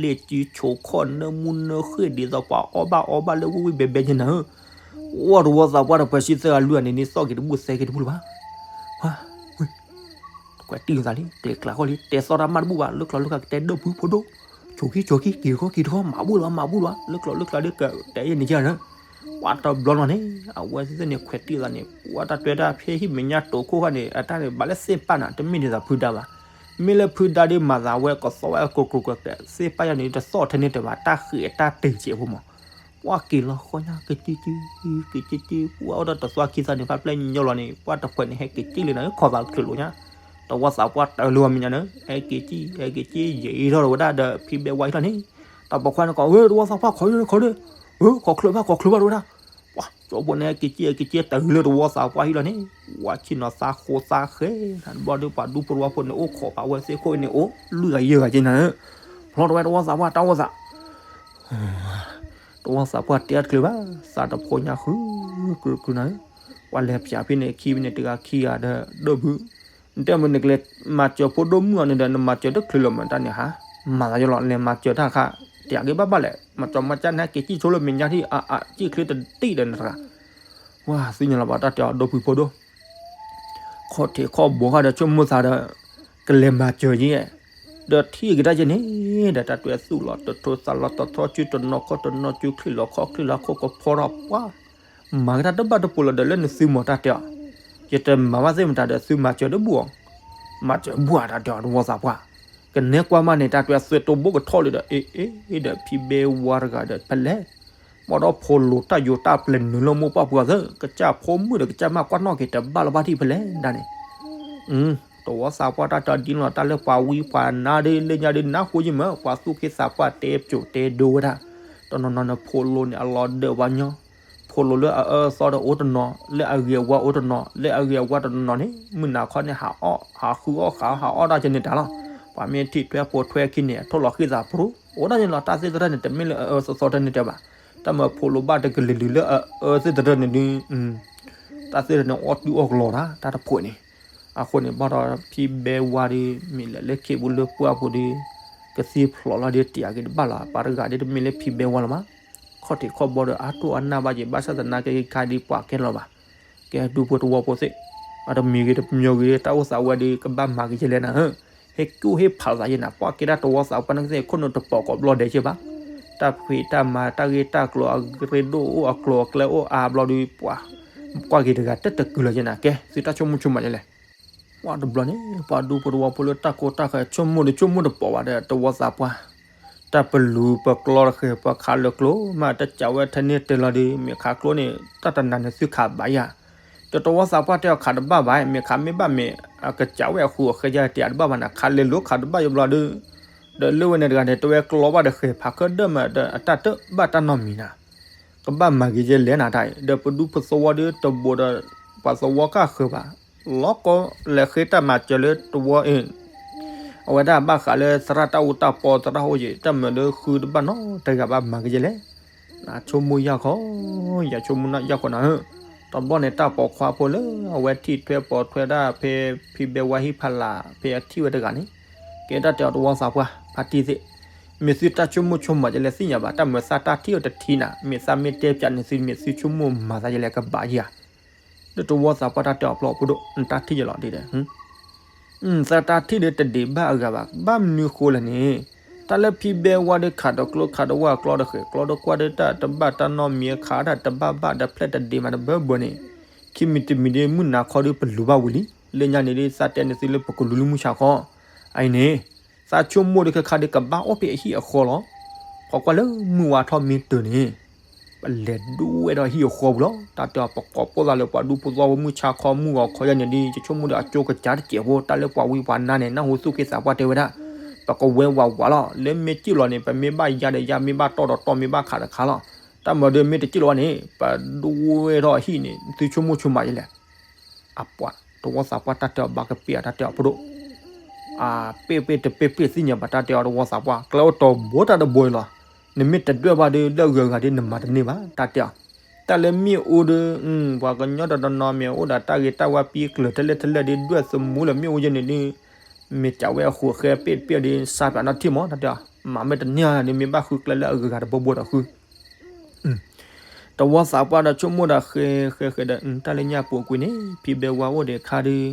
လ့ၣ်စုဆိခီၣ်နၢမူနၢဃ့ၢ်ဒ်သိးပှၤအီၣ်ဘၣ်အီဘၣ်လၢဝ့ၢ်ဝ့ၢ်ဘဲဘဲကနၤဧၢ, အီၣ်တဝီသးပှၢ်တဖၢၣ်ဆံသၢဂၤလွံၢ်ဂၤန့ၣ် န့ၣ်သီၣ်က့ၤတဘူၣ်သဲက့ၤတဘူၣ်လၢၤဘၣ်, ဝဲ ကွဲးတံၢ်သးလံ ကျဲၤကျါဃီလံ တဲသီၣ်တၢ်မးတဘူၣ်ဘၣ် လၢကျီလၢကျါကတဲဒိၣ်ဖုဖိဒိၣ်, ဆိးက့ၤဆိးက့ၤ က့ၤတခီက့ၤတခီ မၤဘူၣ်လီၤ မၤဘူၣ်လီၤ လၢကျီလၢကျါဒီးကတဲယဲန့ၣ်ယဲလၢ ပှၤတဘျီလီၤန့ၣ် အဝဲသ့ၣ်န့ၣ်ခွဲးတံၢ်သးန့ၣ် ပှၤတၢ်တွဲတၢ်ဖဲဟံၣ်မဲာ်ညါတိာ်ခိၣ်ဃာ်န့ၣ် အတၢ်န့ၣ်ဘၣ်လၢသ့ၣ်ပာ်နၤ တမ့ၢ်ဒ်သိးဖုဒါဘၣ်, မ့ၢ်လၢဖုဒါဒီးမၤသးဝဲကသီၣ်ဝဲအကိၢ်ကိၢ်ကဲး သ့ၣ်ပာ်ယၤန့ၣ် တသီၣ်ထဲန့ၣ်တဘၣ် တၢ်ဃ့ၢ်အတၢ်တ့ၢ်စဲးဖိမး ပှၤက့ၤလီၤဃီညါ ကက့က့ ကက့က့ ပှၤအိၣ်ဒီးတသွါခံသးန့ၣ် ဖးပျဲၢ်ညီလီၤန့ၣ် ပှၤတဖှဲးန့ၣ် ဟဲက့ၤက့လံနၤ ခီၣ်သးချုးလိာ်ညါ, တဝီသးပှၢ်တၢ်လၢဝဲမဲာ်ညါန့ၣ် ဟဲက့ၤက့ ဟဲက့ၤက့ ယံာ်ထီၣ်လီၤဝဲဒၣ်ဒီး ဖံဘဲဝါဟံၣ်လီၤန့ၣ်, တၢ်ပိာ်ခွါန့ၣ်ကိး ဝဲတဝီသးပှၢ်ခီၣ်လၢခီၣ်လၢ, ခီၣ်ချုးဘၣ်ခီၣ်ချုးဘၣ်တဝဲဒၣ်, ပှၤကၠီဖိန့ၣ် ဟဲက့ၤက့ ဟဲက့ၤက့ တၢ်လၢတဝီသးပှၢ်ဟံၣ်လီၤန့ၣ်, ဝဲဆ့ၣ်နီၤသးဃိသးဃဲ, တဘျီဒီးပှၤဒူဖိတဝီဖိန့ၣ် အိၣ်ခိးဖးဝဲသ့ၣ်ခိၣ်န့ၣ် အိၣ်လွံၢ်ဂၤယဲၢ်ဂၤက့နၤ ဖျီတဝဲတဝီသးပှၢ်တၢ်အိၣ်သး, တဝီသးပှၢ်တဲအတချုးဘၣ်, သးတဖိညါဃု, ကြုးကြုးနၤ, ပှၤလဲၤဖၠးဖဲန့ၣ်ခံဖဲန့ၣ် တဂၤခံဂၤဒီးဒိၣ်ဖု, နတဲမ့ၢ်နကလဲၤမၤစၢၤဖိဒိၣ်မုၣ်အီၤန့ၣ်ဒီး နမၤစၢၤတချုးလၢၤမးတၢ်န့ၣ်ဟါ, မၤသးယလီၤ လဲၤမၤစၢၤတၢ်ခါ, တၢ်က့ဘၣ်ဘၣ်လဲၣ် မၤစၢၤမၤစၢၤနဟဲက့ၤစံၣ်ဆိလၢမဲာ်ညါထံၣ် အစံၣ်ချ့တတံၢ်ဒီးနတဂၤ, ဝဲသ့ၣ်ညါလီၤဘၣ်တၢ်တဲအီၤဒိၣ်ဖုဖိဒိၣ် ခီၣ်ထံးခီၣ်ဘိဃာ်ဒီးဆိကမိၣ်သးဒီး ကလဲၤမၤစၢၤယဲ, ဒီးထံၣ်က့ၤတၢ်ယဲန့ၣ် ဒီးတၢ်တွဲသူၣ်လီၤတထိသးလီၤတထီ စုတနီၤခီၣ်တနီၤ စုချံၣ်လီၤခီၣ်ချံၣ်လီၤခိၣ်ကဖီထီၣ်ပှၤ, မၤက့ၤတၢ်တဘၣ်တပူၤလီၤဒီးလၢနသုမီၤတၢ်တဲအီၤ, ယတမၤဘၣ်သ့ၣ်မတၤဒီးသုမၤစၢၤတဘူၣ်အီၤ, မၤစၢၤဘူၣ်အတၢ်တဲအီၤတဝီသးပှၢ်, ကနဲကွၢ်မးန့ၣ် တၢ်တွဲသွဲတိၢ်ဘိကထီၣ်လံဒီး အ့ အ့ ဒီးဖံဘဲဝါတဂၤဒီးဖဲလဲၣ် ဘၣ်ဒီးဖိလိၤတၢ်ယိၤတၢ်ပျဲၤနုာ်လၢမိၢ်ပှၢ်ပူၤအသး ကစၢ်ဖိမုၣ်ဒီးကစၢ်မၢ်ကွၢ်နီၣ်က့ၤတဘၣ်လၢၤဘၣ်ထံၣ်ဖဲလဲၣ်ဒၣ်န့ၣ်, တဝီသးပှၢ်တၢ်တဒ်လီၤ တၢ်လၢပှၤဝံပှၤနါဒ်လၢညါဒ် နၢ်ဟူယံၤမး ပှၤသူၣ်က့သးပှၢ်တဲပျိးတဲဒိဝဲဒၣ်, တနီၤနီၤန့ၣ် ဖိလိၤန့ၣ် အလီၤဒၢးပှၤညီ, ဖိလိၤလၢအအၢအသီဒီးအိၣ်တနီၤ လၢအဂ့ၤအဝါအိၣ်တနီၤ လၢအဂ့ၤအဝါတနီၤန့ၣ် မုၢ်နၤခီန့ၣ် ဟးအီၣ် ဟးဃုအီၣ်ဃာ် ဟးအီၣ်ဒၣ်ကန့ၣ်တၢ်လီၤ, ပှၤမ့ၢ်ထံၣ်ထွဲဖိထွဲခံန့ၣ် ထိၣ်လီၤဃံသးပြူၤ အိၣ်ဒၣ်န့ၣ်လီၤ, တၢ်သ့ၣ်သရၢန့ၣ် တမ့ၢ်လၢအအၢအသီတန့ၣ်တဲဘၣ်, တၢ်မၤဖိလိၤဘၣ်တကလုာ်လုာ်လၢအအၢသ့ၣ်သရၢန့ၣ်ဒုး, တၢ်သ့ၣ်သရၢန့ၣ် အီၣ်တုၤအီၣ်ကလီၤတၢ် တၢ်တဖှဲးန့ၣ်, အဃိန့ၣ် ဘၣ်ဒီးဖံဘဲဝါဒီး မ့ၢ်လဲၤလၢခ့ပူၤလၢပှၢ်ပူၤဒီး ကသံဖျိးလီၤဒီးတယာ်က့ၤတဘၣ်လီၤ, ပှၤတဂၤဒီးတမ့ၢ်လၢဖံဘဲဝါလီၤမး, ခီၣ်ထံးခီၣ်ဘိဒီးအါတိၢ်အနၢ်ဘၣ်က့ၤ ဘၣ်ဆၣ်သနာ်က့ခါဒ်ပှၤကဲလီၤဘၣ်, ကဲဒူဖိတဝီဖိသ့ၣ်, အတမံၤဂ့ၤတမံၤဂ့ၤ တၢ်အိၣ်သးဝဲဒီး ကဘၣ်မၤက့ၤယဲလဲၣ်နၤဧၢ, ဟ့ၣ်ကူၣ်ဟ့ၣ်ဖးသးယဲနၤ, ပှၤကဲဒၣ်တဝီသးပှၢ်န့ၣ်ကသ့ၣ် ခိၣ်နူာ်တပိာ်ကိးဘျီဒဲးက့ၤဘၣ်, တၢ်ဖှံးတၢ်မၤတၢ်ဂ့ၢ်တၢ်ကျိၤအရ့ဒိၣ်အိၣ်အကျိၤအကျဲအိၣ်အါဘျီဒီး ပှၤကွၢ်က့ၤတဂၤတတကုာ်လီၤယဲနၤ, ကဲ သုတၢ်ဆိကမိၣ်ဆိကမးယဲလဲၣ် ပှၤတဘျီန့ၣ် ပှၤဒူဖိတဝီဖိလၢတၢ်ကိၢ်တၢ်ဂီၤ ဆိကမိၣ်ဒီးဆိကမိၣ်တပိာ်ဘၣ်ဒီး တဝီသးပှၢ်, တၢ်ပလူၤပကျီတဃဲၤ ပခးလၢကျိမး တစးဝဲထဲန့ၣ်တဲလီၤဒီး မ့ၢ်ခးကျိန့ၣ် တၢ်တနၤန့ၣ်သုခးဘၣ်ယၤ, ဒီးတဝီသးပှၢ်တဲအီၤခးတဘၣ်ဘၣ် မ့ၢ်ခးမ့ၢ်ဘၣ်မ့ၢ် အကစးဝဲအဃူအဃဲယၤတယၤတဘၣ်ဘၣ်နၤ ခးလဲၤလိၤခးတဘၣ်ယဘျီဒီး, ဒီးလၢဝဲန့ၣ်တဂၤန့ၣ် တဝဲကျီဘၣ်တဃဲၤ ဖးခၢၣ်ဒၢမးဒီး အတၢ်တဘၣ်တၢ်နီတမံၤနၤ ကဘၣ်မၤဂ့ၤယဲလဲၣ်နၤတၢ်အံၤ ဒီးပဒူဖိသဝီဒီးတဘူးဒီး ပှၤသဝီကဃၢၤဘၣ် လီၤကီလဲၤဃ့တၢ်မၤစၢၤလၢတဝီအံၤ အဝဲဒၣ်ဘၣ်ဃးလၢသရၣ်တၢ်အိၣ်တၢ်ပီသရၣ်အိၣ်ယံၤ တၢ်မၤလၢဃုတဘၣ်နီတဂၤဘၣ်မၤဂ့ၤယဲလဲၣ် နဆိကမိၣ်ယၢ်ခီ, ယဆိကမိၣ်ယၢ်ခီနၤဧၢ, တဘျီန့ၣ် တၢ်ပိာ်ခွါဖိလၢအဝဲထံၣ်ထွဲပိာ်ထွဲဒၣ်ဖဲ ဖံဘဲဝါဟံၣ်ဖးလာ် ဖဲအထံၣ်ဝဲတဂၤန့ၣ်, ကဲတၢ်တဲအီၤတဝီသးပှၢ် ဖါတံၢ်သ့ၣ်, မ့ၢ်သုတၢ်ဆိကမိၣ်ဆိကမးယဲလဲၣ်သ့ၣ်ညါဘၣ်, တၢ်မၤသးတၢ်ထံၣ်အီၤတထံၣ်နၤ, မ့ၢ်သးမ့ၢ်တဲပၠးန့ၣ်သု မ့ၢ်သုဆိကမိၣ်မၤသးယဲလဲၣ်ကဘၣ်ယၤ ဒီးတဝီသးပှၢ်တၢ်တဲအီၤဖျိအဖိဒိၣ် နတၢ်ထံၣ်ယဲလီၤဒ်ဒီး သးတၢ်ထံၣ်ဒီးတဒံးဘၣ်အဂၤဘၣ်, ဘၣ်မနုၤဃိလဲၣ်န့ၣ်, တၢ်လၢဖံဘဲဝါဒီးခးဒီးကျိခးဒီးဝၣ်ကျီဒီးဃဲၤကျီဒီးကွၢ်ဒီးတၢ်တဘၣ်တၢ်နီတမံၤအခါဒၣ်တဘၣ်ဘၣ်ဒီးဖျဲၣ်တဒံးမးတဘၢဘၢန့ၣ်, ခံမံၤတမံၤဒီးမုၢ်နၤခီဒီးပလူၤဘၣ်ဝံၤလံ, လၢညါန့ၣ်ဒီးသးတဲန့ၣ်သုလၢပကလူၤလၢမုၢ်ဆါခီ, အအံၤန့ၣ်, သးဆိကမိၣ်ဒီးခဲခါဒီးကဘၣ်အိၣ်ဖဲအဟံၣ်အဃီလီၤ, ခီကွၢ်လၢမုၢ်ဝါထီၣ်မ့ၢ်တၢၤန့ၣ် ပလဲၤဒိဝဲဒီးဟံၣ်အဃီပူၤလီၤ. တၢ်တဲအီၤ ပကိးပိၢ်သးလၢပှၤဒူဖိသဝီဖိမုၢ်ဆါခီမုၢ်ဂီၤခီယဲန့ၣ်ဒီး ယဆိကမိၣ်ဒီးအကၠိကစၢ်တစဲးဖိ တၢ်လၢပှၤဝံပှၤနါန့ၣ် နၢ်ဟူသူၣ်က့သးပှၢ်တဲဝဲဒၣ်, ပကဝဲဝးဝးလီၤ. လၢမ့ၢ်စံၣ်လီၤန့ၣ် ပမ့ၢ်ဘၣ်ယါဒီးယါ မ့ၢ်ဘၣ်တီၢ်ဒီးတီၢ် မ့ၢ်ဘၣ်ခးဒီးခးလီၤ. တၢ်မၤဒီးမ့ၢ်တစံၣ်လီၤဘၣ်န့ၣ် ပဒိဝဲထီၣ်အဟံၣ်န့ၣ် သုဆိကမိၣ်ဆိကမးယဲလဲၣ် အပှၤတဝီသးပှၢ်တၢ်တဲအီၤဘၣ်ကပ့ၢ်အတၢ်တဲအီၤဖိဒိၣ်, အပ့ၢ်ပ့ၢ်တပ့ၢ်ပ့ၢ်သ့ၣ်ညါဘၣ်တၢ်တဲအီၤတဝီသးပှၢ် ကျဲအိၣ်တဘိတၢ်တဘိအံၤလီၤ. နမ့ၢ်တဒွဲၣ်ဘၣ်ဒီး လၢအဂုၤအဂၤဒီးနမၤတန့ၢ်ဘၣ် တၢ်တဲအီၤ. တၢ်လၢမ့ၣ်အူဒီး ပှၤကညီတနီၤနီၤမ့ၢ်အိၣ်ဒီးတၢ်ဂ့ၤတၢ်ဝါပံကျၢၤထဲလဲၣ်ထဲလဲၣ်ဒီး ဒွဲၣ်သမူလၢမ့ၣ်အူယဲန့ၣ်ဒီး မ့ၢ်ကးဝဲအဃိးဃဲပ့ၢ်တပ့ၢ်ဒီး စးပၠးနီၣ်ထံၣ်မး တၢ်တဲအီၤ. မၤမ့ၢ်တန့ၢ်ဒီး မ့ၢ်ဘၣ်ဃုကျဲလၢအဂုၤအဂၤတဘိဘိဒီးဃု တဝီသးပှၢ်ဒီးဆိကမိၣ်ဒီးဃဲဃဲဃဲဒီး တၢ်လၢညါပူၤကွံာ်န့ၣ် ဖံဘဲဝါအိၣ်ဒီးခါဒီး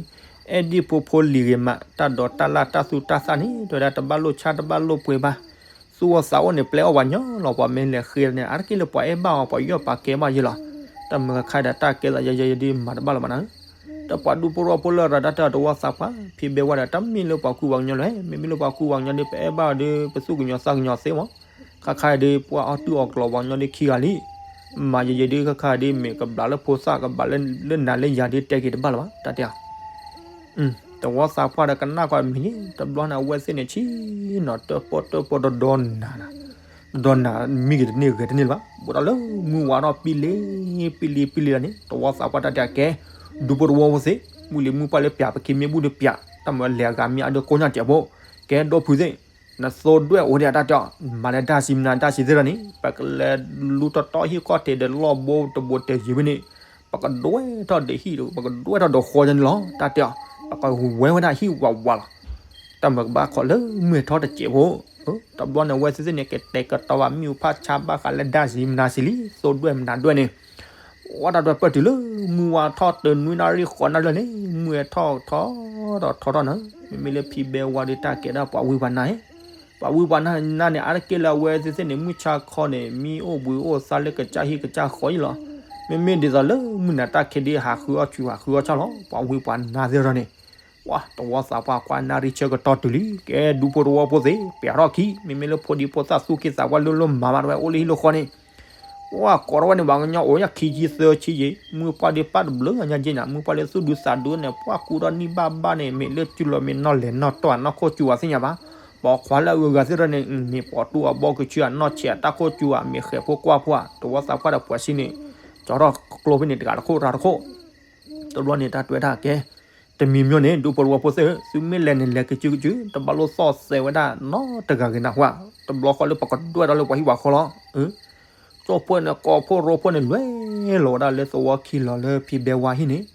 အဲၣ်ဒိၣ်ဖိဖိလံၤဂ့ၤမး တၢ်ဒိးတၢ်လၢ်တၢ်သူတၢ်သၣ်န့ၣ် တဲဝဲဒၣ်တဘၣ်လိၣ်ဆါတဘၣ်လိၣ်ပှဲၤဘၣ်, သူၣ်အိၣ်သးအိၣ်န့ၣ် ပျဲအီၣ်ပှၤညီလီၤ. ပှၤမ့ၢ်လဲၤဃ့န့ၣ် အါတက့ၢ်လၢပှၤအဲၣ်ဘၣ်အီၤ ပှၤယီၢ်ပှၤကဲဘၣ်ယဲလီၤ. တၢ်မၤခါဒီးတၢ်ကဲသးယဲယဲယဲဒီးမၤတဘၣ်လၢၤဘၣ်နၤ တၢ်ပှၤဒူဖိသဝီဖိလၢရၤဒၣ်တၢ်တဝီသးပှၢ် ဖံဘဲဝါဒီး တမ့ၢ်လၢပှၤကူပှၤကညီလၢၤ, မ့မ့ၢ်လၢပှၤကူပှၤကညီဒီး ပအဲၣ်ဘၣ်အီၤဒီး ပသူၣ်ကညီၤသးကညီၤသ့မး, ခါခါဒီး ပှၤအီၣ်တူၢ်အီၣ်ကျီၤပှၤကညီဒီးခံဂၤလံ. မၤယဲယဲဒီးခါခါဒီး မ့ၢ်ကဘျးလၢဖိသၣ် ကဘျးလၢနၤလၢယၤဒီး တဲက့ၤတဘၣ်လၢၤဘၣ် တၢ်တဲအီၤ တဝီသးပှၢ်ဒီးကနၣ်ကွၢ်မံၤန့ၣ် တဘျီန့ၣ် အဝဲသ့ၣ်န့ၣ်ဆံးနီၤ တၢၣ်ပီၣ်တၢၣ်ပီၣ်တဒီနၤ, တဒီနၤမံဂ့ၤတန့ၢ်ဂဲၤတန့ၢ်လၢၤဘၣ်. ဘူးဒီးလၢမုၢ်ဝါထီၣ်ပံလ့ပံလ့ပံလ့လီၤန့ၣ် တဝီသးပှၢ်တၢ်တဲအီၤကဲ, ဒူဖိတဝီဖိသ့ၣ်, မုၢ်လံၤမုၢ်ပှၢ်လၢပၠး ပက့ၤမ့ၢ်ဘူၣ်ဒီးပၠး, တၢ်မၤလဲၤအဂၤမ့ၢ်အါဒီးကိးညါတစဲးဖိ, ကဲဒိၣ်ဖုသ့ၣ်, နသိဒွဲၣ်အိၣ်ဒီးတၢ်တဲအီၤ, မၤလၢဒၣ်ဆံးမနုၤဒၣ်ဆံးသ့ၣ်ဒီးန့ၣ် ပကလဲၤလူၤတီတီဟံၣ်ခီၣ်ထံးဒီးလီၢ်ဘိတဘိတဲယံၤဝဲန့ၣ်, ပကဒွဲၣ်ထီၣ်ဒီးဟံၣ်ဒီး ပကဒွဲၣ်ထီၣ်ဒီးဃီယဲန့ၣ်လီၤ တၢ်တဲအီၤ, ပကဝဲဝဲဒၣ်ဟံၣ်ဝးဝးလီၤ. တၢ်မၤကဘၣ်ခီလၢမုၢ်ဟဲထီၣ်တစဲးဖိ, တဘျီန့ၣ် အဝဲသ့ၣ်သ့ၣ်န့ၣ် ကတဲာ်ကတီၤဘၣ်မ့ၣ်အူဖးဆါဘၣ်ဃးလၢဒၣ်ဆံးမနုၤဆံးလံ, သိဒွဲၣ်မနုၤဒွဲၣ်န့ၣ် ဝဲတၢ်ဒွဲၣ်ပၢၢ်တုၤလၢ မုၢ်ဝါထီၣ်တနွံနၣ်ရံၣ်ဃိးနၣ်ရံၣ်လီၤန့ၣ် မုၢ်ဟဲထီၣ်ထီထီၣ်ထီထီၣ်နၤ, မ့မ့ၢ်လၢဖံဘဲဝါဒီးတၢ်ကဲဒၣ်ပှၤဝံပှၤနါ, ပှၤဝံပှၤနါန့ၣ် အါတက့ၢ်လၢအဝဲသ့ၣ်သ့ၣ်န့ၣ် မုၢ်ဆါခီန့ၣ် မံအိၣ်ဘှံးအိၣ်သါလၢကစၢ်ဟံၣ်ကစၢ်ဃီအံၤလီၤ. မ့မ့ၢ်ဒ်သိးလၢမုၢ်နၤတၢ်ခဲဒ်ဟးဃုအီၣ်ဆူၣ်ဟးဃုအီၣ်ဆၣ်လီၤ, ပှၤဝံပှၤနါသ့ၣ်ဒီးန့ၣ် ပှၤတဝီသးပှၢ်ကွၢ်နၣ်ရံၣ်ဆၢကတီၢ်တုၤလံ, ကဲဒူဖိတဝီဖိသ့ၣ် ပျးထီၣ်ခံ, မ့မ့ၢ်လၢဖိဒံဖိသၣ်သူၣ်က့သးပှၢ်လၢလိၣ်မၤဘၣ်တဝဲအိၣ်လၢဟံၣ်လၢဃီန့ၣ် ပှၤကိးထီၣ်ဝဲန့ၣ် ပှၤကညီအိၣ်ယၤခံဆံသၢဆံယံၤ, မုၢ်ပှၢ်ဒီးပၢ်တဘျုးညါက့နၤ, မုၢ်ပှၢ်လၢသူၣ်ဒူသးဒူန့ၣ် ပှၤကူထီၣ်နံၣ်ဘၣ်ဘၣ်န့ၣ် မ့ၢ်လၢစုလီၤမ့ၢ်နီၢ်လဲၤနီၢ်တီၢ်နီၢ်ခိၣ်စူၤအီၤသ့ၣ်ညါဘၣ်, ပှၤခွါလၢအဂုၤအဂၤသ့ၣ်ဒီးန့ၣ် မ့ၢ်ပိာ်တူၢ်အဘီကဆူၣ်အနီၢ်ဆဲးအတၢ်ခိၣ်စူၤဧါ, မ့ၢ်ဃဲၤဖိကွၢ်ဖိဧါ, တဝီသးပှၢ်ဒီးပှၤစံးန့ၣ် ကၠီထီၣ်ကျိဖဲန့ၣ်တဂၤတခိၣ်တဂၤတခိၣ် တဘျီန့ၣ် တၢ်တဲဝဲဒၣ်ကဲ, တမံၤမံၤန့ၣ် ဒူဖိတဝီဖိသ့ၣ်ဧၢ, သုမ့ၢ်လဲၤန့ၣ်လဲၤကစုကစု, တဘၣ်လိၣ်သီၣ်သဲးဝဲဒၣ်နီတဂၤဂ့ၤနၢ်ဟူ, တဘျီဃီလၢပကဒွဲၣ်ထီၣ်လၢပှၤဟံၣ်ပှၤဃီလီၤ. ကၠီၣ်ပှဲၢ်န့ၣ် ကိးဖှိၣ်ရိဖှိၣ်န့ၣ် လဲၤလီၤဝဲဒၣ်လၢသဝီခံလီၤလၢဖံဘဲဝါဟံၣ်န့ၣ်,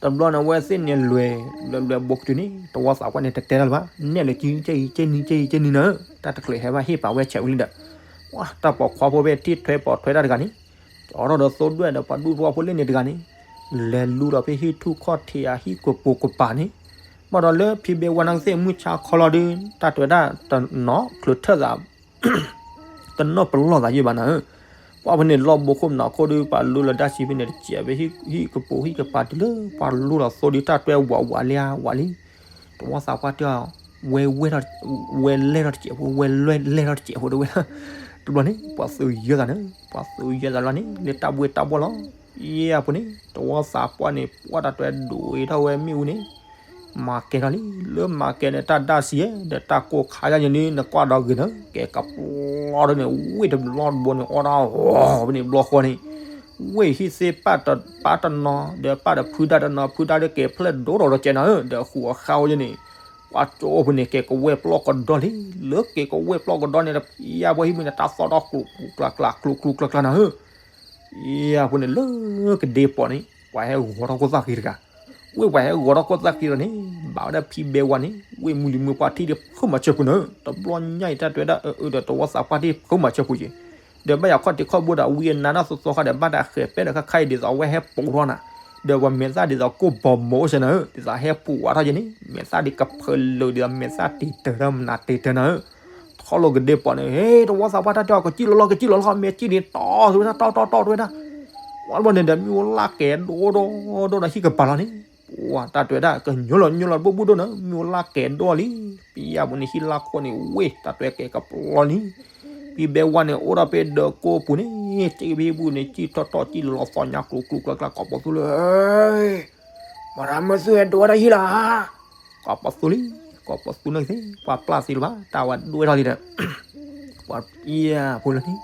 တဘျီန့ၣ် အဝဲသ့ၣ်န့ၣ်လဲၤ လဲၤလဲၤဘိးကတုၤန့ၣ် တဝီသးပှၢ်န့ၣ် တတဲတၢ်လၢၤဘၣ်, နဲၣ်လၢကံ ကဲအံၤကဲနံၤကဲအံၤကဲနံၤနၤဧၢ, တၢ်တချုးဟဲဘၣ်ဟ့ၣ်ပာ်ဝဲဆဲးဝံၤလံဒီး တၢ်ပိာ်ခွါဖိဖဲထံၣ်ထွဲပိာ်ထွဲတၢ်တဂၤန့ၣ် ကၠီထီၣ်ဒီးသိဒွဲၣ်ဒီးပှၤဒူဖိတဝီဖိလၢန့ၣ်တဂၤန့ၣ် လဲၤလူၤဒီးဖဲဟံၣ်ထူၣ်ခီၣ်ထံးအဟံၣ်ကပိာ်ကပၤန့ၣ်, ဘၣ်ဒီးလၢဖံဘဲဝါနါကသ့ၣ်မုၢ်ဆါခီလီၤဒီး တၢ်တဲဝဲဒၣ်တနီၤချုးထၢၣ်သး တနီၣ်ပလီၢ်သးယံာ်ဘၣ်နၤဧၢ, ပှၤဖဲန့ၣ် လီၢ်ဘိခိၣ်မနုၤခိၣ်ဒီး ပှၤလူလီၤဒၣ်ဆံးဖဲန့ၣ်တစဲးဖဲဟံၣ်ကပိာ်ဟံၣ်ကပၤတုၤလၢ ပှၤလူလီၤသိဒီးတၢ်တဲဝးဝးလံဧါဝးလံ, တဝီသးပှၢ်တဲအီၤ, ဝဲဝဲထီၣ်, ဝဲလဲၢ်ထီၣ်တစဲးဖိ ဝဲလဲၢ်လဲၢ်ထီၣ်တစဲးဖိတဝဲ, တဘျီန့ၣ် ပှၤသုးယၢသးန့ၣ် ပှၤသုးယၢသးလီၤန့ၣ် လၢတၢ်ဘှ့ၣ်တၢ်ဘှီၣ်လီၤ, ယဲၢ်အပူၤန့ၣ် တဝီသးပှၢ်န့ၣ် ပှၤတၢ်တဲဒိးထီၣ်ဝဲမ့ၣ်အူန့ၣ် မၤကဲထီၣ်လံ လၢမၤကဲန့ၣ် တၢ်ဒၣ်စံးဧၢ ဒီးတၢ်ကိၢ်ခါယါယဲန့ၣ် နကွၢ်ဒီးဂ့ၤနၢ ကဲကပျီထီၣ်န့ၣ် ဝ့ၢ်တဘျီတဘိန့ၣ် အီၣ်ဒၣ် ဝီၤ ဖဲန့ၣ်ဘျီဃီန့ၣ် ဝ့ၢ်ဟံၣ်သ့ၣ်ပၢ်တပၢ်တနီၤ ဒီးပၢ်ဒီးဖုဒါတနီၤ ဖုဒါဒီးကဲဖျၢၣ်ဒိၣ်ထီၣ်ဒီးကဲနၤဧၢ ဒီးဃုာ်အီၤဃါဝဲယဲန့ၣ် ပှၤကၠိဖိန့ၣ် ကဲကဝဲၢ်ပျီၢ်ကဒီလံ လၢကဲကဝဲၢ်ပျီၢ်ကဒီန့ၣ် ယါပှၤဟံၣ်မုၣ်န့ၣ် တၢ်သီၣ်ထီၣ်ကျိၤကျိၤကျါကျါ ကျိၤကျိၤကျါကျါနၤဧၢ ယါဖိန့ၣ်လၢကဒ့ပီၤန့ၣ် ပှၤဟဲဂီၤထီၣ်ခိၣ်သၣ်ဃံတဂၤ ဝ့ၢ်ပှၤဟဲဂီၤထီၣ်ခိၣ်သၣ်ဃံဒီးန့ၣ် ဘၣ်ဝဲဒၣ်ဖံဘဲဝါန့ၣ် ဝ့ၢ်မုၢ်လံၤမုၢ်ပှၢ်ထံၣ်ဒံးဖုမၤဆၢပူၤနၤဧၢ တဘျီညါအံၤတၢ်တဲဝဲဒၣ်အၢအၢဒီးတဝီသးပှၢ်ထံၣ်ဖုမၤဆၢပူၤက့ၤ ဒီးဘၣ်ယၤခီၣ်ထံးခီၣ်ဘိဒီး ဝံအနါနီၢ်သီသီဃီဒီး ဘၣ်တၢ်ဃဲၤပဲဒီးခါခါအံၤဒ်သိးအဝဲဟဲပိာ်ထီၣ်နၤ ဒီးပှၤမဲာ်သၣ်ဒ်သိးကိၢ်ဘီမုၢ်အိၣ်စဲနၤဧၢ ဒ်သိးဟဲပူၤဝးထီၣ်ယဲန့ၣ် မဲာ်သၣ်ဒ်ကဖၢလၢာ်ဒ်သိးမဲာ်သၣ်တ့ၤတၢၤထီၣ်မနၤတ့ၤတၢၤနၤဧၢ ထီၣ်လိာ်ကဒ့ပီၤန့ၣ် ဟ့ၣ် တဝီသးပှၢ်တၢ်တဲအီၤ ကစံၣ်လီၤလီၤ ကစံၣ်လီၤလီၤ မ့ၢ်စံၣ်န့ၣ်တီၢ် တဲဝဲဒၣ် တီၢ်တီၢ်တီၢ် တဲဝဲဒၣ် ဝံၤဘျီန့ၣ်ဒီး မ့ၣ်အူလၢ်ကဲၤဒိၣ်ဒိၣ်ဒိၣ်ဒီးဟံၣ်ကပၤလီၤန့ၣ် ပှၤတၢ်တဲဝဲဒၣ် ကညိလီၤညိလီၤတဘိဘိဒိၣ်န့ၣ် မ့ၣ်အူလၢ်ကဲၤဒိၣ်လံ ပယါပူၤန့ၣ် ဟံၣ်လၢခိၣ်န့ၣ် ဝ့ၢ်တၢ်တဲဝဲကဲကပျီလံ ဖံဘဲဝါန့ၣ် အိၣ်ဒီးဖဲဒၢးကိၢ်ပူၤန့ၣ် စံၣ်ဖဲဟံၣ်ပူၤန့ၣ် စံၣ်ထီၣ်ထီၣ်စံၣ်လီၤသီညါကျိၤကျိၤကျါကျါ ကိးပီၤသူလၢ မၤတၢ်မုၢ်သူၣ်ဟဲဒိးဝဲဒၣ်ဟံၣ်လီၤ ကိးပီၤသူလံ ကိးပီၤသူန့ၣ်သ့ ပှၤပျၢ်သံလၢၤဘၣ် တၢ်ဝဲဒိၣ်ထီၣ်လံဒီး ပှၤယါဖိလၢန့ၣ်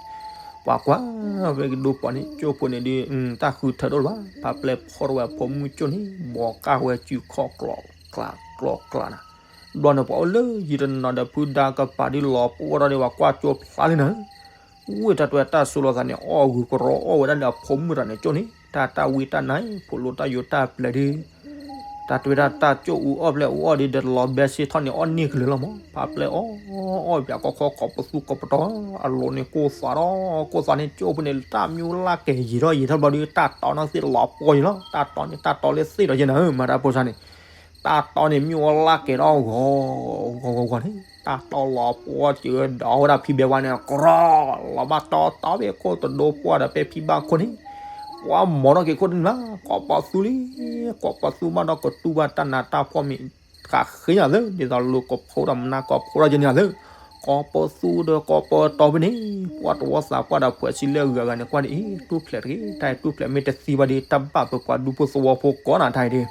ပှၤကွၢ်ဝဲကဒိပီၤန့ၣ် ကၠိဖိန့ၣ်ဒီး တၢ်ဃုထၢဒိၣ်လၢၤဘၣ် ဖးပျဲၢ်ဖီၣ်ထီၣ်ဝဲအဖိမုၣ်ကၠိန့ၣ် ဘီကၢ်ဝဲစုခီၣ်ကျီၣ်ကျါကျီၣ်ကျါနၤ ဘျီန့ၣ် ပှၤအိၣ်လၢယံၤတနီၤဒီးဖုဒါကပၤဒ်လီၤပှီၢ်ထီၣ်ဒီး ပှၤကွၢ်ကၠိဖျါလံနၤ ဝ့ၢ်တၢ်တဲဝဲတၢ်စိၤလီၤသးန့ၣ် အီၣ်ဂုၤကရီအီၣ်ဝဲဒၣ်လၢအဖိမုၣ်တၢ်န့ၣ်ကၠိန့ၣ် တၢ်တၢ်ဝံတၢ်နါ ဖိးလိတၢ်ယိးတၢ်ပျဲၤဒီး တၢ်တဲဝဲဒၣ်တၢ်ကၠိအူအီၣ်ပျဲၢ်အူအီၣ်ဒီး ဒီးလီၤဘဲစ့ထီၣ်န့ၣ် အီၣ်န့ၢ်ကလုာ်လီၤမး ဖးပျဲၢ်အီၣ်အီၣ်ပၠးခီခီ ကိးပသူကိးပတီၢ် အလိၤန့ၣ်ကိၢ်သးဒီး ကိၢ်သးန့ၣ် ကၠိဖိန့ၣ် တၢ်မ့ၣ်အူလၢ်ကဲၤယံာ်ထီၣ်ယံာ်ထီၣ်ဘျီဒီး တၢ်တီန့ၣ်သ့ၣ်လီၤပှီၢ်ယံာ်လီၤ တၢ်တီန့ၣ် တၢ်တီလၢသ့ၣ်ဒီးယဲနၤဧၢ မၤတၢ်ဖိစါန့ၣ် တၢ်တီန့ၣ် မ့ၣ်အူလၢ်ကဲၤဒီးဂီၤ ဂီၤဂီၤဂီၤန့ၣ် တၢ်တီလီၤပှီၢ်စၢၤဒီးဝဲဒၣ်ဖံဘဲဝါန့ၣ် ကရီ လီၤဘၣ်တီတီဖဲခိၣ်တဒိပှၢ်ဒီးဖဲဖံဘၣ်ခိၣ်န့ၣ် ပှၤမီၤထီၣ်က့ၤခိၣ်တနံၤလီၤ ကိးပီၤသူလံ ကိးပီၤသူဘၣ်ဒီးကတူၢ်ဘၣ်တၢ်နးတၢ်ဖှီၣ်မ့ၢ် ဃးဃ့ညါသၢ ဒ်သိးလိာ်ကဖိဒီးမနါကိးဖိဒီးယဲန့ၣ်သၢ ကိးပီၤသူဒီးကိးပီၤတီဖဲန့ၣ် ပှၤတဝီသးပှၢ်ဒီးဖှဲးဆံလၢအဂၤဂၤန့ၣ် ကွၢ်ဒ်အံၤ တူၢ်ဖျဲးတဂ့ၤ တၢ်အံၤတူၢ်ဖျဲးမ့ၢ်တသံဘၣ်ဒီး တၢ်ဘၣ်ပပှၤဒူဖိသဝီဖိကိးနၤတၢ်အံၤဒီး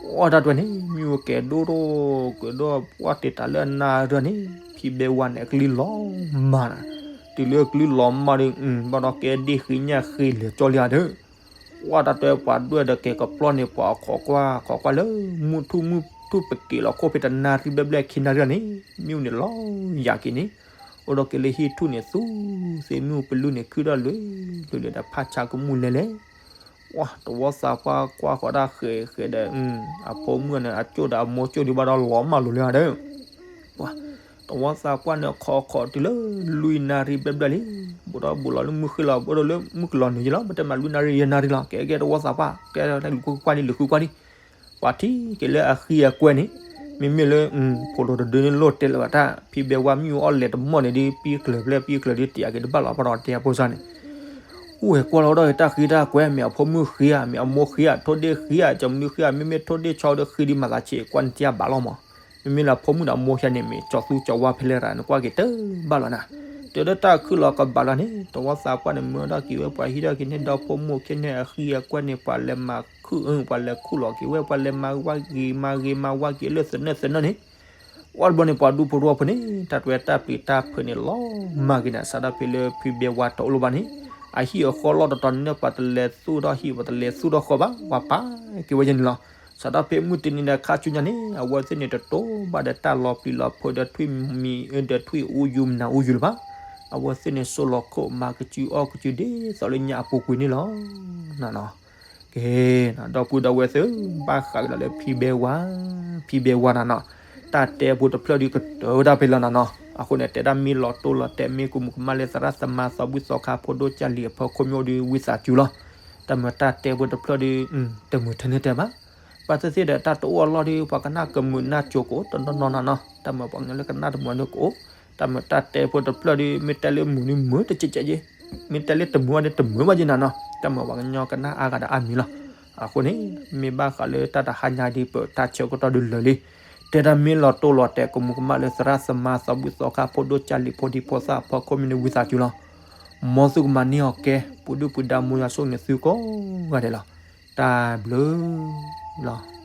အိၣ်တၢ်တဲဝဲန့ၣ် မ့ၣ်အူကဲၤဒိၣ်ဒိၣ်ကဲၤဒိၣ် ပှၢ်တ့ၢ်တၢ်လၢအနၢ်ရၢန့ၣ် ဖံဘဲဝါန့ၣ် အကလုၢ်လီၤမၢ်နၤ တုၤလၢအကလုၢ်လီၤမၢ်ဒီး ဘၣ်ဒီးကဲဒ့ၣ်ဃ့ညၣ်ဃ့လဲၤကၠီလံဧါဒီး ပှၢ်တၢ်တဲပှၤဒွဲၣ်ဒီးကဲၤကပျီန့ၣ် ပှၤခိးကွၢ် ခိးကွၢ်လၢ မုၢ်ထူၣ်မုၢ်ထူၣ်ပက့ၤလီၤခိၣ်ဖဲတနၣ်ရံၣ်ဘျဲၣ်ဘျဲၣ်ခံနၣ်ရံၣ်န့ၣ် မ့ၣ်အူန့ၣ်လီၤယၤက့ၤန့ၣ် အိၣ်ဒီးက့ၤလၢဟံၣ်ထူၣ်န့ၣ်သူ သ့ၣ်မုၢ်ပလုၢ်န့ၣ်ခုၣ်ဒီးလွံၢ် လွံၢ်လၢဒီးဖးဆါကမူၣ်လဲၤလဲၤ ပှၢ်တဝီသးပှၢ်ကွၢ်ဃီၤတၢ်ဃဲၤဃဲၤဒီး အဖိမုၣ်န့ၣ် အကၠိၣ်ဒီးအမိၢ်ကၠိၣ်ဒံးဘၣ်ဒီးလီၤမၢ်လိၤလၢဧါဒီး ပှၤ တဝီသးပှၢ်န့ၣ် ခိးခိးတုၤလၢလွံၢ်နၣ်ရံၣ်ဘျဲၣ်ဘျဲၣ်လံ ဘူးဒီးဘူးလီၤလၢမုၢ်ဃ့ၢ်လီၤ ဘူးဒီးလၢမုၢ်ကလီၤနုာ်ယဲလီၤ ပတဲမးလွံၢ်နၣ်ရံၣ်ယဲၢ်နၣ်ရံၣ်လီၤ ကဲကဲတဝီသးပှၢ် ကဲတၢ်လူၤဃုကွၢ်န့ၣ် လူၤဃုကွၢ်န့ၣ် ပှၤထံၣ်က့ၤလၢအဃံအကွဲန့ၣ် မ့မ့ၢ်လၢ ဖိးလိၤတဒုန့ၣ်လိၣ်တဲလၢၤဘၣ်တၢ် ဖံဘဲဝါမ့ၣ်အူအီၣ်လဲၤတမီၢ်န့ၣ်ဒီး ပံၢ်ကျၢၤဖျဲၣ်ပံၢ်ကျၢၤဒီးတယာ်က့ၤတဘၣ်လီၤ ပှၤဒီးတဲအဖိစါန့ၣ် အိၣ်ဝဲကွၢ်လီၤဒီးတၢ်ဃံတၢ်ကွဲ မ့ၢ်အဖိမုၣ်ဃ့ဧါ မ့ၢ်အမိၢ်ဃ့ဧါ ထိၣ်ဒ့ၣ်ဃ့ဧါ ကၠီမနုၤဃ့ဧါ မ့မ့ၢ်ထိၣ်ဒ့ၣ်ဆီဒီးဃ့ဒံးမၤသးဆံး ကွၢ်န့ၣ်တယာ်ဘၣ်လီၤမး မ့မ့ၢ်လၢအဖိမုၣ်ဒီးအမိၢ်ဃ့န့ၣ် မ့ၢ်ကၠီသူကၠီဝါဖဲလဲၣ်ရၤန့ၣ် ကွၢ်က့ၤတဘၣ်လီၤနၤ တုၤလၢတၢ်ခုၣ်လီၤကဘၣ်လီၤန့ၣ် တဝီသးပှၢ်န့ၣ် မၢထီၣ်က့ၤဝဲ ပှၤဟံးထီၣ်က့ၤန့ၢ်ဒီဖိမိၢ်ခ့န့ၢ်အဃံအကွဲန့ၣ် ပှၤလဲၤမၤခုၣ် ပှၤလဲၤခူၣ်လီၤက့ၤဝဲ ပှၤလဲၤမၤဝါဂ့ၤမၤဂ့ၤမၤဝါက့ၤလၢသနၢၣ်သနၢၣ်န့ၣ် ဝံၤဘျီန့ၣ် ပှၤဒူဖိတဝီဖိန့ၣ်တၢ်တဲတၢ်ပျံၤတၢ်ဖုးန့ၣ်လီၤမၢ်က့ၤနၤ စးထီၣ်ဖဲလၢဖံဘဲဝါတအိၣ်လၢၤဘၣ်န့ၣ် အဟံၣ်အဃီလီၢ်တတီၤန့ၣ် ပှၤတလဲၤသူၣ်ထီၣ်ဟံၣ် ပှၤတလဲၤသူၣ်ထီၣ်ဃီဘၣ် ပှၤပာ်က့ၤဝဲယဲန့ၣ်လီၤ. စးထီၣ်ဖဲမုၢ်တနံၤဒီးခါဆူညါန့ၣ် အဝဲသ့ၣ်န့ၣ်တတိၤဘၣ်ဒီးတၢ်လီၤပျံၤလီၤဖုးဒီးထွံၣ်မံၤဒီးထွံၣ်အူယူၤမနၤအူယူၤလၢၤဘၣ်. အဝဲသ့ၣ်န့ၣ်စိလီၤခိၣ်မၤကစုအီၣ်ကစုဒ်သိးလၢညၣ်အပူၤကွံာ်န့ၣ်လီၤ. ကဲ ဒီပုၢ်ဒီဝဲၢ်သ့ၣ်ဧၢ, ဘၣ်ဃးကဒီးလၢဖံဘဲဝါ, ဖံဘဲဝါနၤနီၤ, တၢ်တဲဖိတဖျၢၣ်ဒုးကတၢၢ်ဝဲဒၣ်ဖဲလီၤနၤနီၤ. အဃိန့ၣ် တဲဒၣ်မ့ၢ်လီၤတိၢ်လီၤတဲာ် မ့ၢ်ကမူၤကမၣ်လၢသရၣ်သမါသီဘူၣ်သီခါဖိဒိၣ်ကၢ်လံၤအဖီခိၣ်မ့ၢ်အိၣ်ဒီး ဝံသးစူၤလီၤ. တၢ်မုာ်တၢ်တဲဖိတဖျၢၣ်ဒုး တမုာ်ထဲန့ၣ်တဲဘၣ်. ဘၣ်သ့ၣ်သ့ၣ်ဒီးတၢ်တအိၣ်အလီၢ်ဒုး ပှၤကနၣ်ကမုာ်နၢ်ကၠိကအိၣ်တနီၤနီၤနၤနီၤ. တၢ်မုာ်ပှၤကညီလၢကနၣ်တမုာ်ဒုးကအိၣ်. တၢ်မုာ်တၢ်တဲဖိတဖျၢၣ်ဒုး မ့ၢ်တဲလၢမုာ်ဒုးမုာ်တကဲးကဲးယ့ၢ်, မ့ၢ်တဲလၢတမုာ်ဘၣ်ဒုးတမုာ်ဘၣ်ယ့ၢ်နၤနီၤ. တၢ်မုာ်ပှၤကညီကနၣ်အါဂၤဒီးအါမံၤလီၤ. အဃိန့ၣ် မ့ၢ်ဘၣ်ဃးလၢတၢ်တဟါညါဒ်ပတၢ်ဆၢကတီၢ်ဒုးလၢာ်လံ. တဲဒၣ်မ့ၢ်လီၤတိၢ်လီၤတဲာ် ကမူၤကမၣ်လၢသရၣ်သမါသီဘူၣ်သီခါ ဖိဒိၣ်ကၢ်လံၤဖိဒံဖိသၣ်အဖီခိၣ်မ့ၢ်န့ၣ် ဝံသးစူၤလီၤ. မ်သုကမၤန့ၢ်အီၤကဲ ပူၤဒုၣ်ပူၤဒါ မ်ယွၤဆိၣ်ဂ့ၤသုကိးဂၤဒဲးလီၤ. တၢ်ဘျုးလီၤ.